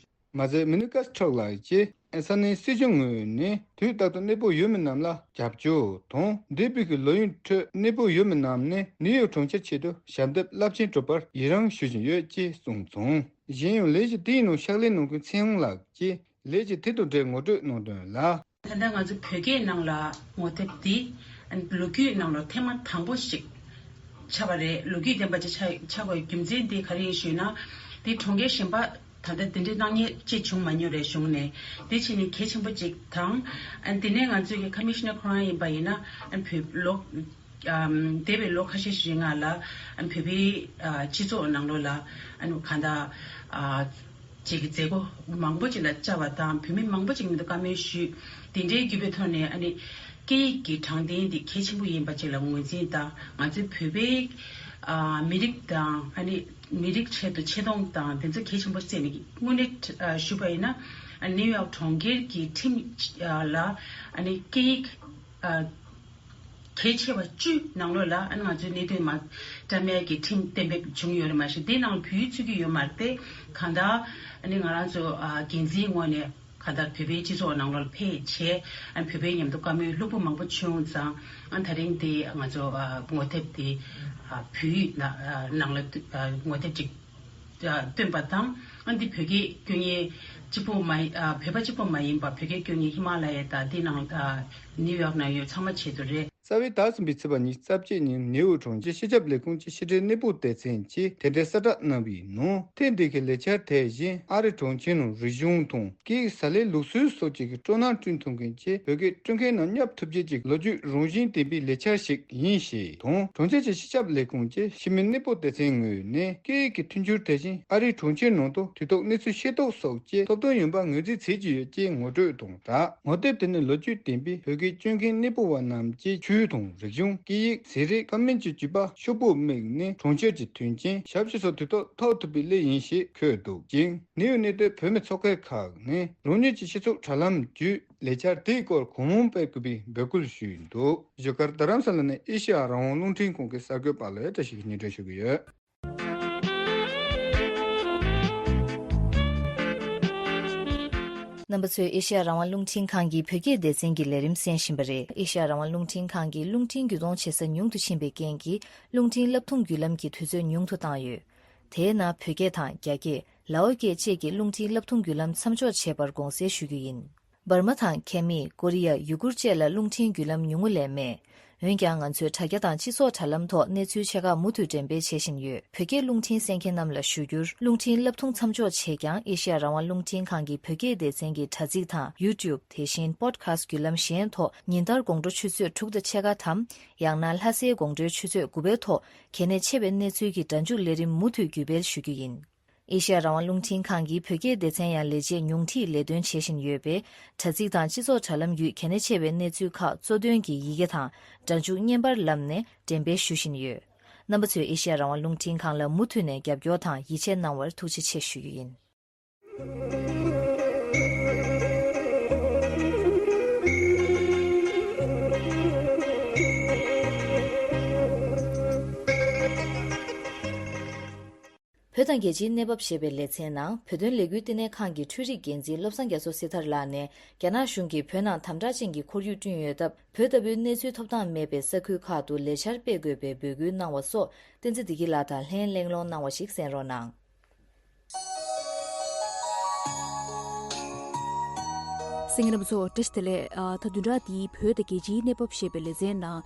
མ་ཟད་མི་ནུ་ཀ་སི་ཁྲོག་ལགས་ཀྱིས་ས་གནས་སྲིད་གཞུང་ངོས་ནས་དུས་རྟག་ཏུ་གནས་སྤོ་ཡུལ་མི་རྣམས་ལ་རྒྱབ་སྐྱོར་དང་། འདས་པའི་གི་ལོ་ཡུན་ཁྲོད་གནས་སྤོ་ཡུལ་མི་རྣམས་ནས་ནིའུ་ཡོག་གྲོང་ཁྱེར་ཆེད་དུ་ཞབས་འདེགས་རླབས་ཆེན་སྒྲུབ་པར་ཡི་རངས་ཞུ་བཞིན་ཡོད་ཅེས་གསུངས་སོང་། གཞན་ཡང་ལས་གཞི་དེའི་ནང་ཕྱག་ལས་གནང་མཁན་ཚེ་དབང་ལགས་ཀྱིས་ལས་གཞི་དེ་དང་འབྲེལ་ངོ་སྤྲོད་གནང་དོན་ལ། ད་ལྟ་ང་ཚོ་བོད་སྐད་ནང་ལ་ངོ་དེབ་འདི་ལོ་རྒྱུས་ནང་ལ་ཐེངས་མ་དང་པོ་ཞིག་ཆགས་པ་རེད། ལོ་རྒྱུས་ལྡན་པ་ཅིག་ཆགས་ཆགས་པའི་རྒྱུ་མཚན་དེ་ག་རེ་ཡིན་ཞུས་ན། དེ་གྲོང་ཁྱེར་གཞན་པ་ད་ལྟ་འདི་འདྲའི་གནང་མཁན་ཅིག་བྱུང་མ་མྱོང་རེད་གཞུང་ནས། དེ་བྱས་ནས་གལ་ཆེན་པོ་ཅིག་དང་། དེ་ནས་ང་ཚོའི་གི་ཁ་མི་ཤི་ནར་ཁོ་རང་ཡིན་པ་ཡིན་ན་བོད་ལོ་འདས་པའི་ལོ་ཁ་ཤས་ཤིག་རིང་ལ་བོད་པའི་སྤྱི་ཚོགས་ནང་ལོགས་ལ་གང་ལྟར། ཅིག་གི་མཛད་སྒོ་མང་པོ་ཅིག་ལ་བཅར་བ་དང་བོད་མི་མང་པོ་ཅིག་མཉམ་དུ་བཀའ་མོལ་ཞུས། དེ་འདྲའི་བརྒྱུད་པའི་ཐོག་ནས་ཨ་ནི་སྐད་ཡིག་གི་དྲང་བདེན་འདི་གལ་ཆེན་པོ་ཡིན་པ་ཅིག་ལ་ངོས་འཛིན་དང་། ང་ཚོའི་བོད་པའི་ཨ་མི་རིགས་དང་ཨ་ནི་མི་རིགས་ཆེད་དུ་ཆེ་མཐོང་དང་དེ་ཚོ་གལ་ཆེན་པོ་བརྩིས་ནས། དངོས་གནས་ཨ་ཞུས་པ་ཡིན་ན་ཨ་ནིའུ་ཡོག་གྲོང་ཁྱེར་གྱི་ཁྲིམས་ཨ་ལ་ཨ་ནི་སྐད་ཡིག་ཨ་གལ་ཆེ་བ་བཅུའི་ནང་ལོགས་ལ་ཨ་ནི་ང་ཚོའི་གནད་དོན་མ་འདྲ་མིན་གྱི་ཁྲིམས་གཏན་འབེབས་བྱུང་ཡོད་རེད། མ་གཞི་དེའི་ནང་ལ་བོད་ཡིག་ཚུད་ཀྱི་ཡོད་མ་རེད་དེ། གང་ལྟར་ཨ་ནི་ང་རང་ཚོ་ཨ་འགན་འཛིན་ངོས་ནས་གང་ལྟར་བོད་པའི་སྤྱི་ཚོགས་ནང་ལོགས་ལ་ཕེབས་བྱས། ཨ་ནི་བོད་པའི་མཉམ་དུ་བཀའ་མོལ་ལྷུག་པོ་མང་པོ་བྱུང་ཙང་། ཨ་ནི་ད་རིང་དེ་ང་ཚོ་ཨ་ངོ་དེབ་དེ་ཨ་བོད་ཡིག་ནང་ཨ་ནང་ལ་ཨ་ངོ་དེབ་ཅིག་ཨ་བཏོན་པ་དང་། ཨ་ནི་འདི་བོད་སྐད་སྐྱོན་མཁན་གཅིག་པོ་མ་ཡིན། ཨ་བོད་པ་གཅིག་པོ་མ་ཡིན་པ་བོད་སྐད་སྐྱོན་མཁན་ཧི་མ་ལ་ཡ་དང་དེའི་ནང་ཨ་ནིའུ་ཡོག་ནང་ཡོད་ཚང་མ་ཆེད་དུ་རེད། རྩ་བའི་ཟླ་གསུམ་པའི་ཚེས་པ་ཉི་ཤུ་རྩ་གཅིག་ཉིན་ནེའུ་གྲོང་ཁྱེར་སྤྱི་ཁྱབ་ལས་ཁུངས་ཀྱི་ཕྱི་དྲིལ་གནས་སྤོ་སྡེ་ཚན་གྱིས་དེ་འབྲེལ་གསལ་བསྒྲགས་གནང་བའི་ནང་། ཐེངས་འདི་གའི་ལས་འཆར་དེ་བཞིན་ཨ་རི་གྲོང་ཁྱེར་ནང་རིག་གཞུང་དང་སྐད་ཡིག་ཟ་ལེ་ལུགས་སྲོལ་སོགས་ཀྱི་སྤྲོ་སྣང་བསྐྲུན་ཐུབ་མཁན་གྱི་བོད་སྐད་སྤྲོད་མཁན་རྣམས་བསྙབ་ཐུབ་ཆེད་ཀྱི་ལོ་རྒྱུས་རང་བཞིན་ལྡན་པའི་ལས་འཆར་ཞིག་ཡིན་ཞེས་དང་། གྲོང་ཁྱེར་གྱི་སྤྱི་ཁྱབ་ལས་ཁུངས་ཀྱི་འཚེ་མེད་གནས་སྤོ་སྡེ་ཚན་ངོས་ནས་སྐད་ཡིག་གི་མཐུན་འགྱུར་དེ་བཞིན་ཨ་རིའི་གྲོང་ཁྱེར་ནང་དུ་དུས་ཐོག་གནས་ཚུལ་ཤེས་རྟོགས་སོགས་ཀྱི་སྟོབས་དོན་ཡོང་བར་ངོས་འཛིན་མཛད་ཀྱི་ཡོད་ཅེས་ངོ་སྤྲོད་དང་སྦྲགས། ངོ་དེབ་དེ་ནི་ལོ་རྒྱུས་ལྡན་པའི་བོད་སྐད་སྤྱོད་མཁན་གནས་སྤོ་བ་རྣམས་ཀྱི་ཆོས་དང་རིག་གཞུང་། སྐད་ཡིག། ཟས་རིགས། ཁམས་སྨན་གྱི་རྒྱུད་པ་ཕྱུག་པོར་དམིགས་ནས་གྲོང་ཁྱེར་གྱི་མཐུན་རྐྱེན་ཞབས་ཞུ་སོགས་དུས་ཐོག་ཐོབ་ཐུབ་པའི་སླད་ཡིན་ཞེས་འཁོད་འདུག་ཅིང་། ནེའུ་ཡོག་གནས་སྡོད་བོད་མི་ཚོགས་སྡེ་ཁག་ནས་རང་ཉིད་ཀྱི་སྤྱི་ཚོགས་དྲ་ལམ་བརྒྱུད་ལས་འཆར་དེའི་སྐོར་གང་མང་སྤེལ་དགོས་པའི་འབོད་སྐུལ་ཞུས་འདུག་བཞུགས་སྒར་རྡ་རམ་ས་ལ་ནས་ཨེ་ཤེ་ཡ་རང་དབང་རླུང་འཕྲིན་ཁང་གི་གསར་འགོད་པ་ལོས་བཀྲ་ཤིས་ཀྱིས་སྙན་སྒྲོན་ཞུ་གི་ཡོད། རྣམ་པ་ཚོས་ཨེ་ཤེ་ཡ་རང་དབང་རླུང་འཕྲིན་ཁང་གི་བོད་སྐད་སྡེ་ཚན་གྱི་ལས་རིམ་གསན་བཞིན་པ་རེད། ཨེ་ཤེ་ཡ་རང་དབང་རླུང་འཕྲིན་ཁང་གིས་རླུང་འཕྲིན་བརྒྱུད་གཏོང་བྱེད་ས་ཉུང་དུ་ཕྱིན་པའི་རྐྱེན་གྱིས་རླུང་འཕྲིན་བསླབ་ཐུང་བརྒྱུད་ལམ་གྱི་དུས་ཚོད་ཉུང་དུ་བཏང་ཡོད། དེའི་ནང་བོད་སྐད་དང་རྒྱ་སྐད། ལའོ་སྐད་བཅས་ཀྱི་རླུང་འཕྲིན་བསླབ་ཐུང་བརྒྱུད་ལམ་མཚམས་འཇོག་བྱས་པར་དགོངས་སེལ་ཞུ་རྒྱུ་ཡིན། འབར་མ་དང་ཁེ་མི། ཀོ་རི་ཡ། ཡུ་གུར་བཅས་ལ་རླུང་འཕྲིན་བརྒྱུད་ལམ་ཉུང་ངུ་ལས་མེད། འོན་ཀྱང་ང་ཚོས་དྲ་རྒྱ་དང་སྤྱི་ཚོགས་དྲ་ལམ་ཐོག་གནས་ཚུལ་ཆེ་ཁག་མུ་མཐུད་འགྲེམས་སྤེལ་བྱེད་བཞིན་ཡོད། བོད་སྐད་རླུང་འཕྲིན་གསན་མཁན་རྣམས་ལ་ཞུ་རྒྱུར། རླུང་འཕྲིན་བསླབ་ཐུང་མཚམས་འཇོག་བྱས་ཀྱང་ཨེ་ཤེ་ཡ་རང་དབང་རླུང་འཕྲིན་ཁང་གི་བོད་སྐད་སྡེ་ཚན་གྱི་དྲ་ཚིགས་དང་ཡུ་ཊུབ། དེ་བཞིན་པོ་ཌི་ཁ་སི་ཊི་བརྒྱུད་ལམ་གཞན་ཐོག་ཉིན་ལྟར་དགོང་དྲོ་ཆུ་ཚོད་དྲུག་དང་ཕྱེད་ཀ་དམ། ཡང་ན་ལྷ་སའི་དགོང་དྲོའི་ཆུ་ཚོད་དགུ་པའི་ཐོག་གལ་གནད་ཆེ་བའི་གནས་ཚུལ་གྱི་སྒྲ་འཇུག་ལས་རིམ་མུ་མཐུད་བརྒྱུད་སྤེལ་ཞུ་རྒྱུ་ཡིན། ཨེ་ཤེ་ཡ་རང་དབང་རླུང་འཕྲིན་ཁང་གི་བོད་སྐད་སྡེ་ཚན་ཡང་ལས་བྱེད་ཉུང་འཕྲིས་ལས་དོན་བྱེད་བཞིན་ཡོད་པས། དྲ་ཚིགས་དང་སྤྱི་ཚོགས་དྲ་ལམ་བརྒྱུད་གལ་གནད་ཆེ་བའི་གནས་ཚུལ་ཁག་གཙོ་དོན་གྱི་ཡི་གེ་དང་སྒྲ་འཇུག་བརྙན་པར་ལམ་ནས་འགྲེམས་སྤེལ་ཞུ་བཞིན་ཡོད། རྣམ་པ་ཚོས་ཨེ་ཤེ་ཡ་རང་དབང་རླུང་འཕྲིན་ཁང་ལ་མུ་མཐུད་ནས་རྒྱབ་སྐྱོར་དང་ཡིད་ཆེས་གནང་བར་ཐུགས་རྗེ་ཆེ་ཞུ་རྒྱུ་ཡིན། བོད་ བཟང་རྒྱལ་སྤྱིའི་གནས་བབ་ཞེས་པའི་ལེ་ཚན་ནང་བོད་དོན་ལས་འགུལ་བསྟི་གནས་ཁང་གི་འཕྲུལ་རིག་འགན་འཛིན་བློ་བཟང་རྒྱ་མཚོ་སྲི་ཐར་ལགས་ནས། རྒྱ་ནག་གཞུང་གིས་བོད་ནང་དམ་དྲག་ཅན་གྱི་ཁོར་ཡུག་བསྐྲུན་ཡོད་སྟབས། བོད་ལྟ་བུའི་གནས་ཚུལ་ཐོབ་ཐང་མེད་པའི་ས་ཁུལ་ཁག་ཏུ་ལས་འཆར་སྤེལ་དགོས་པའི་འབོད་སྐུལ་གནང་བ་སོགས། བསྟན་འཛིན་བདེ་སྐྱིད་ལགས་དང་ལྷན་གླེང་སློང་གནང་བ་ཞིག་གསན་རོགས་གནང་། གསན་མཁན་རྣམ་པ་ཚོ་བཀྲ་ཤིས་བདེ་ལེགས། ཨ། ད་བདུན་ཕྲག་འདིའི་བོད་དང་རྒྱལ་སྤྱིའི་གནས་བབ་ཞེས་པའི་ལེ་ཚན་ནང་།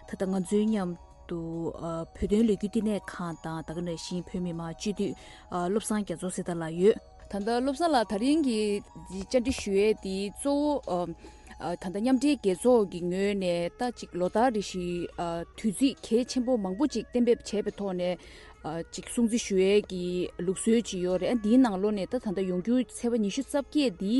ད་ལྟ་ང་ཚོའི་མཉམ་དུ། ཨ། བོད་དོན་ལས་འགུལ་བསྟི་གནས་ཁང་དང་ད་ག་ནང་བཞིན་བོད་མི་མང་སྤྱི་འཐུས། ཨ། བློ་བཟང་རྒྱ་མཚོ་སྲི་ཐར་ལགས་ཡོད། ད་ལྟ་བློ་བཟང་ལགས་ད་རིང་གི་བཅར་འདྲི་ཞུ་ཡས་དེ་གཙོ་བོ། ཨ། ད་ལྟ་མཉམ་འབྲེལ་རྒྱལ་ཚོགས་ཀྱི་ངོས་ནས་ད་ཅིག་ལོ་ལྟར་རེ་བཞིན། ཨ། དུས་ཚིགས་གལ་ཆེན་པོ་མང་པོ་ཅིག་གཏན་འབེབས་བྱས་པའི་ཐོག་ནས། ཨ། ཅིག་སྲུང་བརྩི་ཞུ་ཡས་ཀྱི་ལུགས་སྲོལ་ཅིག་ཡོད་རེད། ཨ། འདིའི་ནང་ལོགས་ནས་ད་ད་ལྟ་ཡོང་རྒྱུ་ཚེས་པ་ཉི་ཤུ་རྩ་བརྒྱད་འདི།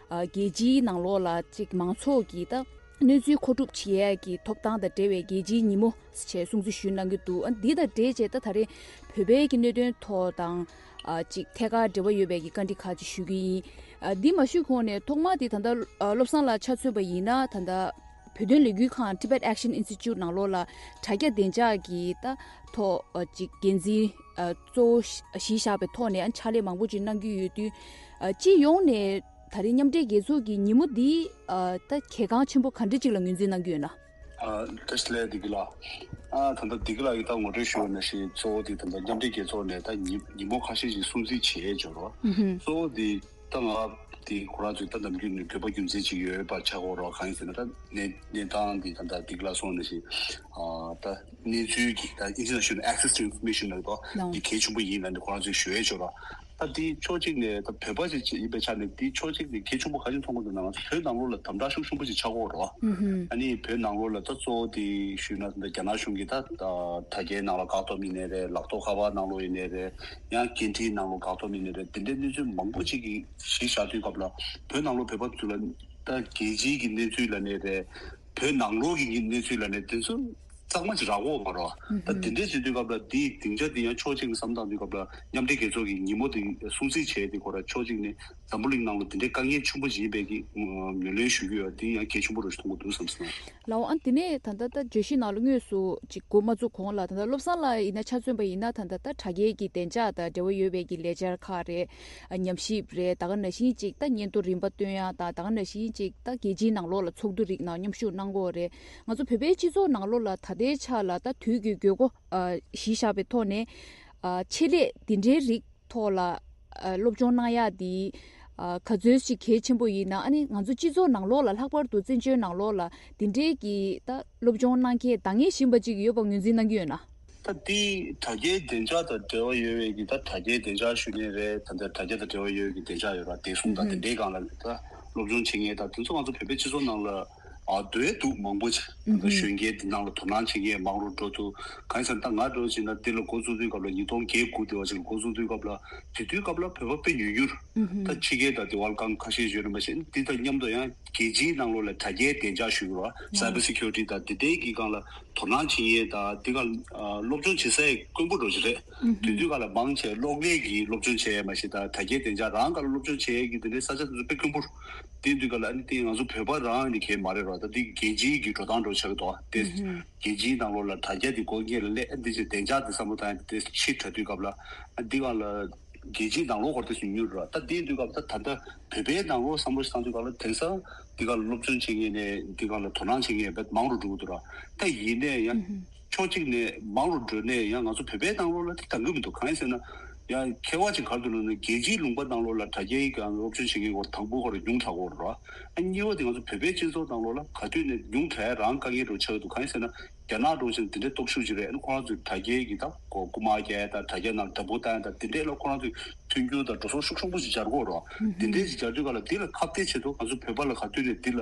ཨ། རྒྱལ་སྤྱིའི་ནང་ལོགས་ལ་ཅིག་མང་ཚོགས་ཀྱི་ད་གནས་ཚུལ་མཁོ་སྒྲུབ་བྱེད་ཡས་ཀྱི་ཐོབ་ཐང་དང་འབྲེལ་བའི་རྒྱལ་སྤྱིའི་ཉིན་མོ་ཞེས་སྲུང་བརྩི་ཞུས་གནང་གི་འདུག། ཨ། འདི་དང་འབྲེལ་བྱས་ད་ད་རེས་བོད་པའི་གི་གནད་དོན་ཐོག་དང་། ཨ། ཅིག་ཐད་ཀར་འབྲེལ་བ་ཡོད་པའི་གི་བཀའ་འདྲི་ཁག་ཅིག་ཞུ་གི་ཡིན། ཨ། འདི་མ་ཞུས་གོང་ནས་ཐོག་མར་དེ་ད་ལྟ། ཨ། བློ་བཟང་ལགས་ཆ་མཚོན་པ་ཡིན་ན་ད་ལྟ་བོད་དོན་ལས་འགུལ་ཁང་Tibet Action Institute ནང་ལོགས་ལ་དྲ་རྒྱ་བདེ་འཇགས་ཀྱི་ད་ཐོག་ཨ། ཅིག་འགན་འཛིན། ཨ། གཙོ་བོ་གཞི་བཞག་པའི་ཐོག་ནས་ཨ། ཕྱག་ལས་མང་པོ་ཅིག་གནང་གི་ཡོད་དུས། ཨ། སྤྱི་ཡོངས་ནས་ད་རེས་མཉམ་འབྲེལ་རྒྱལ་ཚོགས་ཀྱི་ཉིན་མོ་འདི། ཨ། ད་གལ་འགངས་ཆེན་པོ་ག་འདྲ་ཅིག་ལ་ངོས་འཛིན་གནང་གི་ཡོད་ན། ཨ། བཀྲ་ཤིས་བདེ་ལེགས་བདེ་སྐྱིད་ལགས། ཨ། ད་ལྟ་བདེ་སྐྱིད་ལགས་ཀྱིས་ད་ངོ་སྤྲོད་ཞུས་པ་ནང་བཞིན་གཙོ་བོ་དེ་ད་ལྟ་མཉམ་འབྲེལ་རྒྱལ་ཚོགས་ནས་ད་ཉིན་ཉིན་མོ་ཁ་ཤས་ཤིག་སྲུང་བརྩི་བྱས་ཡོད་རེད། ཨུ་ཧུམ། གཙོ་བོ་དེ་ད་ང་དེ་ཁོ་རང་ཚོས་ད་ནམ་རྒྱུན་ནས་བོད་པ་རྒྱུ་མཚན་ཅིག་ཡོད་པ་ཆགས་ཀྱི་ཡོད་རེད། གང་ཡིན་ཟེར་ན་ད་གནས་གནས་སྟངས་དེ་ད་ལྟ་བདེ་སྐྱིད་ལགས་གསུངས་པ་ནང་བཞིན། ཨ། ད་གནས་ཚུལ་གྱི་ད་International Access to Information ལབ་དོ། ལགས། འདི་གལ་ཆེན་པོ་ཡིན་ལབ་ནས་ཁོ་རང་ཚོས་ཞུ་ཡས་ཡོད་རེད། ད་འདི་ཕྱོགས་གཅིག་ནས་ད་བོད་པ་ཞིག་ཡིན་པའི་ཆ་ནས་འདི་ཕྱོགས་གཅིག་ནས་གལ་ཆེན་པོ་ག་རེ་མཐོང་གི་འདུག་ན། ང་ཚོ་བོད་ནང་ལོགས་ལ་དམ་དྲག་ཤུགས་ཆེན་པོ་ཞིག་ཆགས་ཀྱི་ཡོད་རེད། ཨུ་ཧུམ། ཨ་ནི་བོད་ནང་ལོགས་ལ་ད་གཙོ་བོ་དེ་ཞུས་ན་ད་རྒྱ་ནག་གཞུང་གིས་ད་ད་དྲ་རྒྱའི་ནང་ལ་བཀག་སྡོམ་ཡིན་ནའི་རེད། ལག་ཐོག་ཁ་པར་ནང་ལོགས་ཡིན་ནའི་རེད། ཡང་སྐད་འཕྲིན་ནང་ལོགས་བཀག་སྡོམ་ཡིན་ནའི་རེད། དེ་འདྲའི་གནས་ཚུལ་མང་པོ་ཅིག་གི་གཞི་བཞག་དུས་སྐབས་ལ་བོད་ནང་ལོགས་བོད་པ་ཚོ་ལ་ད་རྒྱལ་སྤྱིའི་གི་གནས་ཚུལ་ལབ་ནའི་རེད། བོད་ནང་ལོགས་ཀྱི་གནས་ཚུལ་ལབ་ནའི་དེ་ཚོ་གཙང་མ་ཅིག་རག་གི་ཡོད་མ་རེད། ད་དེ་འདྲའི་བྱེད་དུས་སྐབས་ལ་དེའི་སྡིངས་ཆ་དེ་ཡང་ཕྱོགས་གཅིག་ནས་བསམ་བཏང་དུས་སྐབས་ལ་མཉམ་འབྲེལ་རྒྱལ་ཚོགས་ཀྱི་ཉིན་མོ་དེ་སྲུང་བརྩི་བྱས་ཏེ་ཁོ་རང་ཕྱོགས་གཅིག་ནས་འཛམ་བུ་གླིང་ནང་ལ་དེ་འདྲའི་དཀའ་ངལ་ཆེན་པོ་ཞིག་ཡིན་པའི་གི་ངོས་ལེན་ཞུ་གི་ཡོད། དེ་ཡང་གལ་ཆེན་པོ་རེད་ཞུ་མཐོང་གི་འདུག་བསམ་སོང་། ལགས་འོ། ཨ། དེ་ནས་ད་ལྟ་ད་བརྗོད་གཞི་ནང་ལ་དངོས་སུ་ཅིག་འགོ་མ་བཙུགས་གོང་ལ་ད་ལྟ་བློ་བཟང་ལགས་ཡིན་ན་ཆ་མཚོན་པ་ཡིན་ན་ད་ལྟ་ད་དྲ་རྒྱའི་གི་བདེ་འཇགས་དང་འབྲེལ་བ་ཡོད་པའི་གི་ལས་འཆར་ཁག་རེད། ཨ། ཉམས་ཞིབ་རེད། ད་ག་ནང་བཞིན་ཅིག་ད་སྙན་ཐོ་རིམ་པ་བཏོན་ཡ་དང་ད་ག་ནང་བཞིན་ཅིག་ད་རྒྱལ་སྤྱིའི་ནང་ལོགས་ལ་ཚོགས་འདུ་རིགས་ནང་མཉམ་ཞུགས་གནང་གི་ཡོད་རེད། ང་ཚོ་བོད་པའི་སྤྱི་ཚོགས་ནང་ལོགས་ལ་ད་ལྟའི་ཆ་ལ་ད་དུས་ཀྱི་དགོས་མཁོ། ཨ། གཞི་བཞག་པའི་ཐོག་ནས། ཨ། ཆེད་ལས་འདི་འདྲའི་རིགས་ཐོག་ལ། ཨ། སློབ་སྦྱོང་གནང་ཡག་འདི། ཨ། ག་ཚོད་ཅིག་གལ་ཆེན་པོ་ཡིན་ན། ཨ་ནི་ང་ཚོ་སྤྱི་ཚོགས་ནང་ལོགས་ལ་ལྷག་པར་དུ་བཙན་བྱོལ་ནང་ལོགས་ལ་འདི་འདྲའི་གི་ད་སློབ་སྦྱོང་གནང་མཁན་འདང་ངེས་བཞིན་པ་ཅིག་ཡོད་པ་ངོས་འཛིན་གནང་གི་ཡོད་ན། ད་འདི་དྲ་རྒྱའི་བདེ་འཇགས་དང་འབྲེལ་བ་ཡོད་པའི་གི་ད་དྲ་རྒྱའི་བདེ་འཇགས་ཞུ་ནི་རེད། ད་ལྟ་དྲ་རྒྱ་དང་འབྲེལ་བ་ཡོད་པའི་གི་བདེ་འཇགས་ཡོད་ར། བདེ་སྲུང་དང་དེ་འདྲའི་སྒང་ལ་ད་སློབ་སྦྱོང་བྱེད་མཁན་ད་དེ་ཚོ་ང་ཚོ་བོད་པའི་སྤྱི་ཚོགས་ནང་ལ། ཨ། འདུག་འདུག་མང་པོ་ཅིག་ད་གཞོན་སྐྱེས་འདི་ནང་ལ་དོ་སྣང་བྱེད་མཁན་མང་རུ་འགྲོ་འདུག། གང་ཡིན་ཟེར་ན་ད་ང་འདྲ་བོ་བྱས་ན་འདི་ལ་འགོ་བཙུགས་དུས་སྐབས་ལ་ཉིས་སྟོང་བརྒྱད་དགུ་དེ་བ་ཅིག་ལ་འགོ་བཙུགས་དུས་སྐབས་ལ་དེ་དུས་སྐབས་ལ་བོད་པ་དཔེ་ཉུང་ཉུང་། ད་ཕྱི་རྒྱལ་དང་དེ་བ་ལ་ཀམ་ཁ་ཤས་ཡོད་རེད། མ་གཞི་འདི་དང་མཉམ་དུ་ཡང་རྒྱལ་སྤྱིའི་ནང་ལོགས་ལ་དྲ་རྒྱའི་བདེ་འཇགས་ཞུ་དགོས་ར། Cyber Security དང་དེ་འདྲའི་གི་སྒང་ལ་དོ་སྣང་བྱེད་མཁན་དང་འདི་སྒང་སློབ་སྦྱོང་བྱེད་སའི་དཀོན་པོ་འདྲ་བོ་ཅིག་རེད། དེ་དུས་སྐབས་ལ་མང་ཆེ་གློག་ཀླད་ཀྱི་སློབ་སྦྱོང་བྱས་མ་གཞི་ད་དྲ་རྒྱའི་བདེ་འཇགས་རང་སྒང་ལ་སློབ་སྦྱོང་བྱེད་ཡས་ཀྱི་དེ་འདྲའི་ས་ཆ་དེ་ཚོ་དཔེ་དཀོན་པོ། དེ་དུས་སྐབས་ལ་ཨ་ནི་དེ་ང་ཚོ་བོད་པ་རང་ནི་གལ་མ་རེད་ར། ད་དེ་རྒྱལ་སྤྱིའི་གི་འགྲོ་སྟངས་འདྲ་བོ་ཆགས་ཀྱི་འདུག། དེ་རྒྱལ་སྤྱིའི་ནང་ལོགས་ལ་དྲ་རྒྱ་དེ་སྒོ་ངེས་ལ་སླེབས། ཨ་འདི་ཅིག་བདེ་འཇགས་དེ་བསམ་བློ་བཏང་ཡ་དེ་ཕྱི་དྲགས་དུས་སྐབས་ལ་ཨ་འདི་སྒང་ལ་རྒྱལ་སྤྱིའི་ནང་ལོགས་སྐོར་དེ་ཚོ་ཉུང་ར། ད་དེ་དུས་སྐབས་ད་ད་ལྟ་བོད་པའི་ནང་ལོགས་བསམ་བློ་ཞིག་བཏང་དུས་སྐབས་ལ་དེང་སང་འདི་སྒང་ལ་སློབ་སྦྱོང་བྱེད་མཁན་ནས་འདི་སྒང་ལ་དོ་སྣང་བྱེད་མཁན་བས་མང་རུ་འགྲོ་གི་འདུག་ར། ད་ཡིན་ནའི་ཡང་ཕྱོགས་གཅིག་ནས་མང་རུ་འགྲོ་ནའི་ཡང་ང་ཚོ་བོད་པའི་ནང་ལོགས་ལ་དེ་འདང་གི་མི་འདུག། གང་ཡིན་ཟེར་ན་ཡང་ཁྱད་པར་ཅིག་ག་རེ་འདུག་ལབ་ན་རྒྱལ་སྤྱིའི་ལུང་པ་ནང་ལོགས་ལ་དྲ་རྒྱའི་སྒང་སློབ་སྦྱོང་བྱེད་མཁན་སྐོར་དང་པོ་ཁོ་ར་ཉུང་དྲགས་ཡོད་ར། ཨ་གཉིས་པ་དེ་ང་ཚོ་བོད་པའི་སྤྱི་ཚོགས་ནང་ལོགས་ལ་ག་དུས་ནས་ཉུང་དྲགས་རང་དཀའ་ངལ་འདྲ་བོ་ཆགས་ཀྱི་འདུག། གང་ཡིན་ཟེར་ན་རྒྱ་ནག་འདྲ་བོ་ཞིག་དེ་འདྲའི་སྟོབས་ཤུགས་ཅིག་རེད། ཨ་ནི་ཁོ་རང་ཚོས་དྲ་རྒྱའི་གི་ད་གོ་རྐུ་མ་རྒྱག་ཡ་དང་དྲ་རྒྱ་ནང་བདག་པོ་བཏང་ཡ་དང་དེ་འདྲའི་ལ་ཁོ་རང་ཚོས་མཐུན་འགྱུར་དང་འགྲོ་སོང་ཤུགས་ཆེན་པོ་ཞིག་སྦྱར་གྱི་ཡོད་རེད། དེ་འདྲའི་ཞིག་སྦྱར་དུས་སྒང་ལ་དེ་ལ་ཁ་གཏད་ཆེད་དུ་ང་ཚོ་བོད་པ་ལ་ག་དུས་ནས་འདི་ལ་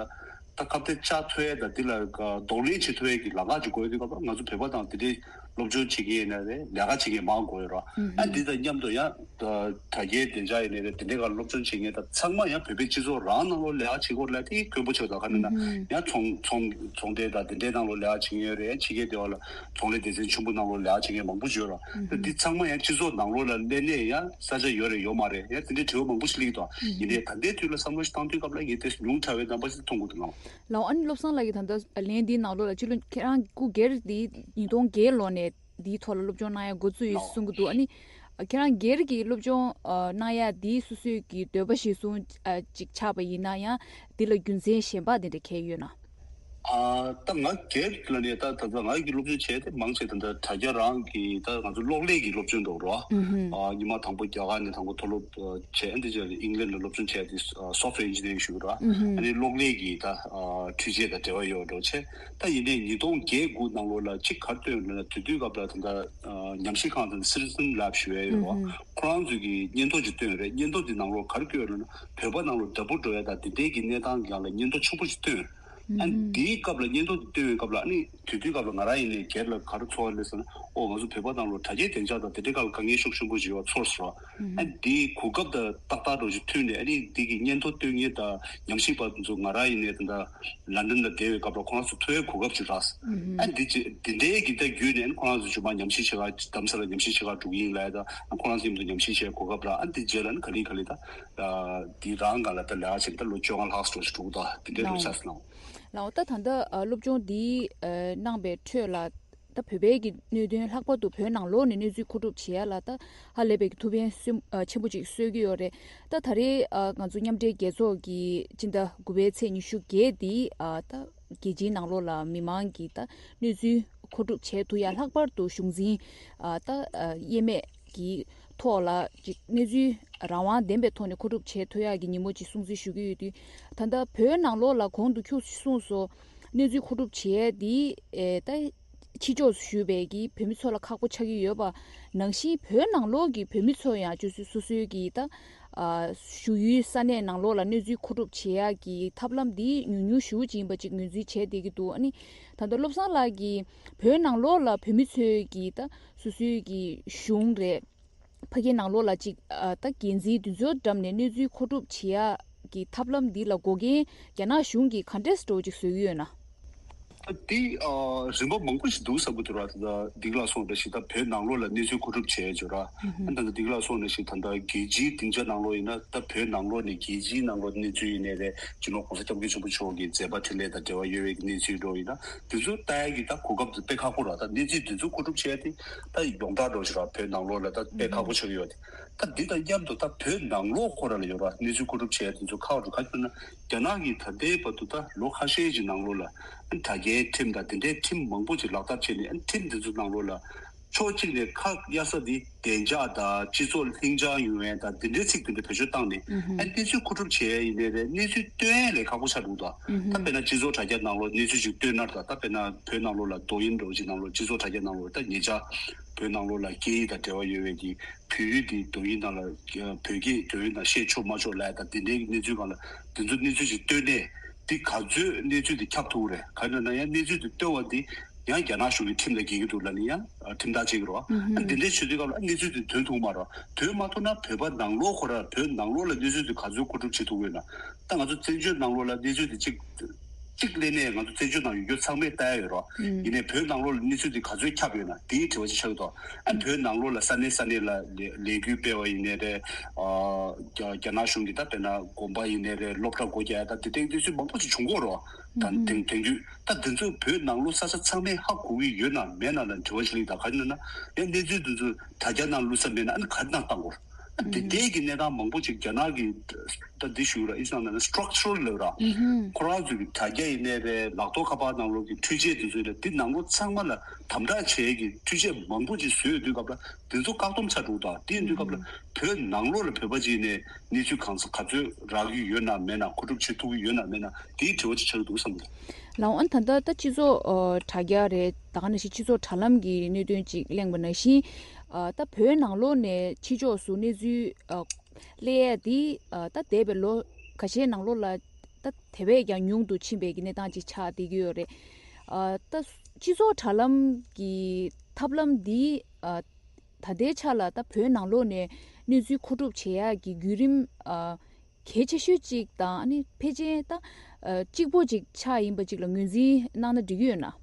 ད་ཁ་གཏད་བཅག་ཐུབ་ཡ་དང་འདི་ལ་གདོང་ལེན་བྱེད་ཐུབ་ཡ་གི་ལམ་ཁ་ཅིག་དགོས་ཡོད་དུས་སྐབས་ལ་ང་ཚོ་བོད་པ་དང་དེ་འདྲའི་སློབ་སྦྱོང་བྱེད་མཁན་ཡིན་ན་རེད། ལས་ཀ་བྱེད་མཁན་མང་དགོས་ཡོད་རེད། ཨ་འདི་དང་མཉམ་དུ་ཡང་དྲ་རྒྱའི་བདེ་འཇགས་ཡིན་ནའི་རེད། དེ་འདྲའི་སྒང་སློབ་སྦྱོང་བྱེད་མཁན་དང་ཚང་མ་ཡང་བོད་པའི་སྤྱི་ཚོགས་རང་ནང་ལོགས་ལས་ཀ་བྱེད་སྐོར་ལ་དེ་དཀོན་པོ་ཆགས་འདུག། ག་རེ་ན་ཡང་ཚོང་ཚོང་ཚོང་འབྲེལ་དང་དེ་འདྲའི་ནང་ལོགས་ལས་ཀ་བྱེད་མཁན་ཡོད་རེད། ཕྱི་རྒྱལ་དེ་བ་ལ་ཚོང་ལས་སྡེ་ཚན་ཆེན་པོ་ནང་ལོགས་ལས་ཀ་བྱེད་མཁན་མང་པོ་ཅིག་ཡོད་རེད། ད་འདི་ཚང་མ་ཡང་སྤྱི་ཚོགས་ནང་ལོགས་ལ་སླེབས་ནས་ཡང་ས་ཆ་ཡོད་རེད་ཡོད་མ་རེད། ཡང་དེ་འདྲའི་དྲི་བ་མང་པོ་ཞིག་སླེབས་ཀྱི་འདུག། ཡིན་ནའི་ད་ལྟའི་དུས་ལ་བསམ་བློ་ཞིག་བཏང་དུས་སྐབས་ལ་ངས་དེ་ཉུང་དྲགས་པའི་རྣམ་པ་ཞིག་མཐོང་གི་འདུག་ལགས། ལགས་འོ། ཨ་ནི་བློ་བཟང་ལགས་ཀྱིས་ད་ལྟ་ལན་འདིའི་ནང་ལོགས་ལ་སྤྱི་ལོ་ཁྱེད་རང་སྐུ་སྒེར་འདི་ཉིས་སྟོང་བརྒྱད་ལོ་ནས་འདིའི་ཐོག་ལ་སློབ་སྦྱོང་གནང་ཡ་འགོ་བཙུགས་ཡོད་གསུང་གི་འདུག། ཨ་ནི་ ཁྱེད་རང་སྒེར་གྱི་སློབ་སྦྱོང་ཨ་གནང་ཡ་འདི་སོ་སོའི་གི་འདོད་པ་གཞིར་བཟུང་ཨ་ཅིག་ཆགས་པ་ཡིན་ན་ཡང་འདི་ལ་རྒྱུ་མཚན་གཞན་པ་དེ་འདྲ་གང་ཡོད་ན། ཨ་ད་ང་སྒེར་ལ་ནས་ད་ད་ལྟ་ང་གི་སློབ་སྦྱོང་བྱས་ཏེ་མང་ཆེ་ད་ལྟ་དྲ་རྒྱ་རང་གི་ད་ང་ཚོ་གློག་ཀླད་ཀྱི་སློབ་སྦྱོང་འདུག་རོ། ཨ་ཉི་མ་དང་པོ་རྒྱ་གར་ནས་དང་པོ་མཐོ་སློབ་བྱས་ཨ་འདི་རྗེས་ལ་ཨིང་ལན་ལ་སློབ་སྦྱོང་བྱས་ཏེ་སོཕ་ཝེར་ཨིན་ཇི་ནི་ཡ་རིང་ཞུ་གི་རོ། ཨ་ནི་གློག་ཀླད་ཀྱི་ད་འཕྲུལ་ཆས་དང་འབྲེལ་བ་ཡོད་འགྲོ་བྱས། ད་ཡིན་ནའི་ཉིས་སྟོང་བརྒྱད་དགུ་ནང་ལོགས་ལ་གཅིག་ག་རེ་ཐོན་ཡོད་ལབ་ན་དེ་དུས་སྐབས་ལ་ད་ལྟ་ཉམས་ཞིབ་ཁང་དང་སི་ཊི་སན་ལེབ་ཞུ་ཡས་ཡོད་རོ། ཁོ་རང་ཚོས་ཀྱི་སྙན་ཐོ་ཅིག་བཏོན་ཡོད་རེད། སྙན་ཐོ་དེ་ནང་ལོགས་ག་རེ་བཀོད་ཡོད་ལབ་ན་བོད་པ་ནང་ལོགས་དྲ་འབུ་འགྲོ་ཡ་དང་དེ་འདྲའི་གི་གནས་སྟངས་སྒང་ལ་སྙན་ཐོ་ཆེན་པོ་ཅིག་བཏོན་ཡོད། ཨ་ནི་དེའི་སྐབས་ལ་སྙན་ཐོ་དེ་བཏོན་པའི་སྐབས་ལ་ཨ་ནི་དེ་དུས་སྐབས་ལ་ང་རང་ཡིན་ནའི་སྒེར་ལ་ག་རེ་ཚོར་བ་རེད་ཟེར་ན། ཨོ་ང་ཚོ་བོད་པ་ནང་ལོགས་དྲ་རྒྱའི་བདེ་འཇགས་དང་དེ་འདྲའི་སྐབས་ལ་དཀའ་ངལ་ཤུགས་ཆེན་པོ་ཞིག་ཡོད་པ་ཚོར་སོང་། ཨ་ནི་དེའི་གོ་སྐབས་དང་ཏག་ཏག་འདྲ་བོ་ཞིག་ཐོན་ནས་ཨ་ནི་དེ་གི་སྙན་ཐོ་བཏོན་མཁན་དང་ཉམས་ཞིབ་པ་ཚོ་ང་རང་ཡིན་ནའི་ད་ལྟ་ལན་ཌན་ལ་བསྡད་པའི་སྐབས་ལ་ཁོ་རང་ཚོ་ཐུག་ཡའི་གོ་སྐབས་ཅིག་རག་སོང་། ཨ་ནི་དེ་ཅི་དེ་འདྲའི་གི་ད་བརྒྱུད་ནས་ཨ་ནི་ཁོ་རང་ཚོ་ཇོ་མ་ཉམས་ཞིབ་བྱེད་ག་རྡ་རམ་ས་ལ་ཉམས་ཞིབ་བྱེད་ག་འགྲོ་གི་ཡིན་ལབ་ཡ་ད་ཨ་ཁོ་རང་ཚོ་མཉམ་དུ་ཉམས་ཞིབ་བྱེད་གོ་སྐབས་རག་ཨ་ནི་དེ་རྗེས་ལ་ཨ་ནི་ག་ལེ་ག་ལེ་ད་དེ་རང་སྒང་ལ་ད་ལས་ཀ་བྱེད་ད་ལོ་བཅོ་ལྔ་ལྷག་ཙམ་འགྲོ་ཞིག་འགྲོ་གི་འདུག་དེ་འདྲའི་ལོ་ཆགས་སོང་། ལའོ། ད་ད་ལྟ་ཨ་སློབ་སྦྱོང་འདི་ཨ་གནང་པའི་ཁྲོད་ལ་ད་བོད་པའི་གི་གནད་དོན་ལྷག་པར་དུ་བོད་ནང་ལོགས་ནས་གནས་ཚུལ་མཁོ་སྒྲུབ་བྱེད་ཡ་ལ་ད་ཧ་ལས་པའི་གི་ཐུགས་ཕན་གསོས་ཨ་ཆེན་པོ་ཅིག་གསོས་ཀྱི་ཡོད་རེད། ད་ད་རེས་ཨ་ང་ཚོ་མཉམ་འབྲེལ་རྒྱལ་ཚོགས་ཀྱི་སྤྱི་ཟླ་དགུ་པའི་ཚེས་ཉི་ཤུ་བརྒྱད་འདི་ཨ་ད་རྒྱལ་སྤྱིའི་ནང་ལོགས་ལ་མི་མང་གི་ད་གནས་ཚུལ་མཁོ་སྒྲུབ་བྱེད་ཐུབ་ཡ་ལྷག་པར་དུ་གཞུང་འཛིན་ཨ་ད་ཨ་དབྱེར་མེད་ཀྱི་ཐོག་ལ་ཅིག་གནས་ཚུལ་རང་དབང་ལྡན་པའི་ཐོག་ནས་མཁོ་སྒྲུབ་བྱེད་ཐུབ་ཡག་གི་ཉིན་མོ་ཅིག་སྲུང་བརྩི་ཞུ་གི་ཡོད་དུས། ད་ལྟ་བོད་ནང་ལོགས་ལ་གོང་དུ་ཁྱོད་གསུངས་སོང་། གནས་ཚུལ་མཁོ་སྒྲུབ་བྱེད་ཡས་འདི་ཨེ་ད་ཕྱི་ཕྱོགས་སུ་བཞུགས་པའི་གི་བོད་མི་ཚོ་ལ་ཁག་པོ་ཆགས་ཀྱི་ཡོད་པ་ནང་བཞིན་བོད་ནང་ལོགས་ཀྱི་བོད་མི་ཚོ་ཡང་སྤྱོད་ཚུལ་སོ་སོའི་གི་ད་ཨ་བཞུགས་ཡུལ་ས་གནས་ནང་ལོགས་ལ་གནས་ཚུལ་མཁོ་སྒྲུབ་བྱེད་ཡག་གི་ཐབས་ལམ་འདི་ཉུང་ཉུང་ཞེ་པོ་ཅིག་ཡིན་པ་ཅིག་ངོས་འཛིན་བྱས་བསྡད་ཀྱི་འདུག་ཨ་ནི་ད་ལྟ་བློ་བཟང་ལགས་ཀྱིས་བོད་ནང་ལོགས་ལ་བོད་མི་ཚོའི་གི་ད་སོ་སོའི་གི་གཞུང་རེད། ཕ་གིའི་ནང་ལོགས་ལ་ཅིག་ཨ་ད་འགན་འཛིན་འདི་ཚོའི་འགྲམ་ནས་གནས་ཚུལ་མཁོ་སྒྲུབ་བྱེད་ཡག་གི་ཐབས་ལམ་འདི་ལ་འགོག་རྐྱེན་རྒྱ་ནག་གཞུང་གིས་ག་འདྲས་འདྲ་བོ་ཅིག་བཟོ་གི་ཡོད་ན། ད་འདི་ཨ་རིམ་པ་མང་པོ་ཞིག་འདུག་བསམ་གྱི་འདུག་ར། ད་ལྟ་འདི་ག་ལ་སོང་འདྲ་ཞིག་ད་བོད་ནང་ལོགས་ལ་གནས་ཚུལ་མཁོ་སྒྲུབ་བྱས་ཡོད་ར། ཨ་ད་ལྟ་འདི་ག་ལ་སོང་འདྲ་ཞིག་ད་ལྟ་རྒྱལ་སྤྱིའི་སྡིངས་ཆ་ནང་ལོགས་ཡིན་ན་ད་བོད་ནང་ལོགས་ནས་རྒྱལ་སྤྱིའི་ནང་ལོགས་གནས་ཚུལ་ཡིན་ནའི་རེད། སྤྱི་ནོར་གོང་ས་སྐྱབས་མགོན་ཆེན་པོ་མཆོག་གི་མཛད་པ་འཕྲིན་ལས་དང་འབྲེལ་བ་ཡོད་པའི་གནས་ཚུལ་འདྲ་བོ་ཡིན་ན་དེ་ཚོ་ལྟ་ཡག་གི་ད་གོ་སྐབས་དེ་དཔེ་ཁག་པོ་ར། ད་གནས་ཚུལ་དེ་ཚོ་མཁོ་སྒྲུབ་བྱས་ཏེ་ད་ཡོངས་གྲགས་འདྲ་བོ་ཞིག་ར་བོད་ནང་ལོགས་ལ་ད་དཔེ་ཁག་པོ་ཆགས་ཀྱི་ཡོད་དེ། ད་འདི་དང་མཉམ་དུ་ད་བོད་ནང་ལོགས་ཁོ་ར་ལ་ཡོད་ར་གནས་ཚུལ་མཁོ་སྒྲུབ་བྱས་དེ་ཚོ་ཁག་པོ་འདུག་ག་རེ་ཟེར་ན་རྒྱ་ནག་གིས་ད་ལྟའི་བར་དུ་ད་ལོ་ཁ་ཤས་ཀྱི་ནང་ལོགས་ལ་དྲ་རྒྱའི་ཁྲིམས་དང་དེ་འདྲའི་ཁྲིམས་མང་པོ་ཅིག་ལག་བསྟར་བྱས་ནས་ཁྲིམས་དེ་ཚོ་ནང་ལོགས་ལ་ཕྱོགས་གཅིག་ནས་ཁ་གཡར་ས་འདི་བདེ་འཇགས་དང་སྤྱི་ཚོགས་ལྷིང་འཇགས་ཡོང་ཡས་དང་དེ་འདྲའི་ཚིག་དེ་འདྲ་བེད་སྤྱོད་བཏང་ནས་ཨ་གནས་ཚུལ་མཁོ་སྒྲུབ་བྱས་ཡིན་ནའི་རེད། གནས་ཚུལ་སྟོན་ཡས་ལས་ཁག་པོ་ཆགས་འདུག་ད་ད་དཔེར་ན་སྤྱི་ཚོགས་དྲ་རྒྱ་ནང་ལོགས་གནས་ཚུལ་ཅིག་སྟོན་ན་ད་ད་དཔེར་ན་བོད་ནང་ལོགས་ལ་抖音འདྲ་བོ་ཅིག་ནང་ལོགས་སྤྱི་ཚོགས་དྲ་རྒྱ་ནང་ལོགས་ད་ཉེ་ཆར་བོད་ནང་ལོགས་ལ་སྐད་ཡིག་དང་འབྲེལ་བ་ཡོད་པའི་གི་བོད་ཡིག་དེ་抖音ནང་ལ་བོད་སྐད་抖音ནང་བཤད་ཆོག་མ་ཆོག་ལབ་ཡ་ད་དེ་འདྲའི་གནས་ཚུལ་སྒང་ལ་དེ་ཚོ་གནས་ཚུལ་ཅིག་སྟོན་ནས་དེ་ག་ཚོད་གནས་ཚུལ་དེ་ཁྱབ་ཐུབ་རེད། ག་རེ་ན་ཡང་གནས་ཚུལ་དེ་སྟོན་པ་དེ་ཡང་རྒྱ་ནག་གཞུང་གི་ཁྲིམས་ལ་འགལ་གྱི་འདུག་ལབ་ནས་ཡང་ཁྲིམས་ཐག་བཅད་ཀྱི་རེད་བ། ཨ་འདི་འདྲའི་བྱེད་དུས་སྐབས་ལ་གནས་ཚུལ་དེ་ཐོན་ཐུབ་མ་རེད། ཐོན་མ་ཐུབ་ན་བོད་པ་ནང་ལོགས་ཁོ་ར་བོད་ནང་ལོགས་ལ་གནས་ཚུལ་དེ་ག་ཚོད་མཁོ་སྒྲུབ་བྱེད་ཐུབ་ཀྱི་ཡོད་ན། ད་ང་ཚོ་བཙན་བྱོལ་ནང་ལོགས་ལ་གནས་ཚུལ་དེ་གཅིག་གཅིག་ལས་ནས་ང་ཚོ་བཙན་བྱོལ་ནང་ཡོད་རྒྱུ་ཚང་མས་ལྟ་ཡ་ཡོད་རེད་བ། ཡིན་ནའི་བོད་ནང་ལོགས་ལ་གནས་ཚུལ་དེ་ག་ཚོད་ཁྱབ་ཡོད་ན་དེའི་དྲི་བ་ཅིག་ཆགས་ཀྱི་འདུག་ཨ་བོད་ནང་ལོགས་ལ་ས་གནས་ས་གནས་ལ་ལས་ལས་འགུལ་སྤེལ་བ་ཡིན་ནའི་རེད། ཨ་རྒྱ་རྒྱ་ནག་གཞུང་གིས་ད་དཔེར་ན་དགོན་པ་ཡིན་ནའི་རེད། སློབ་གྲྭ་སྒོ་རྒྱག་ཡ་ད་དེ་འདྲའི་གནས་ཚུལ་མང་པོ་ཅིག་བྱུང་གི་ཡོད་རེད་བ། ད་དེང་དེང་དུས་ད་དེ་ཚོ་བོད་ནང་ལོགས་ས་ཆ་ཚང་མས་ཧ་གོ་གི་ཡོད་ན་མེད་ན་ལ་དྲི་བ་ཞིག་སླེབས། ད་ག་རེ་ན་ཡང་གནས་ཚུལ་དེ་ཚོ་དྲ་རྒྱ་ནང་བླུགས་ས་མེད་ན་ཨ་ནི་ག་རེ་ནང་བཏང་དགོས། ཨ་དེ་ལྟའི་གི་གནས་སྟངས་མང་པོ་ཅིག་རྒྱ་ནག་གི་ད་འདི་ཞུ་ར་ཨི་ཙང་ན་structural level ར། ཁོ་རང་ཚོའི་གི་དྲ་རྒྱ་ཡིན་ནའི་རེད། ལག་ཐོག་ཁ་པར་ནང་ལོགས་ཀྱི་འཕྲུལ་ཆས་དེ་ཚོ་ཡིན་ན་དེ་ནང་ལོགས་ཚང་མ་ལ་དམ་དྲག་བྱེད་ཀྱི་འཕྲུལ་ཆས་མང་པོ་ཅིག་བཟོས་ཡོད་དུས་སྐབས་ལ་དེ་ཚོ་བཀག་སྡོམ་ཆགས་འགྲོ་གི་འདུག་དེ་ཡིན་དུས་སྐབས་ལ་བོད་ནང་ལོགས་ལ་བོད་པ་ཅིག་ནས་གནས་ཚུལ་གང་ས་ག་ཚོད་རག་གི་ཡོད་ན་མེད་ན། མཁོ་སྒྲུབ་བྱེད་ཐུབ་ཀྱི་ཡོད་ན་མེད་ན་དེའི་དྲི་བ་ཅིག་ཆགས་ཀྱི་འདུག་བསམ་གྱི་འདུག་ལའང་ཨ་ད་ལྟ་ད་སྤྱི་ཚོགས་ཨ་དྲ་རྒྱ་རེད། ད་ག་ནང་བཞིན་སྤྱི་ཚོགས་དྲ་ལམ་གྱི་གནད་དོན་ཅིག་གླེང་བ་ནང་བཞིན་ཨ་ད་བོད་ནང་ལོགས་ནས་ཕྱི་ཕྱོགས་སུ་གནས་ཚུལ་ཨ་གླེང་ཡས་འདི་ཨ་ད་འདས་པའི་ལོ་ཁ་ཤས་ནང་ལོགས་ལ་ད་དེ་བས་ཀྱང་ཉུང་དུ་ཕྱིན་པའི་གི་གནས་སྟངས་ཅིག་ཆགས་བསྡད་ཀྱི་ཡོད་རེད། ཨ་ད་སྤྱི་ཚོགས་དྲ་ལམ་གྱི་ཐབས་ལམ་འདི་ཨ་ད་ལྟའི་ཆ་ལ་ད་བོད་ནང་ལོགས་ནས་གནས་ཚུལ་མཁོ་སྒྲུབ་བྱེད་ཡག་གི་བརྒྱུད་རིམ་ཨ་གལ་ཆེ་ཤོས་གཅིག་དང་ཨ་ནི་ཕལ་ཆེར་ད་ཨ་གཅིག་པོ་གཅིག་ཆགས་ཡིན་པ་གཅིག་ལ་ངོས་འཛིན་གནང་ན་འགྲིག་གི་ཡོད་ན།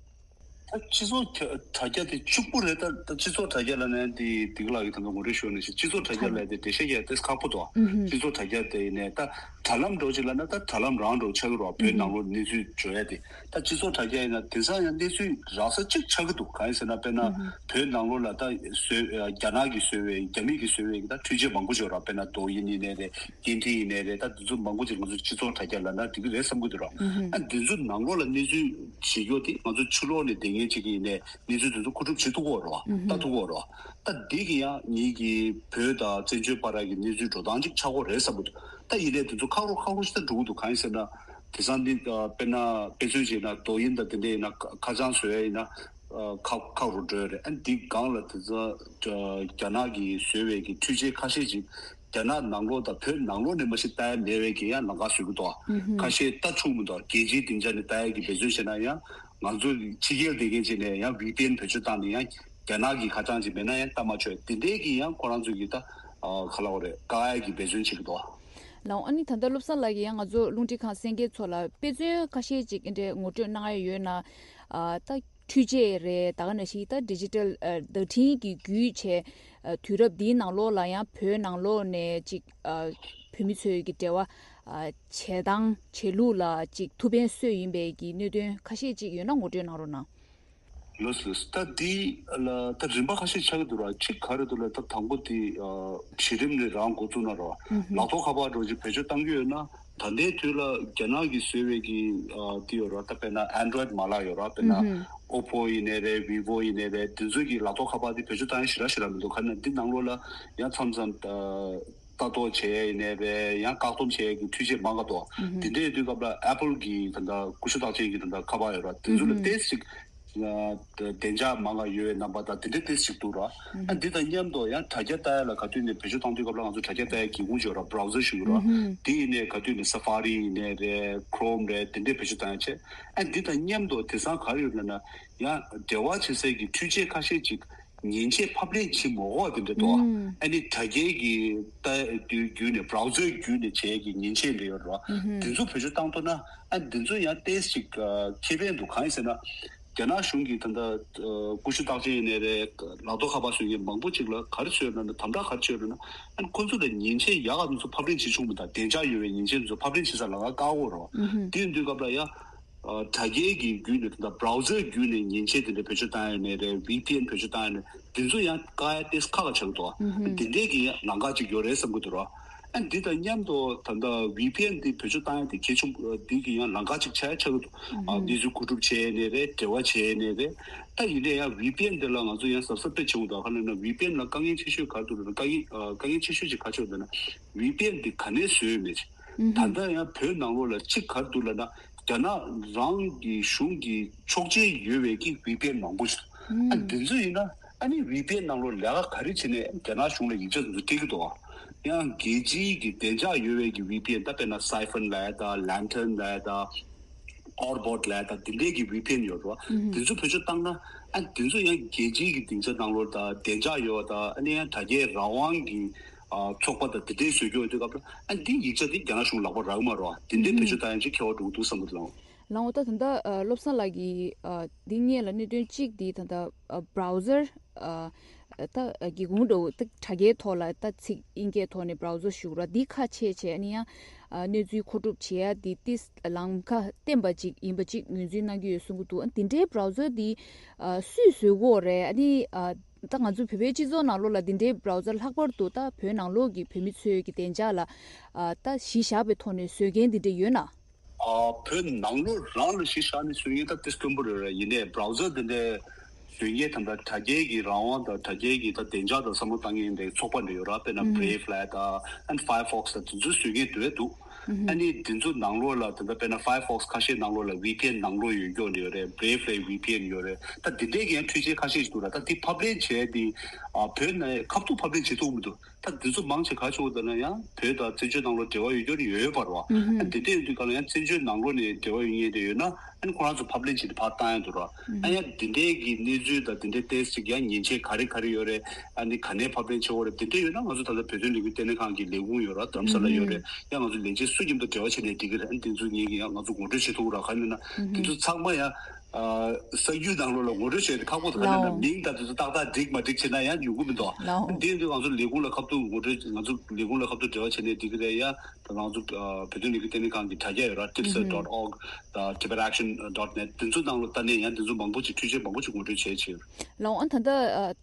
ད་སྤྱི་ཚོགས་དྲ་དྲ་རྒྱ་དེ་གཅིག་པོ་རེད། ད་ད་སྤྱི་ཚོགས་དྲ་རྒྱ་ལ་ནས་དེ་སྡིག་ལག་གི་ད་ལྟ་ངོ་སྤྲོད་ཞུས་ནས་ཤིག་སྤྱི་ཚོགས་དྲ་རྒྱ་ལ་དེ་འགྲེལ་བཤད་རྒྱག་དེ་ཁག་པོ་འདུག་སྤྱི་ཚོགས་དྲ་རྒྱ་དེ་ཡིན་ནས་ད་ དྲ་ལམ་འདྲ་བོ་ཅིག་ལབ་ན་ད་དྲ་ལམ་རང་འདྲ་བོ་ཆགས་ཀྱི་རེད་བ། བོད་ནང་ལོགས་གནས་ཚུལ་འཇོག་ཡ་དེ། ད་སྤྱི་ཚོགས་དྲ་རྒྱ་ཡིན་ན་དེང་སང་ཡང་གནས་ཚུལ་རག་ས་གཅིག་ཆགས་ཀྱི་འདུག་གང་ཡིན་ཟེར་ན། དཔེར་ན་བོད་ནང་ལོགས་ལ་ད་བཟོས། རྒྱ་ནག་གིས་བཟོས་པའི། རྒྱ་མི་གིས་བཟོས་པའི་ད་འཕྲུལ་ཆས་མང་པོ་ཅིག་ཡོད་རེད་བ། དཔེར་ན་ཏོའུ་ཡིན་ཡིན་ནའི་རེད། ཀེན་ཊི་ཡིན་ནའི་རེད། ད་དེ་ཚོ་མང་པོ་ཅིག་ང་ཚོ་སྤྱི་ཚོགས་དྲ་རྒྱ་ལབ་ན་འགྲིག་གི་རེད་བསམ་གྱི་འདུག་ར། ཨ་དེ་ཚོ་ནང་ལོགས་ལ་གནས་ཚུལ་བྱེད་རྒྱུ་དེ་ང་ཚོ་ཕྱི་ལོགས་ནས་བསྡད་མཁན་ཅིག་ཡིན་ནའི་གནས་ཚུལ་དེ་ཚོ་མཁོ་སྒྲུབ་བྱེད་ཐུབ་ཀྱི་ཡོད་རེད་བ། ལྟ་ཐུབ་ཀྱི་ཡོད་རེད་བ། ད་འདི་གི་ཡང་ཉིད་ཀྱི་བོད་དང་བཙན་བྱོལ་བར་གྱི་གནས་ཚུལ་འགྲོ་སྟངས་ཅིག་ཆགས་ཀྱི་རེད་བསམ་གྱི་འདུག་ད་ཡིན་ནའི་དེ་ཚོ་ཁག་རུ་ཁག་རུ་ཞིག་ད་འགྲོ་གི་འདུག་གང་ཡིན་ཟེར་ན། དེང་སང་འདི་ཨ་དཔེར་ན་དཔེ་མཚོན་བྱས་ན་ཏོའུ་ཡིན་དང་དེ་འདྲ་ཡིན་ན། ཁ་ཁ་བྱང་བཟོ་ཡ་ཡིན་ན་ཨ་ཁག་ཁག་རུ་འགྲོ་ཡ་རེད། ཨ་འདི་སྒང་ལ་དེ་ཚོ་ཨ་རྒྱ་ནག་གིས་བཟོས་པའི་གི་འཕྲུལ་ཆས་ཁ་ཤས་ཅིག་རྒྱ་ནག་ནང་ལོགས་དང་བོད་ནང་ལོགས་ནས་མ་གཞི་ལྟ་ཡ་མེད་པའི་གི་ཡང་ལམ་ཁ་བཟོ་གི་འདུག་ཁ་ཤས་ལྟ་བྱུང་མི་འདུག་རྒྱལ་སྤྱིའི་སྡིངས་ཆ་ནས་ལྟ་ཡ་གི་འབད་བརྩོན་བྱས་ན་ཡང་། ང་ཚོ་ཕྱི་རྒྱལ་བསྡད་མཁན་ཅིག་ནས་ཡང་ཝི་པི་ཨེན་བེད་སྤྱོད་བཏང་ནས་ཡང་རྒྱ་ནག་གི་ཁ་བྱང་ཅིག་མེད་ན་ཡང་ལྟ་མ་ཆོག་དེ་འདྲའི་གི་ཡང་ཁོ་རང་ཚོས་གི་ད་ཨ་ག་ལབ་དགོས་རེད། བཀག་ཡ་གི་འབད་བརྩོན་བྱེད་ཀྱི་འདུག་ལའོ། ཨ་ནི་ད་ལྟ་བློ་བཟང་ལགས་ཀྱིས་ཡང་ང་ཚོ་རླུང་འཕྲིན་ཁང་གསན་མཁན་ཚོ་ལ་དཔེ་མཚོན་ཁ་ཤས་ཅིག་འདྲ་ངོ་སྤྲོད་གནང་ཡ་ཡོད་ན། ཨ་ད་འཕྲུལ་ཆས་རེད། ད་ག་ནང་བཞིན་ད་ཌི་ཇི་ཊལ་ཨ་བརྡ་འཕྲིན་གྱི་བརྒྱུད་བྱས། ཨ་དུས་རབས་འདིའི་ནང་ལོགས་ལ་ཡང་བོད་ནང་ལོགས་ནས་ཅིག་ཨ་བོད་མི་ཚོའི་གི་འབྲེལ་བ་ཨ་བྱེད་སྟངས་བྱེད་ལུགས་ལ་ཅིག་ཐུགས་ཕན་གསོས་ཡིན་པའི་གི་གནད་དོན་ཁ་ཤས་ཅིག་ཡོད་ན་ངོ་སྤྲོད་གནང་རོགས་གནང་། ལགས་ལགས། ད་འདི་ལ་ད་རིམ་པ་ཁ་ཤས་ཆགས་ཀྱི་འདུག་ར། གཅིག་ག་རེ་འདུག་ལ། ད་དང་པོ་དེ་ཨ་གཞི་རིམ་ནས་རང་འགོ་བཙུགས་ན་ར། ལག་ཐོག་ཁ་པར་འདྲ་བོ་ཅིག་བེད་སྤྱོད་གཏང་གི་ཡོད་ན། ད་ལྟའི་དུས་ལ་རྒྱ་ནག་གིས་བཟོས་པའི་གི་ཨ་དེ་ཡོད་ར། ད་དཔེར་ན་ཨན་ཌོ་རོ་ཡིཌ་མ་ལག་ཡོད་ར། དཔེར་ན་ཨོ་པོ་ཡིན་ནའི་རེད། བི་བོ་ཡིན་ནའི་རེད། དེ་ཚོ་གི་ལག་ཐོག་ཁ་པར་དེ་བེད་སྤྱོད་གཏང་ཡ་ཞེ་དྲག་ཞེ་དྲག་མི་འདུག་ག་ནས་འདི་ནང་ལོགས་ལ་ཡང་མཚམས་མཚམས་ཨ་ལྟ་རྟོག་བྱེད་ཡ་ཡིན་ནའི་རེད། ཡང་བཀག་སྡོམ་བྱེད་ཡ་གི་འཕྲུལ་ཆས་མང་ག་འདུག་དེ་འདྲའི་དུས་སྐབས་ལ་ཨེ་པལ་གི་ད་ལྟ་ཀུ་ཤུ་རྟགས་ཅན་གྱི་ད་ལྟ་ཁ་པར་ཡོད་ར། དེ་ཚོ་ལ་ཏོག་ཙམ་ཨ་བདེ་འཇགས་མང་ག་ཡོད་པའི་རྣམ་པ་དང་དེ་འདྲ་ཏོག་ཙམ་འདུག་ར། ཨ་འདི་དང་མཉམ་དུ་ཡང་དྲ་རྒྱ་ལྟ་ཡ་ལ་ག་དུས་ནས་བེད་སྤྱོད་གཏང་དུས་སྐབས་ལ་ང་ཚོ་དྲ་རྒྱ་ལྟ་ཡ་སྒེའུ་ཁུང་ཅིག་ཡོད་ར། བྷ་རའུ་ཛར་ཞིག་ཡོད་ར། དེ་ཡིན་ནའི་ག་དུས་ནས་སེ་ཕ་རི་ཡིན་ནའི་རེད། ཁོ་རོམ་རེད། དེ་འདྲའི་བེད་སྤྱོད་གཏང་ཡ་བྱས། ཨ་འདི་དང་མཉམ་དུ་དེང་སང་ག་རེ་ཡོད་ལབ་ན། ཡང་འབྲེལ་བ་བྱེད་སའི་གི་འཕྲུལ་ཆས་ཁ་ཤས་ཅིག་མཉེན་ཆས་ཕབ་ལེན་བྱེད་མ་དགོས་པ་དེ་འདྲ་འདུག་ཨ་ནི་དྲ་རྒྱའི་གི་ལྟ་བརྒྱུད་ནས་བྷ་རའུ་ཛར་བརྒྱུད་ནས་བྱེད་ཀྱི་མཉེན་ཆས་འདྲ་ཡོད་རེད་བ། དེ་ཚོ་བེད་སྤྱོད་བཏང་ཐུབ་ན། ཨ་འདི་ཚོ་ཡང་ཏོག་ཙམ་ཅིག་ཨ་ཁེ་ཕན་འདུག་གང་ཡིན་ཟེར་ན། རྒྱ་ནག་གཞུང་གིས་ད་ལྟ་ཨ་ཀུ་ཤུ་རྟགས་ཅན་ཡིན་ནའི་རེད། ལག་ཐོག་ཁ་པར་བཟོ་མཁན་མང་པོ་ཅིག་ལ་ག་རེ་བཟོས་ཡོད་ན། དམ་དྲག་ག་རེ་བྱས་ཡོད་ན། ཨ་ཁོ་ཚོ་ལ་མཉེན་ཆས་ཡག་ག་ཚོ་ཕབ་ལེན་བྱེད་ཆོག་མི་འདུག་བདེ་འཇགས་ཡོད་པའི་མཉེན་ཆས་ཚོ་ཕབ་ལེན་བྱེད་ས་ལམ་ཁ་བཀག་ཡོད་རེད་བ། དེ་ཡིན་དུས་སྐབས་ལ་ཡང་། ཨ་དྲ་རྒྱའི་གི་བརྒྱུད་ནས་ད་ལྟ་བྷ་རའུ་ཛར་བརྒྱུད་ནས་མཉེན་ཆས་དེ་འདྲ་བེད་སྤྱོད་བཏང་ཡ་ནས་རེད། ཝི་པི་ཨེན་བེད་སྤྱོད་བཏང་ཡ་ནས་དེ་ཚོ་ཡང་བཀག་ཡ་ཏོག་ཙམ་ཁག་ཁག་ཆགས་འདུག་ཨ་དེ་འདྲའི་གི་ཡང་ལམ་ཁ་ཅིག་ཡོད་རེད་བསམ་གྱི་འདུག་ར། ཨ་འདི་དང་མཉམ་དུ་ད་ལྟ་ཝི་པི་ཨེན་འདི་བེད་སྤྱོད་བཏང་ཡ་དེ་གལ་ཆེན་པོ་འདི་གི་ཡང་ལམ་ཁ་ཅིག་ཆགས་ཡ་ཆགས་ཀྱི་འདུག་ཨ་གནས་ཚུལ་མཁོ་སྒྲུབ་བྱས་ཡ་ནས་རེད། འབྲེལ་བ་བྱས་ཡ་ནས་རེད། ད་ཡིན་ནའི་ཡང་ཝི་པི་ཨེན་འདི་ལ་ང་ཚོ་ཡང་གཟབ་གཟབ་དཔེ་བྱེད་དགོས་འདུག་ག་རེ་ལབ་ན་ཝི་པི་ཨེན་ལ་དཀའ་ངལ་ཆེ་ཤོས་ག་རེ་འདུག་ལབ་ན། དཀའ་ངལ་དཀའ་ངལ་ཆེ་ཤོས་ཅིག་ག་རེ་ཆགས་འདུག་ན། ཝི་པི་ཨེན་འདི་ག་ནས་བཟོས་ཡོད་མེད་ཅིག་ད་ལྟ་ཡང་བོད་ནང་ལོགས་ལ་གཅིག་ག་རེ་འདུག་ལབ་ན། རྒྱ་ནག་རང་གི་གཞུང་གི་ཆོག་མཆན་ཡོད་པའི་གི་ཝི་པི་ཨེན་མང་པོ་ཞིག་འདུག་ཨ་འདི་ཚོ་ཡིན་ན་ཨ་ནི་ཝི་པི་ཨེན་ནང་ལོགས་ལས་ཀ་ག་རེ་བྱས་ནས་རྒྱ་ནག་གཞུང་ལ་ཡིག་ཆ་འདི་ཚོ་སྤྲད་ཀྱི་འདུག་ཡང་རྒྱལ་སྤྱིའི་གི་བདེ་འཇགས་ཡོད་པའི་གི་ཝི་པི་ཨེན། ད་དཔེར་ན་སའི་ཕོན་ལབ་ཡ་དང་ལན་ཐོན་ལབ་ཡ་དང་ཨོར་བོཊ་ལབ་ཡ་དང་དེ་འདྲའི་གི་ཝི་པི་ཨེན་ཡོད་རེད་བ། དེ་ཚོ་བེད་སྤྱོད་བཏང་ན་ཨ་དེ་ཚོ་ཡང་རྒྱལ་སྤྱིའི་གི་སྡིངས་ཆ་ནང་ལོགས་དང་བདེ་འཇགས་ཡོད་པ་དང་ཨ་ནི་ཡང་དྲ་རྒྱའི་རང་དབང་གི་ཨ་ཚོགས་པ་དང་དེ་འདྲའི་བཟོ་རྒྱུ་ཡོད་དུས་སྐབས་ལ་ཨ་འདི་ཡིག་ཆ་དེ་རྒྱ་ནག་གཞུང་ལག་པ་རག་གི་མ་རེད་བ། དེ་འདྲའི་བེད་སྤྱོད་བཏང་ཡང་ཅིག་ཁེ་བ་འགྲོ་གི་འདུག་བསམ་གྱི་འདུག་ལགས། ལགས་འོ། ད་ད་ལྟ་ཨ་བློ་བཟང་ལགས་ཀྱིས་ཨ་འདི་སྔོན་ལ་གནད་དོན་གཅིག་འདི་ད་ལྟ་ཨ་བྷ་རའུ་ཛར་ཨ་ད་སྒེའུ་ཁུང་འདྲ་བོ་ད་དྲ་རྒྱའི་ཐོག་ལ་ད་ཚིག་དབྱིན་སྐད་ཐོག་ནས་བྷ་རའུ་ཛར་ཞུ་ར་འདི་ཁ་ཕྱེ་བྱས་ཨ་ནི་ཡང་ཨ་གནས་ཚུལ་མཁོ་སྒྲུབ་བྱེད་ཡ་འདི་ཏིས་ལམ་ཁ་བརྟན་པ་ཅིག་ཡིན་པ་ཅིག་ངོས་འཛིན་གནང་གི་ཡོད་གསུང་གི་འདུག་ཨ་འདི་འདྲའི་བྷ་རའུ་ཛར་འདི་ཨ་སུས་བཟོས་ཀྱི་ཡོད་རེད། ཨ་ནི་ཨ་ད་ང་ཚོ་བོད་པའི་སྤྱི་ཚོགས་ནང་ལོགས་ལ་འདི་འདྲའི་བྷ་རའུ་ཛར་ལྷག་པར་དུ་ད་བོད་ནང་ལོགས་ཀྱི་བོད་མི་ཚོའི་གི་བདེ་འཇགས་ལ་ཨ་ད་གཞི་བཞག་པའི་ཐོག་ནས་བཟོས་མཁན་འདི་འདྲ་ཡོད་ན། ཨ་བོད་ནང་ལོགས་རང་ལ་གཞི་བཞག་ནས་བཟོས་མཁན་ད་དེ་དཀོན་པོ་རེད་རེད། ཡིན་ནའི་བྷ་རའུ་ཛར་འདི་འདྲའི་བཟོས་མཁན་དང་ད་དྲ་རྒྱའི་གི་རང་དབང་དང་དྲ་རྒྱའི་གི་ད་བདེ་འཇགས་དང་བསམ་བློ་བཏང་མཁན་འདི་ཚོགས་པ་འདྲ་ཡོད་ར། དཔེར་ན་བྷི་རེབ་ལབ་ཡ་དང་ཨན་ཕ་ཡར་ཕོག་སི་དང་དེ་ཚོ་བཟོས་མཁན་འདུག་ཨེ་འདུག་ཨ་ནི་དེ་ཚོ་ནང་ལོགས་ལ་ད་ལྟ་དཔེར་ན་ཕ་ཡར་ཕོག་སི་ཁ་ཤས་ནང་ལོགས་ལ་ཝི་པི་ཨེན་ནང་ལོགས་ཡོད་རྒྱུ་འདྲ་ཡོད་རེད། བྷི་རེབ་ལ་ཝི་པི་ཨེན་ཡོད་རེད། ད་དེ་འདྲའི་གི་ཡང་འཕྲུལ་ཆས་ཁ་ཤས་ཤིག་འདུག་ར། ད་དེ་ཕབ་ལེན་བྱས་ཏེ་ཨ་བོད་ནས་ཁ་ཐུག་ཕབ་ལེན་བྱེད་ཐུབ་མི་འདུག་ད་དེ་ཚོ་མང་ཆེ་ག་ཆོག་ད་ན་ཡང་བོད་དང་བཙན་བྱོལ་ནང་ལོགས་འབྲེལ་བ་ཡོད་རྒྱུ་རེད་ཡོད་པ་རེད་བ། ཨ་དེ་འདྲ་ཡིན་དུས་ག་ལ་ཡང་བཙན་བྱོལ་ནང་ལོགས་ནས་འབྲེལ་བ་ཡོད་མཁན་དེ་ཡོད་ན་ཨ་ནི་ཁོ་རང་ཚོ་ཕབ་ལེན་བྱས་ཏེ་ཕར་བཏང་ཡ་འདུག་ར། ཨ་ཡང་དེ་འདྲའི་གི་གནས་ཚུལ་དང་དེ་འདྲའི་ཏོག་ཙམ་ཅིག་ཡང་མཉེན་ཆས་ག་རེ་ག་རེ་ཡོད་རེད། ཨ་ནི་ག་ནས་ཕབ་ལེན་བྱེད་དགོས་རེད། དེ་འདྲ་ཡོད་ན་ང་ཚོ་ད་ལྟ་བོད་དོན་ལས་འགུལ་ལྟེ་གནས་ཁང་གི་ལས་ཁུངས་ཡོད་ར། རྡ་རམ་ས་ལ་ཡོད་རེད། ཡང་ང་ཚོ་ལས་བྱེད་སུ་མཉམ་དུ་འབྲེལ་བ་བྱས་ནས་འགྲིག་གི་རེད། ཨ་ནི་དེ་ཚོ་ངེད་ཀྱིས་ཡང་ང་ཚོ་ངོ་སྤྲོད་བྱེད་ཐུབ་ཀྱི་ར། ག་རེ་ཡིན་ན་དེ་ཚོ་ཚང་མ་ཡང་ གསར་འགྱུར་ནང་ལོགས་ལ་ངོ་སྤྲོད་བྱས་ཏེ་ཁག་པོ་འདུག །ལགས་འོང་། མིང་དང་དེ་ཚོ་ཏག་ཏག་འགྲིག་མ་འགྲིག་བྱས་ན་ཡང་ཡོང་གི་མི་འདུག །ལགས་འོང་། འདི་ཡིན་དུས་ང་ཚོ་ལས་ཁུངས་ལ་ཁ་ཐུག་ངོ་སྤྲོད་ང་ཚོ་ལས་ཁུངས་ལ་ཁ་ཐུག་འབྲེལ་བ་བྱས་ནས་འགྲིག་གི་རེད། ཡང་ད་ང་ཚོ་བོད་དོན་ལས་འགུལ་ལྟེ་གནས་ཁང་གི་དྲ་རྒྱ་ཡོད་ར། tipseh dot org ད་tibetaction dot net དེ་ཚོ་ནང་ལ་ལྟ་ནས་ཡང་དེ་ཚོ་མང་པོ་ཅིག་འཕྲུལ་ཆས་མང་པོ་ཅིག་ངོ་སྤྲོད་བྱས་བྱས་ཡོད། ལགས་འོང་། ཨ་ད་ལྟ་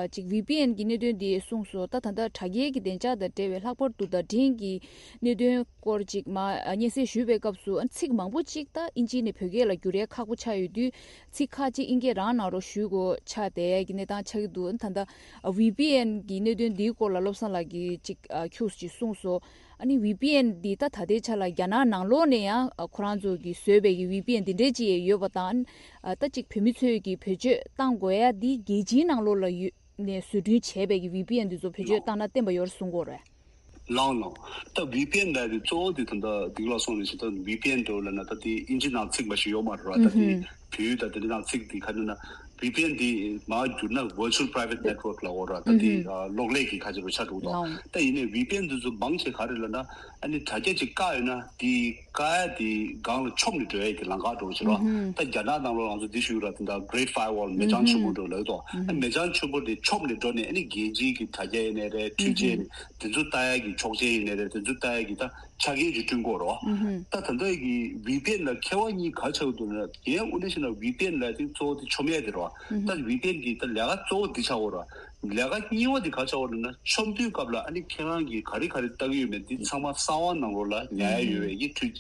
ཅིག་ཝི་པི་ཨེན་གྱི་གནད་དོན་འདི་གསུངས་སོང་། ད་ད་ལྟ་དྲ་རྒྱའི་གི་བདེ་འཇགས་དང་འབྲེལ་བའི་ལྷག་པར་དུ་བརྡ་འཕྲིན་གྱི་གནད་དོན་སྐོར་ཅིག་མ་སྙན་སེང་ཞུས་པའི་སྐབས་སུ་ཨ་ཚིག་མང་པོ་ཅིག་ད་ཨིན་ཇི་ནས་བོད་སྐད་ལ་བསྒྱུར་ཡས་ཁག་པོ་ཆགས་ཡོད་དུས་ཚིག་ཁ་ཅིག་ཨིན་སྐད་རང་ནང་རོགས་ཞུ་དགོས་ཆགས་བསྡད་ཡས་ཀྱི་གནས་སྟངས་ཆགས་ཀྱི་འདུག །ད་ལྟ་ཝི་པི་ཨེན་གྱི་གནད་དོན་འདིའི་སྐོར་ལ་བློ་བཟང་ལགས་ཀྱིས་ཅིག་ཁྱུག་ཙམ་ཅིག་གསུངས་སོང་། ཨ་ནི་ཝི་པི་ཨེན་འདི་ད་ད་ལྟའི་ཆ་ལ་རྒྱ་ནག་ནང་ལོགས་ནས་ཡང་ཨ་ཁོ་རང་ཚོ་གིས་བཟོས་པའི་གི་ཝི་པི་ཨེན་འདི་འདྲའི་ཅིག་ཡོད་པ་དང་། ཨ་ད་ཅིག་བོད་མི་ཚོས་ཀྱིས་བེད་སྤྱོད་བཏང་དགོས་ཡ་འདི་རྒྱལ་སྤྱིའི་ནང་ལོགས་ལ་ཡོད་ནས་བཟོ་སྐྲུན་བྱས་པའི་གི་ཝི་པི་ཨེན་འདི་ཚོ་བེད་སྤྱོད་བཏང་ན་བརྟན་པ་ཡོད་རེད་གསུང་གི་ཡོད་རེད། ལགས་ལགས། ད་ཝི་པི་ཨེན་ལབ་དེ་གཙོ་བོ་དེ་ད་ལྟ་འདི་ལ་སོང་ནས་ཞེ་ད་ཝི་པི་ཨེན་འདྲ་བོ་ལབ་ན་ད་དེ་ཨིན་ཇི་ནང་ཚིག་མ་ཞིག་ཡོད་མ་རེད་བ། ད་དེ་བོད་ཡིག་དང་དེ་འདྲ་ནང་ཚིག་དེ་ག་རེ་ན། ཝི་པི་ཨེན་དེ་མར་བསྒྱུར་ན་virtual private network ལབ་ཡོད་ར། ད་དེ་ཨ་གློག་ཀླད་ཀྱི་ཁ་ཆེ་རུ་ཆགས་འགྲོ་གི་འདུག །ད་ཡིན་ནའི་ཝི་པི་ཨེན་དེ་ཚོ་མང་ཆེ་ག་རེ་ལབ་ན། ཨ་ནི་དྲ་རྒྱ་ཅིག་བཀག་ཡོད་ན་དེ་བཀག་ཡ་དེ་སྒང་ལ་མཆོངས་ནས་འགྲོ་ཡ་གི་ལམ་ཁ་འགྲོ་གི་ཟེར་རོ། ད་རྒྱ་ནག་ནང་ལོགས་ང་ཚོ་འདི་ཞུ་ར། དེ་འདྲ་Great Firewall མེ་སྤྱང་ཆེན་པོ་འགྲོ་ལབ་འདུག །ཨ་མེ་སྤྱང་ཆེན་པོ་དེ་མཆོངས་ནས་འགྲོ་ནས་ཨ་ནི་རྒྱལ་སྤྱིའི་གི་དྲ་རྒྱ་ཡིན་ནའི་རེད། འཕྲུལ་ཆས་ཡིན་ནའི་དེ་ཚོ་ལྟ་ཡ་གི་ཆོག་མཆན་ཡིན་ནའི་རེད། དེ་ཚོ་ལྟ་ཡ་གི་ད་ཆ་རྐྱེན་ཅིག་བསྐྲུན་དགོས་རོ། ད་ད་ལྟ་གི་ཝི་པི་ཨེན་ལ་ཁྱད་པར་གཉིས་ག་ཆགས་འདུག་ན། ངས་དངོས་གནས་བཤད་ན་ཝི་པི་ཨེན་ལབ་དེ་གཙོ་བོ་དེ་མཆོང་ཡས་དེ་རེད་བ། ད་ཝི་པི་ཨེན་གི་ད་ལས་ཀ་གཙོ་བོ་དེ་ཆགས་ཡོད་རེད་བ། ལས་ཀ་གཉིས་པ་དེ་ག་ཆགས་ཡོད་རེད་ན། མཆོང་དུས་སྐབས་ལ་ཨ་ནི་ཁྱེད་རང་གིས་ག་རེ་ག་རེ་ལྟ་གི་ཡོད་མེད་དེ་ཚང་མ་གསང་བ་ནང་ལོགས་ལ་ཉར་ཡས་ཡོད་པའི་གི་འཕྲུལ་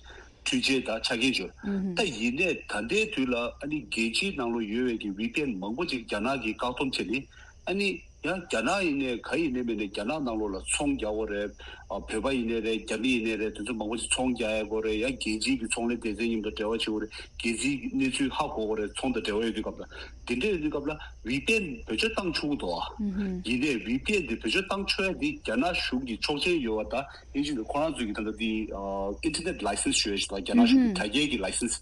འཕྲུལ་ཆས་དང་ཆ་རྐྱེན་ཅིག་ཡོད། ད་ཡིན་ནའི་ད་ལྟའི་དུས་ལ་ཨ་ནི་རྒྱལ་སྤྱིའི་ནང་ལོགས་ཡོད་པའི་གི་ཝི་པི་ཨེན་མང་པོ་ཅིག་རྒྱ་ནག་གིས་བཀག་སྡོམ་བྱས་ནས། ཨ་ནི་ཡང་རྒྱ་ནག་ཡིན་ནའི་ག་ཡིན་ནའི་མིན་ནའི་རྒྱ་ནག་ནང་ལོགས་ལ་ཚོང་རྒྱག་དགོས་རེད། ཨ་བོད་པ་ཡིན་ནའི་རེད། རྒྱ་མི་ཡིན་ནའི་རེད། དེ་ཚོ་མང་པོ་ཞིག་ཚོང་རྒྱག་ཡ་དགོས་རེད། ཡང་རྒྱལ་སྤྱིའི་གི་ཚོང་ལས་སྡེ་ཚན་མཉམ་དུ་འབྲེལ་བ་བྱེད་དགོས་རེད། རྒྱལ་སྤྱིའི་གནས་ཚུལ་ཧ་གོ་དགོས་རེད། ཚོང་དང་འབྲེལ་བ་ཡོད་དུས་སྐབས་ལ། དེ་འདྲ་ཡོད་དུས་སྐབས་ལ་ཝི་པི་ཨེན་བེད་སྤྱོད་བཏང་ཆོག་གི་འདུག་ཨ། ཡིན་ནའི་ཝི་པི་ཨེན་དེ་བེད་སྤྱོད་བཏང་ཆོག་ཡ་དེ་རྒྱ་ནག་གཞུང་གི་ཆོག་མཆན་ཡོད་པ་དང་། ཡིན་ཕྱིན་དུ་ཁོ་རང་ཚོས་ཀྱི་ད་ལྟ་དེ་ཨ་internet license ཞུ་ཡ་ཞིག་དང་། རྒྱ་ནག་གཞུང་གི་དྲ་རྒྱའི་གི་license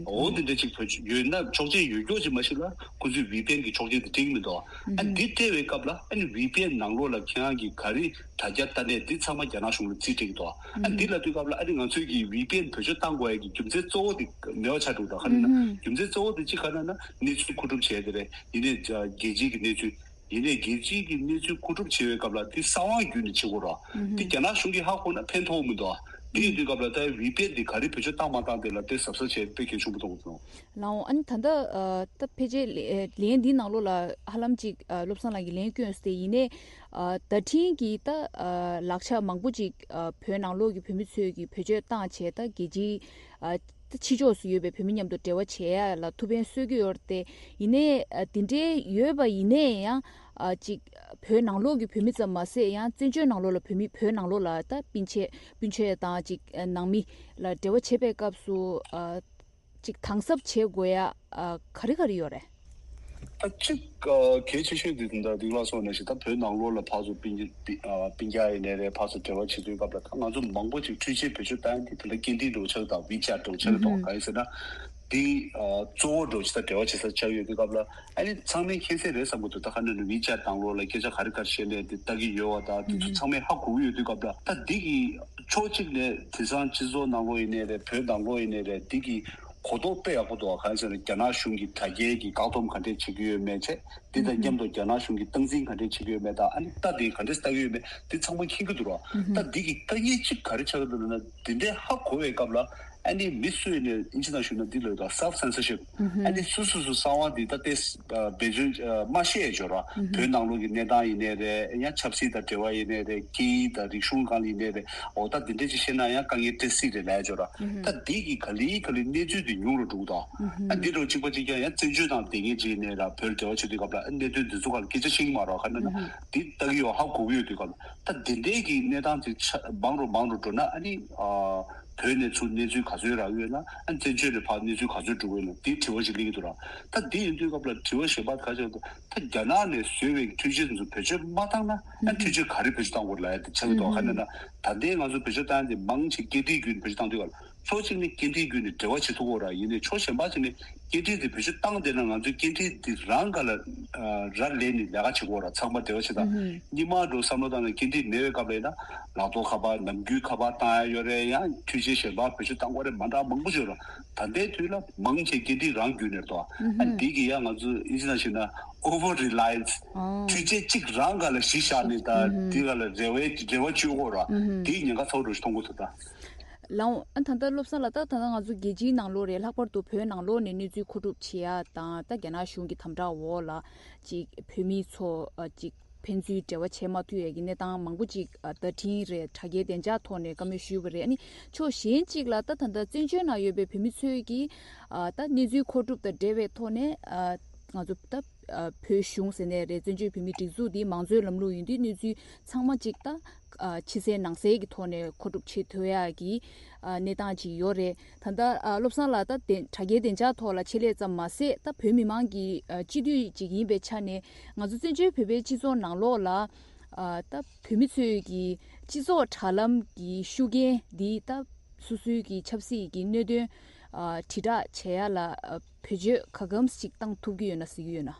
འོ་དེ་འདྲ་ཅིག་བེད་སྤྱོད་ཡོད་ན། ཆོག་མཆན་ཡོད་མཁན་ཅིག་མ་ཞིག་ལ་ཁོ་ཚོས་ཝི་པི་ཨེན་གི་ཆོག་མཆན་དེ་སྤྲད་ཀྱི་མི་འདུག །ཨ་འདི་སྤྲད་པའི་སྐབས་ལ་ཨ་ནི་ཝི་པི་ཨེན་ནང་ལོགས་ལ་ཁྱེད་རང་གིས་ག་རེ་དྲ་རྒྱ་ལྟ་ནས་འདི་ཚང་མ་རྒྱ་ནག་གཞུང་ལ་རྩིས་སྤྲད་ཀྱི་འདུག །ཨ་འདི་ལ་དུས་སྐབས་ལ་ཨ་ནི་ང་ཚོས་ཀྱི་ཝི་པི་ཨེན་བེད་སྤྱོད་བཏང་དགོས་ཡ་གི་རྒྱུ་མཚན་གཙོ་བོ་དེ་མེད་པ་ཆགས་འགྲོ་གི་འདུག །ཁ་ནས་ན་རྒྱུ་མཚན་གཙོ་བོ་དེ་གཅིག་ག་རེ་ན་གནས་ཚུལ་མཁོ་སྒྲུབ་བྱས་དེ་རེད། ཡིན་ནའི་རྒྱལ་སྤྱིའི་གི་གནས་ཚུལ། ཡིན་ནའི་རྒྱལ་སྤྱིའི་གི་གནས་ཚུལ་མཁོ་སྒྲུབ་བྱེད་པའི་སྐབས་ལ་དེ་གསང་བ་བརྒྱུད་ནས་བྱེད་དགོས་རོ། དེ་རྒྱ་ནག་གཞུང་གིས་ཧ་གོ་ན་ཕན་ཐོགས་མི་འདུག །དེ་ཡིན་དུས་སྐབས་ལ་ད་ཝི་པི་ཨེན་དེ་ག་རེ་བེད་སྤྱོད་བཏང་མ་བཏང་དེ་ལ་དེ་གཟབ་གཟབ་བྱས་དཔེ་གལ་ཆེན་པོ་མཐོང་གི་འདུག །ལགས་འོང་། ཨ་ནི་ད་ལྟ་ཨ་ད་ཕལ་ཆེར་ལན་འདིའི་ནང་ལོགས་ལ་ཧ་ལམ་ཅིག་ཨ་བློ་བཟང་ལགས་ཀྱིས་ལན་བསྐྱོན་སོང་སྟེ། ཡིན་ནའི་ཨ་བརྡ་འཕྲིན་གྱི་ད་ཨ་ལག་ཆ་མང་པོ་ཅིག་ཨ་བོད་ནང་ལོགས་ཀྱི་བོད་མི་ཚོས་ཀྱིས་བེད་སྤྱོད་བཏང་བྱས། ད་རྒྱལ་སྤྱིའི་ཨ་ད་ཕྱི་ཕྱོགས་སུ་ཡོད་པའི་བོད་མི་མཉམ་དུ་འབྲེལ་བ་བྱེད་ཡ་ལ་ཐུགས་ཕན་གསོས་ཀྱི་ཡོད་རེད་དེ། ཡིན་ནའི་ཨ་དེ་འདྲའི་ཡོད་པ་ཡིན་ནའི་ཡང་ཨ་ཅིག་བོད་ནང་ལོགས་ཀྱི་བོད་མི་ཙམ་མ་ཟད། ཡང་བཙན་བྱོལ་ནང་ལོགས་ལ་བོད་མི་བོད་ནང་ལོགས་ལ་ད་སྤུན་མཆེད་སྤུན་མཆེད་དང་ཅིག་ནང་མི་ལ་འབྲེལ་བ་བྱེད་པའི་སྐབས་སུ་ཨ་ཅིག་དམ་ཟབ་བྱེད་དགོས་ཡ་ཨ་ག་རེ་ག་རེ་ཡོད་རེད། ད་གཅིག་ཨ་གལ་ཆེ་ཤོས་དེ་ད་འདི་ལ་སོང་ནས་ཞིག་ད་བོད་ནང་ལོགས་ལ་ཕར་ཚུར་སྤུན་ཀྱག་སྤུན་ཨ་སྤུན་ཀྱག་ཡིན་ནའི་རེད། ཕར་ཚུར་འབྲེལ་བ་བྱེད་དུས་སྐབས་ལ་ད་ང་ཚོ་མང་པོ་ཅིག་འཕྲུལ་ཆས་བེད་སྤྱོད་བཏང་ཡ་དེ་དེ་འདྲ་སྐད་འཕྲིན་འདྲ་བོ་ཆགས་ཀྱི་འདུག །གང་ཡིན་ཟེར་ན་དེ་ཨ་གཙོ་བོ་འདྲ་བོ་ཅིག་ད་འབྲེལ་བ་བྱེད་ས་ཆགས་ཡོད་དུས་སྐབས་ལ། ཨ་ནི་ཚང་མས་མཁྱེན་གསལ་རེད་བསམ་གྱི་འདུག །ད་ག་ནང་ནས་ཝི་ཅེཊ་ནང་ལོགས་ལ་སྐད་ཆ་ག་རེ་ག་རེ་བཤད་ནའི་དེ་ལྟ་གི་ཡོད་པ་དང་། དེ་ཚོ་ཚང་མས་ཧ་གོ་གི་ཡོད་དུས་སྐབས་ལ། ད་འདི་གི་ཕྱོགས་གཅིག་ནས་དེང་སང་སྤྱི་ཚོགས་ནང་ལོགས་ཡིན་ནའི་རེད། བོད་ནང་ལོགས་ཡིན་ནའི་རེད། འདི་གི་གོ་རྟོགས་དཔེ་ཡག་པོ་འདུག །གང་ཡིན་ཟེར་ན་རྒྱ་ནག་གཞུང་གིས་དྲ་རྒྱའི་གི་བཀག་སྡོམ་ག་འདྲས་བྱེད་ཀྱི་ཡོད་མེད་བྱས། འདི་དང་མཉམ་དུ་རྒྱ་ནག་གཞུང་གིས་སྟངས་འཛིན་ག་འདྲས་བྱེད་ཀྱི་ཡོད་མེད་དང་། ཨ་ནི་རྟ་དེ་ག་འདྲས་ལྟ་གི་ཡོད་མེད་འདི་ཚང་མ་མཁྱེན་གྱི་འདུག་ར། ད་འདི་གི་དཀའ་ངལ་གཅིག་ག་རེ་ཆགས་ཀྱི་འདུག་ལབ་ན། འདི་འདྲས་ཧ་གོ་བའི་སྐབས་ལ་ཨ་ནི་མི་སུ་ཡིན་ནའི་ཨིན་ཇི་ནང་ཞུས་ན་འདི་ལབ་ཡོད་ད། self censorship ཨ་ནི་སུ་སུ་སུ་གསང་བ་འདི་ད་ཏེ་འབད་བརྩོན་མ་བཤད་ཡ་ཅོ་ར། བོད་ནང་ལོགས་ཀྱི་གནས་སྟངས་ཡིན་ནའི་རེད། ཡང་ཆབ་སྲིད་དང་འབྲེལ་བ་ཡིན་ནའི་རེད། སྐད་ཡིག་དང་རིག་གཞུང་སྒང་ལ་ཡིན་ནའི་རེད། འོ་ད་འདི་འདྲས་ཅིག་བཤད་ན་ཡང་དཀའ་ངལ་འཕྲད་སྲིད་རེད་ལབ་ཡ་ཅོ་ར། ད་འདི་གི་ག་ལེ་ག་ལེ་གནས་ཚུལ་འདི་ཉུང་རུ་འགྲོ་གི་འདུག །ཨ་འདི་འདྲ་བོ་གཅིག་པ་གཅིག་རྐྱང་ཡང་བཙན་བྱོལ་དང་སྡོད་མཁན་ཅིག་ཡིན་ནའི་ར། བོད་ལ་འབྲེལ་བ་བྱེད་དུས་སྐབས་ལ་གནད་དོན་འདི་ཚོ་སྒང་ལ་སྐད་ཆ་བཤད་ཀྱི་མ་རེད། ག་ནས་ན་འདི་ལྟ་གི་ཡོད་ཧ་གོ་གི་ཡོད་དུས་སྐབས་ལ། ད་འདི་འདྲའི་གི་གནས་སྟངས་ཅིག་ཆ་མང་རུ་མང་རུ་འགྲོ་ན་ཨ་ནི་ཨ་བོད་ནས་ཚུར་གནས་ཚུལ་ག་ཚོད་རག་གི་ཡོད་ན། ཨ་བཙན་བྱོལ་ནས་ཕར་གནས་ཚུལ་ག་ཚོད་འགྲོ་གི་ཡོད་ན་འདི་དྲི་བ་ཞིག་སླེབས་ཀྱི་འདུག་ར། ད་འདི་ཡིན་དུས་སྐབས་ལ་དྲི་བ་གཞན་པ་ག་ཅིག་འདུག །ད་རྒྱ་ནག་ནས་བཟོས་པའི་འཕྲུལ་ཆས་འདི་ཚོ་བེད་སྤྱོད་མ་བཏང་ན་ཨ་འཕྲུལ་ཆས་ག་རེ་བེད་སྤྱོད་བཏང་དགོས་ལབ་ཡ་དེ་ཆགས་ཀྱི་འདུག །ག་ནས་ན་ད་ལྟའི་ང་ཚོ་བེད་སྤྱོད་བཏང་ཡ་དེ་མང་ཆེ་སྐད་འཕྲིན་བརྒྱུད་ནས་བེད་སྤྱོད་བཏང་དུས་སྐབས་ལ། ཕྱོགས་གཅིག་ནས་སྐད་འཕྲིན་བརྒྱུད་ནས་འབྲེལ་བ་བྱེད་ཐུབ་ཀྱི་ཡོད་ར། ཡིན་ནའི་ཕྱོགས་གཞན་པ་ཅིག་ནས་སྐད་འཕྲིན་དེ་བེད་སྤྱོད་བཏང་བསྡད་ན་ང་ཚོས་སྐད་འཕྲིན་དེ་རང་སྒང་ལ་ཨ་རག་ལས་ནས་ལས་ཀ་བྱེད་ཀྱི་ཡོད་ར། ཚང་མ་འབྲེལ་བ་བྱེད་སྟངས་གཉིས་མ་འགྲོ་བསམ་བློ་བཏང་ན་སྐད་འཕྲིན་མེད་པའི་སྐབས་ལ་ཡིན་ན་ལག་ཐོག་ཁ་པར་ནམ་རྒྱུན་ཁ་པར་བཏང་ཡ་ཡོད་རེད། ཡང་འཕྲུལ་ཆས་གཞན་པ་བེད་སྤྱོད་བཏང་དགོས་རེད། མ་འདྲ་མང་པོ་ཡོད་ར། ད་ལྟའི་དུས་ལ་མང་ཆེ་སྐད་འཕྲིན་རང་བརྒྱུད་ནས་རེད་དོ། ཨ་འདི་གིས་ཡང་ང་ཚོ་ཨིན་ཇི་ནང་བཤད་ན་over reliance འཕྲུལ་ཆས་གཅིག་རང་སྒང་ལ་གཞི་བཞག་ནས་ད་འདི་སྒང་ལ་རེ་བའི་རེ་བ་བཅོལ་དགོས་ར། འདིའི་ཉེན་ཁ་ཚ་བོ་འདྲ་ཞིག་མཐོང་གི་འདུག་ད། ལགས་འོང་། ཨ་ད་ལྟ་བློ་བཟང་ལགས། ད་ད་ལྟ་ང་ཚོ་རྒྱལ་སྤྱིའི་ནང་ལོགས་རེད། ལྷག་པར་དུ་བོད་ནང་ལོགས་ནས་གནས་ཚུལ་མཁོ་སྒྲུབ་བྱེད་ཡ་དང་། ད་རྒྱ་ནག་གཞུང་གི་དམ་དྲག་འོག་ལ་ཅིག་བོད་མི་ཚོ་ཨ་ཅིག་ཕན་ཚུན་འབྲེལ་བ་བྱེད་མ་ཐུབ་ཡ་གི་གནས་སྟངས་མང་པོ་ཅིག་ཨ་བརྡ་འཕྲིན་རེད། དྲ་རྒྱའི་བདེ་འཇགས་ཐོག་ནས་བཀའ་མོལ་ཞུས་པ་རེད། ཨ་ནི་ཕྱོགས་གཞན་གཅིག་ལ་ད་ད་ལྟ་བཙན་བྱོལ་ནང་ཡོད་པའི་བོད་མི་ཚོས་ཀྱིས་ཨ་ད་གནས་ཚུལ་མཁོ་སྒྲུབ་དང་འབྲེལ་བའི་ཐོག་ནས་ཨ་ང་ཚོ་ད་ཨ་བོད་གཞུང་ཟེར་ནའི་རེད། བཙན་བྱོལ་བོད་མིའི་སྒྲིག་འཛུགས་འདི་མང་གཙོའི་ལམ་ལུགས་ཡིན་དུས་གནས་ཚུལ་ཚང་མ་ཅིག་ད་ཨ་ཕྱི་གསལ་ནང་གསལ་གྱི་ཐོག་ནས་མཁོ་སྒྲུབ་བྱེད་ཐུབ་ཡག་གི་ཨ་གནས་སྟངས་ཅིག་ཡོད་རེད། ད་ལྟ་ཨ་བློ་བཟང་ལགས་ད་དེ་དྲ་རྒྱའི་བདེ་འཇགས་ཐོག་ལ་ཆེད་ལས་ཙམ་མ་ཟད། ད་བོད་མི་མང་གི་ཨ་སྤྱི་འཐུས་ཅིག་ཡིན་པའི་ཆ་ནས་ང་ཚོ་བཙན་བྱོལ་བོད་པའི་སྤྱི་ཚོགས་ནང་ལོགས་ལ་ཨ་ད་བོད་མི་ཚོས་ཀྱི་སྤྱི་ཚོགས་དྲ་ལམ་གྱི་ཤུགས་རྐྱེན་འདི་ད་སོ་སོའི་གི་ཆབ་སྲིད་ཀྱི་གནད་དོན་ཨ་དྲིལ་བསྒྲགས་བྱེད་ཡ་ལ་ཨ་བེད་སྤྱོད་ག་གམ་ཞིག་བཏང་ཐུབ་ཀྱི་ཡོད་ན་ཟེར་གྱི་ཡོད་ན།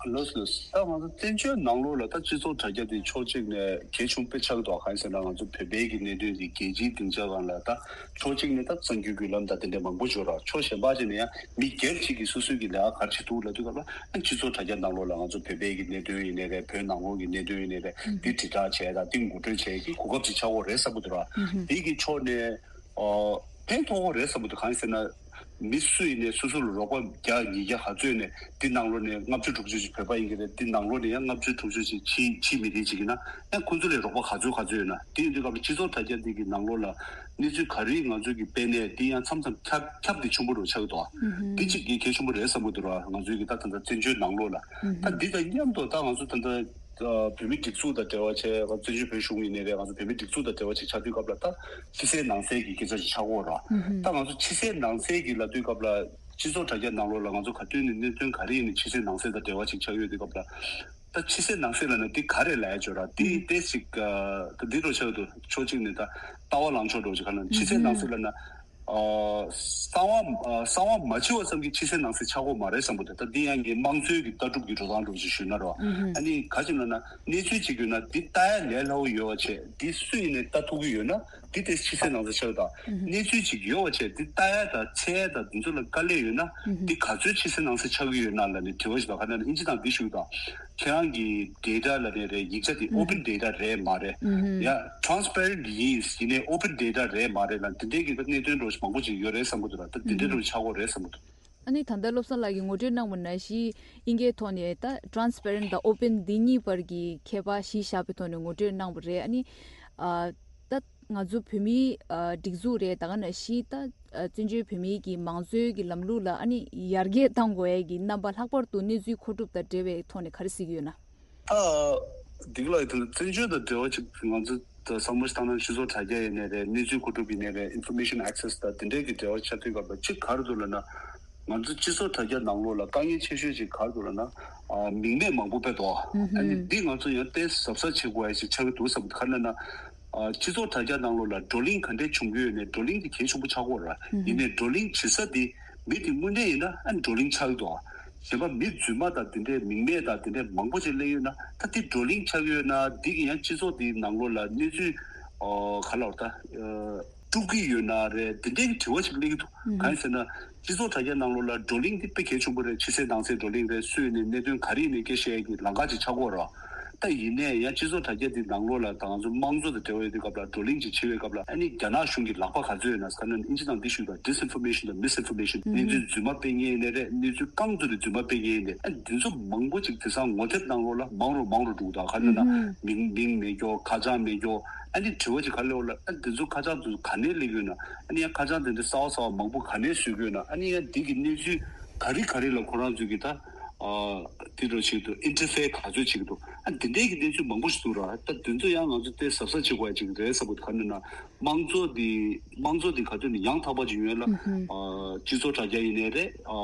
ལགས་ལགས། ད་ང་ཚོ་བཙན་བྱོལ་ནང་ལོགས་ལ་ད་སྤྱི་ཚོགས་དྲ་རྒྱ་དེ་ཕྱོགས་གཅིག་ནས་གལ་ཆེན་པོ་དཔེ་ཆགས་འདུག་གང་ཡིན་ཟེར་ན་ང་ཚོ་བོད་པའི་གི་གནད་དོན་དེ་རྒྱལ་སྤྱིའི་སྡིངས་ཆ་སྒང་ལ་ད་ཕྱོགས་གཅིག་ནས་ད་གསར་འགྱུར་བརྒྱུད་ལམ་དང་དེ་འདྲ་མང་པོ་ཡོད་ར། ཕྱོགས་གཞན་པ་ཅིག་ནས་ཡང་མི་སྒེར་གཅིག་གིས་སོ་སོའི་གི་ལས་ཀ་ག་རེ་བྱེད་ཐུབ་ལབ་དུས་སྐབས་ལ་ཨ་སྤྱི་ཚོགས་དྲ་རྒྱ་ནང་ལོགས་ལ་ང་ཚོ་བོད་པའི་གི་གནད་དོན་ཡིན་ནའི་རེད། བོད་ནང་ལོགས་ཀྱི་གནད་དོན་ཡིན་ནའི་རེད། འདི་དྲིལ་བསྒྲགས་བྱས་དང་འདི་ངོ་སྤྲོད་བྱས་ཀྱི་གོ་སྐབས་ཅིག་ཆགས་ཀྱི་ཡོད་རེད་བསམ་གྱི་འདུག་ར། འདི་གི་ཕྱོགས་ནས་ཨོ་ཕན་ཐོགས་ཀྱི་ཡོད་རེད་བསམ་གྱི་འདུག་གང་ཡིན་ཟེར་ན། མི་སུ་ཡིན་ནའི་སོ་སོ་ལ་རོགས་པ་བརྒྱ་ཉིས་བརྒྱ་ག་ཚོད་ཡོད་ནའི་འདི་ནང་ལོགས་ནས་ལྔ་བཅུ་དྲུག་ཅུ་ཅིག་བོད་པ་ཡིན་གྱི་རེད། འདི་ནང་ལོགས་ནས་ཡང་ལྔ་བཅུ་དྲུག་ཅུ་ཅིག་ཕྱི་ཕྱི་མི་རིགས་ཅིག་ཡིན་ན་ཡང་ཁོང་ཚོ་ལ་རོགས་པ་ག་ཚོད་ག་ཚོད་ཡོད་ན། དེ་ཡིན་དུས་སྐབས་ལ་སྤྱི་ཚོགས་དྲ་རྒྱ་འདི་གི་ནང་ལོགས་ལ་གནས་ཚུལ་ག་རེ་ང་ཚོ་གི་སྤེལ་ནས་འདི་ཡང་མཚམས་མཚམས་ཁྱབ་ཁྱབ་འདི་ཆེན་པོ་རུ་ཆགས་ཀྱི་འདུག་འདི་གཅིག་གི་གལ་ཆེན་པོ་རེད་བསམ་གྱི་འདུག་ར། ང་ཚོའི་གི་ད་ད་ལྟ་བཙན་བྱོལ་ནང་ལོགས་ལ་ད་འདི་དང་མཉམ་དུ་ད་ང་ཚོ་ད་ལྟ་ཨ་བོད་མིའི་སྒྲིག་འཛུགས་དང་འབྲེལ་བ་བྱས། བཙན་བྱོལ་བོད་གཞུང་ཡིན་ནའི་རེད། ང་ཚོ་བོད་མིའི་སྒྲིག་འཛུགས་དང་འབྲེལ་བ་ཅིག་ཆགས་དུས་སྐབས་ལ་ད་ཕྱི་གསལ་ནང་གསལ་གྱི་སྐད་ཆ་ཅིག་ཆགས་ཀྱི་ཡོད་ར། ད་ང་ཚོ་ཕྱི་གསལ་ནང་གསལ་གྱི་ལབ་དུས་སྐབས་ལ་སྤྱི་ཚོགས་དྲ་རྒྱ་ནང་ལོགས་ལ་ང་ཚོ་ག་དུས་ནས་གནད་དོན་ག་རེ་ཡིན་ནའི་ཕྱི་གསལ་ནང་གསལ་དང་འབྲེལ་བ་ཅིག་ཆགས་ཡོད་དུས་སྐབས་ལ། ད་ཕྱི་གསལ་ནང་གསལ་ལབ་ན་འདི་ག་རེ་ལབ་ཡ་ཅིག་ཡོད་ར། འདི་ཏོག་ཙམ་ཅིག་ད་འདི་འདྲ་ཆགས་ཡོད་དུས་ཕྱོགས་གཅིག་ནས་ད་ལྟ་བ་ལངས་ཕྱོགས་འདྲ་ཅིག་ག་ལ་ཕྱི་གསལ་ནང་གསལ་ལབ་ན། ཨ་གསང་བ་ཨ་གསང་བ་མ་བྱས་པ་ཙམ་གྱིས་ཕྱི་གསལ་ནང་གསལ་ཆགས་ཀྱི་ཡོད་མ་རེད་བསམ་གྱི་འདུག་ད་འདི་ཡང་གི་དམངས་གཙོའི་གི་ལྟ་གྲུབ་ཀྱི་འགྲོ་སྟངས་འདྲ་ཅིག་ཞུས་ན་རོ། ཨ་ནི་ག་ཅིག་ལབ་ན་གནས་ཚུལ་ཅིག་ཡོད་ན་འདི་ལྟ་ཡ་ལས་སླ་བོ་ཡོད་པ་བྱས། འདི་སུ་ཡིན་ནའི་ལྟ་ཐུབ་ཀྱི་ཡོད་ན་འདི་དེ་ཕྱི་གསལ་ནང་གསལ་ཆགས་ཀྱི་འདུག་གནས་ཚུལ་ཅིག་ཡོད་པ་བྱས་འདི་ལྟ་ཡ་དང་འཚོལ་ཡ་དང་འདི་ཚོ་ལ་དཀའ་ལས་ཡོད་ན་འདི་ག་ཚོད་ཕྱི་གསལ་ནང་གསལ་ཆགས་ཀྱི་ཡོད་ན་ལབ་ནས་དྲི་བ་ཞིག་དང་། ག་ནས་ན་ཨིན་ཇི་དང་འདི་ཞུ་དང་། ཁྱེད་རང་གི་data ལབ་ནའི་རེད། ཡིག་ཆ་དེ་open data རེད་མ་རེད། ཡ་transparent ཡིན་ཡིན་ནའི་open data རེད་མ་རེད་ལབ་དེ་འདྲའི་གི་གནད་དོན་འདྲ་མང་པོ་ཅིག་ཡོད་རེད་བསམ་གྱི་འདུག་ར། ད་དེ་འདྲའི་འདྲ་ཆགས་ཀྱི་ཡོད་རེད་བསམ་གྱི་འདུག་ཨ་ནི་ད་ལྟ་བློ་བཟང་ལགས་ཀྱིས་ངོ་སྤྲོད་གནང་བ་ནང་བཞིན་དབྱིན་སྐད་ཐོག་ནས་ད་transparent དང་open འདི་གཉིས་བར་གྱི་ཁྱད་པར་གཞི་བཞག་པའི་ཐོག་ནས་ངོ་སྤྲོད་གནང་བ་རེད། ཨ་ནི་ཨ་ད་ང་ཚོ་བོད་མིའི་ཨ་སྒྲིག་འཛུགས་རེད། ད་ག་ནང་བཞིན་ད་ཨ་བཙན་བྱོལ་བོད་མིའི་གི་མང་གཙོའི་གི་ལམ་ལུགས་ལ་ཨ་ནི་ཡར་རྒྱས་གཏང་དགོས་ཡས་ཀྱི་རྣམ་པ། ལྷག་པར་དུ་གནས་ཚུལ་མཁོ་སྒྲུབ་དང་འབྲེལ་བའི་ཐོག་ནས་ག་རེ་གཟིགས་ཀྱི་ཡོད་ན། ཨ་འདི་ལ་ཡིན་ན་བཙན་བྱོལ་དང་འབྲེལ་བ་ཅིག་ང་ཚོ་ད་བསམ་བློ་ཞིག་བཏང་ན་སྤྱི་ཚོགས་དྲ་རྒྱ་ཡིན་ནའི་རེད། གནས་ཚུལ་མཁོ་སྒྲུབ་ཡིན་ནའི་རེད། information access དང་དེ་འདྲའི་གི་འབྲེལ་བ་ཆགས་དུས་སྐབས་ལ་གཅིག་ག་རེ་འདུག་ལབ་ན། ང་ཚོ་སྤྱི་ཚོགས་དྲ་རྒྱ་ནང་ལོགས་ལ་དཀའ་ངལ་ཆེ་ཤོས་ཅིག་ག་རེ་འདུག་ལབ་ན། ཨ་མིང་མེད་མང་པོ་དཔེ་འདུག་ཨ་ནི་འདི་ང་ཚོ་ཡང་ཏོག་ཙམ་གཟབ་གཟབ་བྱེད་དགོས་ཡ་ཅིག་ཆགས་ཀྱི་འདུག་བསམ་གྱི་འདུག་ག་རེ་ལབ་ན། ཨ་སྤྱི་ཚོགས་དྲ་རྒྱ་ནང་ལོགས་ལ་བགྲོ་གླེང་ག་འདྲས་བྱུང་གི་ཡོད་ནའི་བགྲོ་གླེང་དེ་གལ་ཆེན་པོ་ཆགས་ཀྱི་ཡོད་ར། ཡིན་ནའི་བགྲོ་གླེང་བྱེད་ས་དེ་མི་དེ་དངོས་གནས་ཡིན་ན་ཨ་ནི་བགྲོ་གླེང་ཆགས་ཀྱི་འདུག་གཞན་པ་མི་རྫུན་མ་དང་དེ་འདྲའི་མིང་མེད་དང་དེ་འདྲའི་མང་པོ་ཅིག་སླེབས་ཡོད་ན། ད་དེ་བགྲོ་གླེང་ཆགས་ཀྱི་ཡོད་ན་འདི་གི་ཡང་སྤྱི་ཚོགས་དེའི་ནང་ལོགས་ལ་གནས་ཚུལ་ཨོ་ག་ལབ་ད་ཨ་དཀྲུག་གི་ཡོད་ན་རེད། དེ་འདྲའི་གི་དྲི་བ་ཅིག་སླེབས་ཀྱི་འདུག་གང་ཡིན་ཟེར་ན། སྤྱི་ཚོགས་དྲ་རྒྱ་ནང་ལོགས་ལ་བགྲོ་གླེང་འདི་དཔེ་གལ་ཆེན་པོ་རེད། ཕྱི་གསལ་ནང་གསལ་བགྲོ་གླེང་རེད། སུ་ཡིན་ནའི་གནད་དོན་ག་རེ་ཡིན་ནའི་སྐད་བཤད་ཡས་ཀྱི་ལམ་ཁ་ཅིག་ཆགས་ཀྱི་ཡོད་ར། ད་ཡིན་ནའི་ཡང་སྤྱི་ཚོགས་དྲ་རྒྱ་འདི་ནང་ལོགས་ལ་ད་ང་ཚོ་དམངས་གཙོ་དང་འབྲེལ་བ་ཡོད་དུས་སྐབས་ལ་བགྲོ་གླེང་ཅིག་བྱེད་པའི་སྐབས་ལ་ཨ་ནི་རྒྱ་ནག་གཞུང་གི་ལག་པ་ག་ཚོད་ཡོད་ན་ཟེར་ན། ཨིན་ཇི་ནང་འདི་ཞུས་པ་disinformation དང་misinformation གནས་ཚུལ་རྫུན་མ་སྤེལ་མཁན་ཡིན་ནའི་རེད། གནས་ཚུལ་རྐང་བཙུགས་ནས་རྫུན་མ་སྤེལ་མཁན་ཡིན་ནའི་ཨ་འདི་ཚོ་མང་པོ་ཅིག་དེང་སང་ངོ་དེབ་ནང་ལོགས་ལ་མང་རུ་མང་རུ་འགྲོ་གི་འདུག་ག་རེ་ལབ་ན་མིང་མིང་མེད་རྒྱུ། ཁ་བྱང་མེད་རྒྱུ། ཨ་ནི་དྲི་བ་ཅིག་ག་རེ་སླེབས་ལབ་ན། ཨ་འདི་ཚོ་ཁ་བྱང་དེ་ཚོ་ག་ནས་སླེབས་ཡོད་ན། ཨ་ནི་ཡང་ཁ་བྱང་དེ་འདྲ་གསར་བ་གསར་བ་མང་པོ་ག་ནས་བཟོས་ཀྱི་ཡོད་ན། ཨ་ནི་ཡང་འདི་གི་གནས་ཚུལ་ག་རེ་ག་རེ་ལ་ཁོ་རང་ཚོས་ཀྱི་ད་ཨ་དེ་འདྲ་བྱེད་ཀྱི་འདུག interfere ག་ཚོད་བྱེད་ཀྱི་འདུག་ཨ་འདི་འདྲའི་གི་གནས་ཚུལ་མང་པོ་ཞིག་འདུག་ར། ད་འདི་ཚོ་ཡང་ང་ཚོ་ཏོག་ཙམ་གཟབ་གཟབ་བྱེད་དགོས་ཡ་ཅིག་རེད་བསམ་གྱི་འདུག་ག་རེ་ལབ་ན་དམངས་གཙོ་འདི་དམངས་གཙོ་འདི་ག་དུས་ནས་ཡང་དག་པ་ཅིག་ཡོང་ཡ་ལ་ཨ་སྤྱི་ཚོགས་དྲ་རྒྱ་ཡིན་ནའི་རེད། ཨ་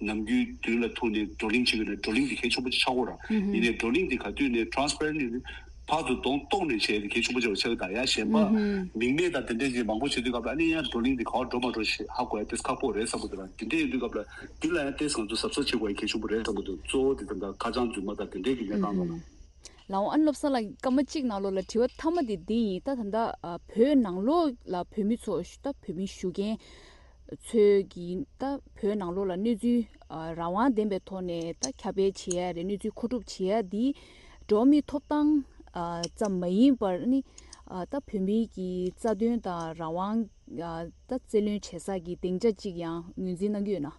ནམ་རྒྱུན་མདུན་ལ་ཐུག་ནས་བགྲོ་གླེང་བྱེད་ཀྱི་ཡོད་ན་བགྲོ་གླེང་འདི་གལ་ཆེན་པོ་ཅིག་ཆགས་ཀྱི་ཡོད་ར། ཡིན་ནའི་བགྲོ་གླེང་འདི་ག་དུས་ནས་transparent ཡིན། ཕར་ཚུར་གདོང་གཏོང་ནས་བྱས་ཏེ་གལ་ཆེན་པོ་ཆེ་བ་ཆགས་ཀྱི་འདུག། ཡང་གཞན་པ་མིང་མེད་དང་དེ་འདྲས་ཀྱི་མང་པོ་བྱེད་དུས་སྐབས་ལ་ཨ་ནི་ཡང་བགྲོ་གླེང་དེ་ག་པར་འགྲོ་མ་འགྲོ་ཞེས་ཧ་གོ་ཡ་ཏོག་ཙམ་ཁག་པོ་རེད་བསམ་གྱི་འདུག་ལ། དེ་འདྲས་ཡིན་དུས་སྐབས་ལ་འདི་ལ་ཡང་ཏོག་ཙམ་ང་ཚོ་གཟབ་གཟབ་བྱེད་དགོས་ཡ་གལ་ཆེན་པོ་རེད་བསམ་གྱི་འདུག། གཙོ་བོ་དེ་ད་ལྟ་ཁ་བྱང་རྫུན་མ་དང་དེ་འདྲས་ཀྱི་གནས་སྟངས་ལ། ལའོ་ཨན་བློ་བཟང་ལགས་སྐར་མ་གཅིག་ནང་ལོགས་ལ་དྲི་བ་མཐའ་མ་དེ་འདི་ཡིན། ད་ད་ལྟ་ཨ་བོད་ནང་ལོགས་ལ་བོད་མི་ཚོ་ད་བོད་མི་བཞུགས་མཁན་ཚོས་ཀྱིས་ད་བོད་ནང་ལོགས་ལ་གནས་ཚུལ་ཨ་རང་དབང་ལྡན་པའི་ཐོག་ནས་ད་ཁྱབ་སྤེལ་བྱེད་ཡ་རེད། གནས་ཚུལ་མཁོ་སྒྲུབ་བྱེད་ཡ་འདི་འགྲོ་བ་མིའི་ཐོབ་ཐང་ཨ་ཙམ་མ་ཡིན་པར་ནི་ཨ་ད་བོད་མིའི་གི་རྩ་དོན་དང་རང་དབང་ཨ་ད་རྩོད་ལེན་བྱེད་ས་གི་སྡིངས་ཆ་གཅིག་ཡང་ངོས་འཛིན་གནང་གི་ཡོད་ན།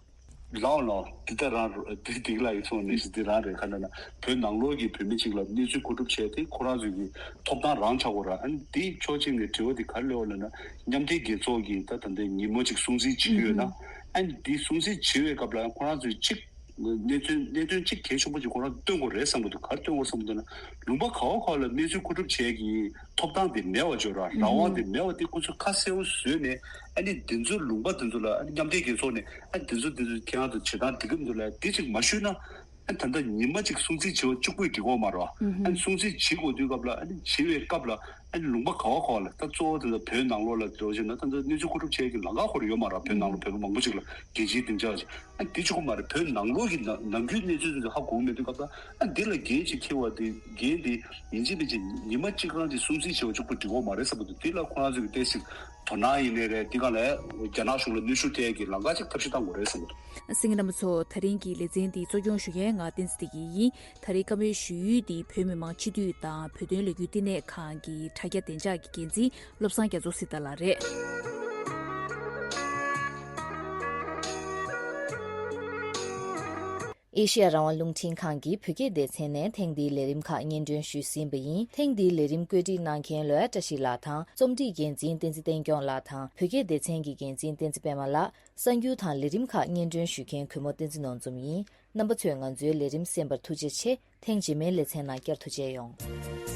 ལའོ་ལའོ། འདི་ལྟ་རང་རེད། འདི་འདི་ལ་ཡིན་སོང་ནས་འདི་རང་རེད། ག་ན་ན་བོད་ནང་ལོགས་ཀྱི་བོད་མི་གཅིག་ལ་གནས་ཚུལ་མཁོ་སྒྲུབ་བྱས་ཏེ་ཁོ་རང་ཚོའི་གི་ཐོབ་ཐང་རང་ཆགས་དགོས་ར། ཨ་ནི་འདི་ཕྱོགས་གཅིག་ནས་དྲི་བ་འདི་ག་རེ་སླེབས་པ་ལབ་ན། མཉམ་འབྲེལ་རྒྱལ་ཚོགས་ཀྱིས་ད་ད་ལྟའི་ཉི་མ་གཅིག་སྲུང་བརྩི་བྱེད་ཀྱི་ཡོད་ན། ཨ་ནི་འདི་སྲུང་བརྩི་བྱེད་པའི་སྐབས་ལ་ཁོ་རང་ཚོས་གཅིག་གནད་དོན་གནད་དོན་གཅིག་གལ་ཆེན་པོ་གཅིག་ཁོ་རང་སྟོན་དགོས་རེད་བསམ་གྱི་འདུག། ག་རེ་སྟོན་དགོས་བསམ་གྱི་འདུག་ན། ལུང་པ་ག་བ་ག་བ་ལ་གནས་ཚུལ་མཁོ་སྒྲུབ་བྱེད་ཀྱི་ཐོབ་ཐང་དེ་མེད་པ་བྱོས་ར། རང་དབང་དེ་མེད་པ་དེ་ཁོ་ཚོས་ཁ་གསལ་པོ་བཟོས་ནས། ཨ་ནི་འདི་ཚོའི་ལུང་པ་འདི་ཚོ་ལ་ཨ་ནི་མཉམ་འབྲེལ་རྒྱལ་ཚོགས་ནས་ཨ་ནི་འདི་ཚོ་འདི་ཚོ་ཁྱེད་རང་ཚོ་བྱེད་སྟངས་འགྲིག་གི་མི་འདུག་ལ་འདི་ཅིག་མ་ཞུས་ན། ཨ་ནི་ད་ལྟ་ཉི་མ་གཅིག་སྲུང་བརྩི་བྱེད་པ་གཅིག་པུས་འགྲིག་གི་མ་རེད། ཨ་ནི་སྲུང་བརྩི་བྱེད་དགོས་དུས་སྐབས་ལ་ཨ་ནི་བྱེད་པའི་སྐབས་ལ་ཨ་ནི་ལུང་པ་ག་བ་ག་བ་ལ་ད་གཙོ་བོ་དེ་ཚོ་བོད་ནང་ལོགས་ལ་འགྲོ་བཞིན་ན་ད་ལྟ་གནས་ཚུལ་མཁོ་སྒྲུབ་བྱེད་ཀྱི་ལམ་ཁ་ཁོ་རང་ཡོད་མ་རེད། བོད་ནང་ལ་བོད་པ་མང་པོ་ཅིག་ལ་རྒྱལ་སྤྱིའི་སྡིངས་ཆ་ཅིག། ཨ་འདི་གཅིག་པོ་མ་རེད། བོད་ནང་ལོགས་ཀྱི་ནང་ནང་ཁུལ་གནས་ཚུལ་དེ་ཚོ་ཧ་གོ་གི་མེད་དུས་སྐབས་ལ་ཨ་འདི་ལ་འགན་ཅིག་འཁྱེར་བ་དེ་འགན་དེ་ཡིན་གཅིག་མིན་གཅིག་ཉི་མ་གཅིག་རང་གི་སྲུང་བརྩི་བྱེད་པ་གཅིག་པུ་འགྲིག་གི་མ་རེད་བསམ་གྱི་འདུག། དེ་ལ་ཁོ་རང་ཚོ་གི་ཏོག་ཙམ་དོ་སྣང་ཡིན་ནའི་རེད། དེ་ག་ལ་རྒྱ་ནག་གཞུང་ལ་གནོན་ཤུགས་སྤྲད་ཀྱི་ལམ་ཁ་ཅིག་ཐབས་ཤེས་གཏང་དགོས་རེད་བསམ་གྱི་འདུག། གསན་མཁན་རྣམ་པ་ཚོ། ད་རིང་གི་ལེ་ཚན་འདི་གཙོ་སྐྱོང་ཞུ་མཁན་ང་བསྟན་འཛིན་བདེ་སྐྱིད་ཡིན། ད་རེས་བཀའ་མོལ་ཞུ་ཡུལ་འདི་བོད་མི་མང་སྤྱི་འཐུས་དང་བོད་དོན་ལས་འགུལ་བསྟི་གནས་ཁང་གི་དྲ་རྒྱ་བདེ་འཇགས་ཀྱི་འགན་འཛིན་བློ་བཟང་རྒྱ་མཚོ་སྲི་ཐར་ལགས་རེད། ཨེ་ཤེ་ཡ་རང་དབང་རླུང་འཕྲིན་ཁང་གི་བོད་སྐད་སྡེ་ཚན་ནས་ཐེངས་འདིའི་ལས་རིམ་ཁག་སྙན་སྒྲོན་ཞུས་ཟིན་པ་ཡིན། ཐེངས་འདིའི་ལས་རིམ་བཀོད་སྒྲིག་གནང་མཁན་ལོ་ཡ་བཀྲ་ཤིས་ལགས་དང་རྩོམ་སྒྲིག་འགན་འཛིན་བསྟན་འཛིན་བསྟན་སྐྱོང་ལགས་དང་བོད་སྐད་སྡེ་ཚན་གྱི་འགན་འཛིན་བསྟན་འཛིན་པད་མ་ལགས། གསར་འགྱུར་དང་ལས་རིམ་ཁག་སྙན་སྒྲོན་ཞུ་མཁན་གུས་མོ་བསྟན་འཛིན་ནོར་འཛོམས་ཡིན། རྣམ་པ་ཚོས་ང་ཚོའི་ལས་རིམ་གསན་པར་ཐུགས་རྗེ་ཆེ། ཐེངས་རྗེས་མའི་ལེ་ཚན་ནང་བསྐྱར་དུ་མཇལ་ཡོང་།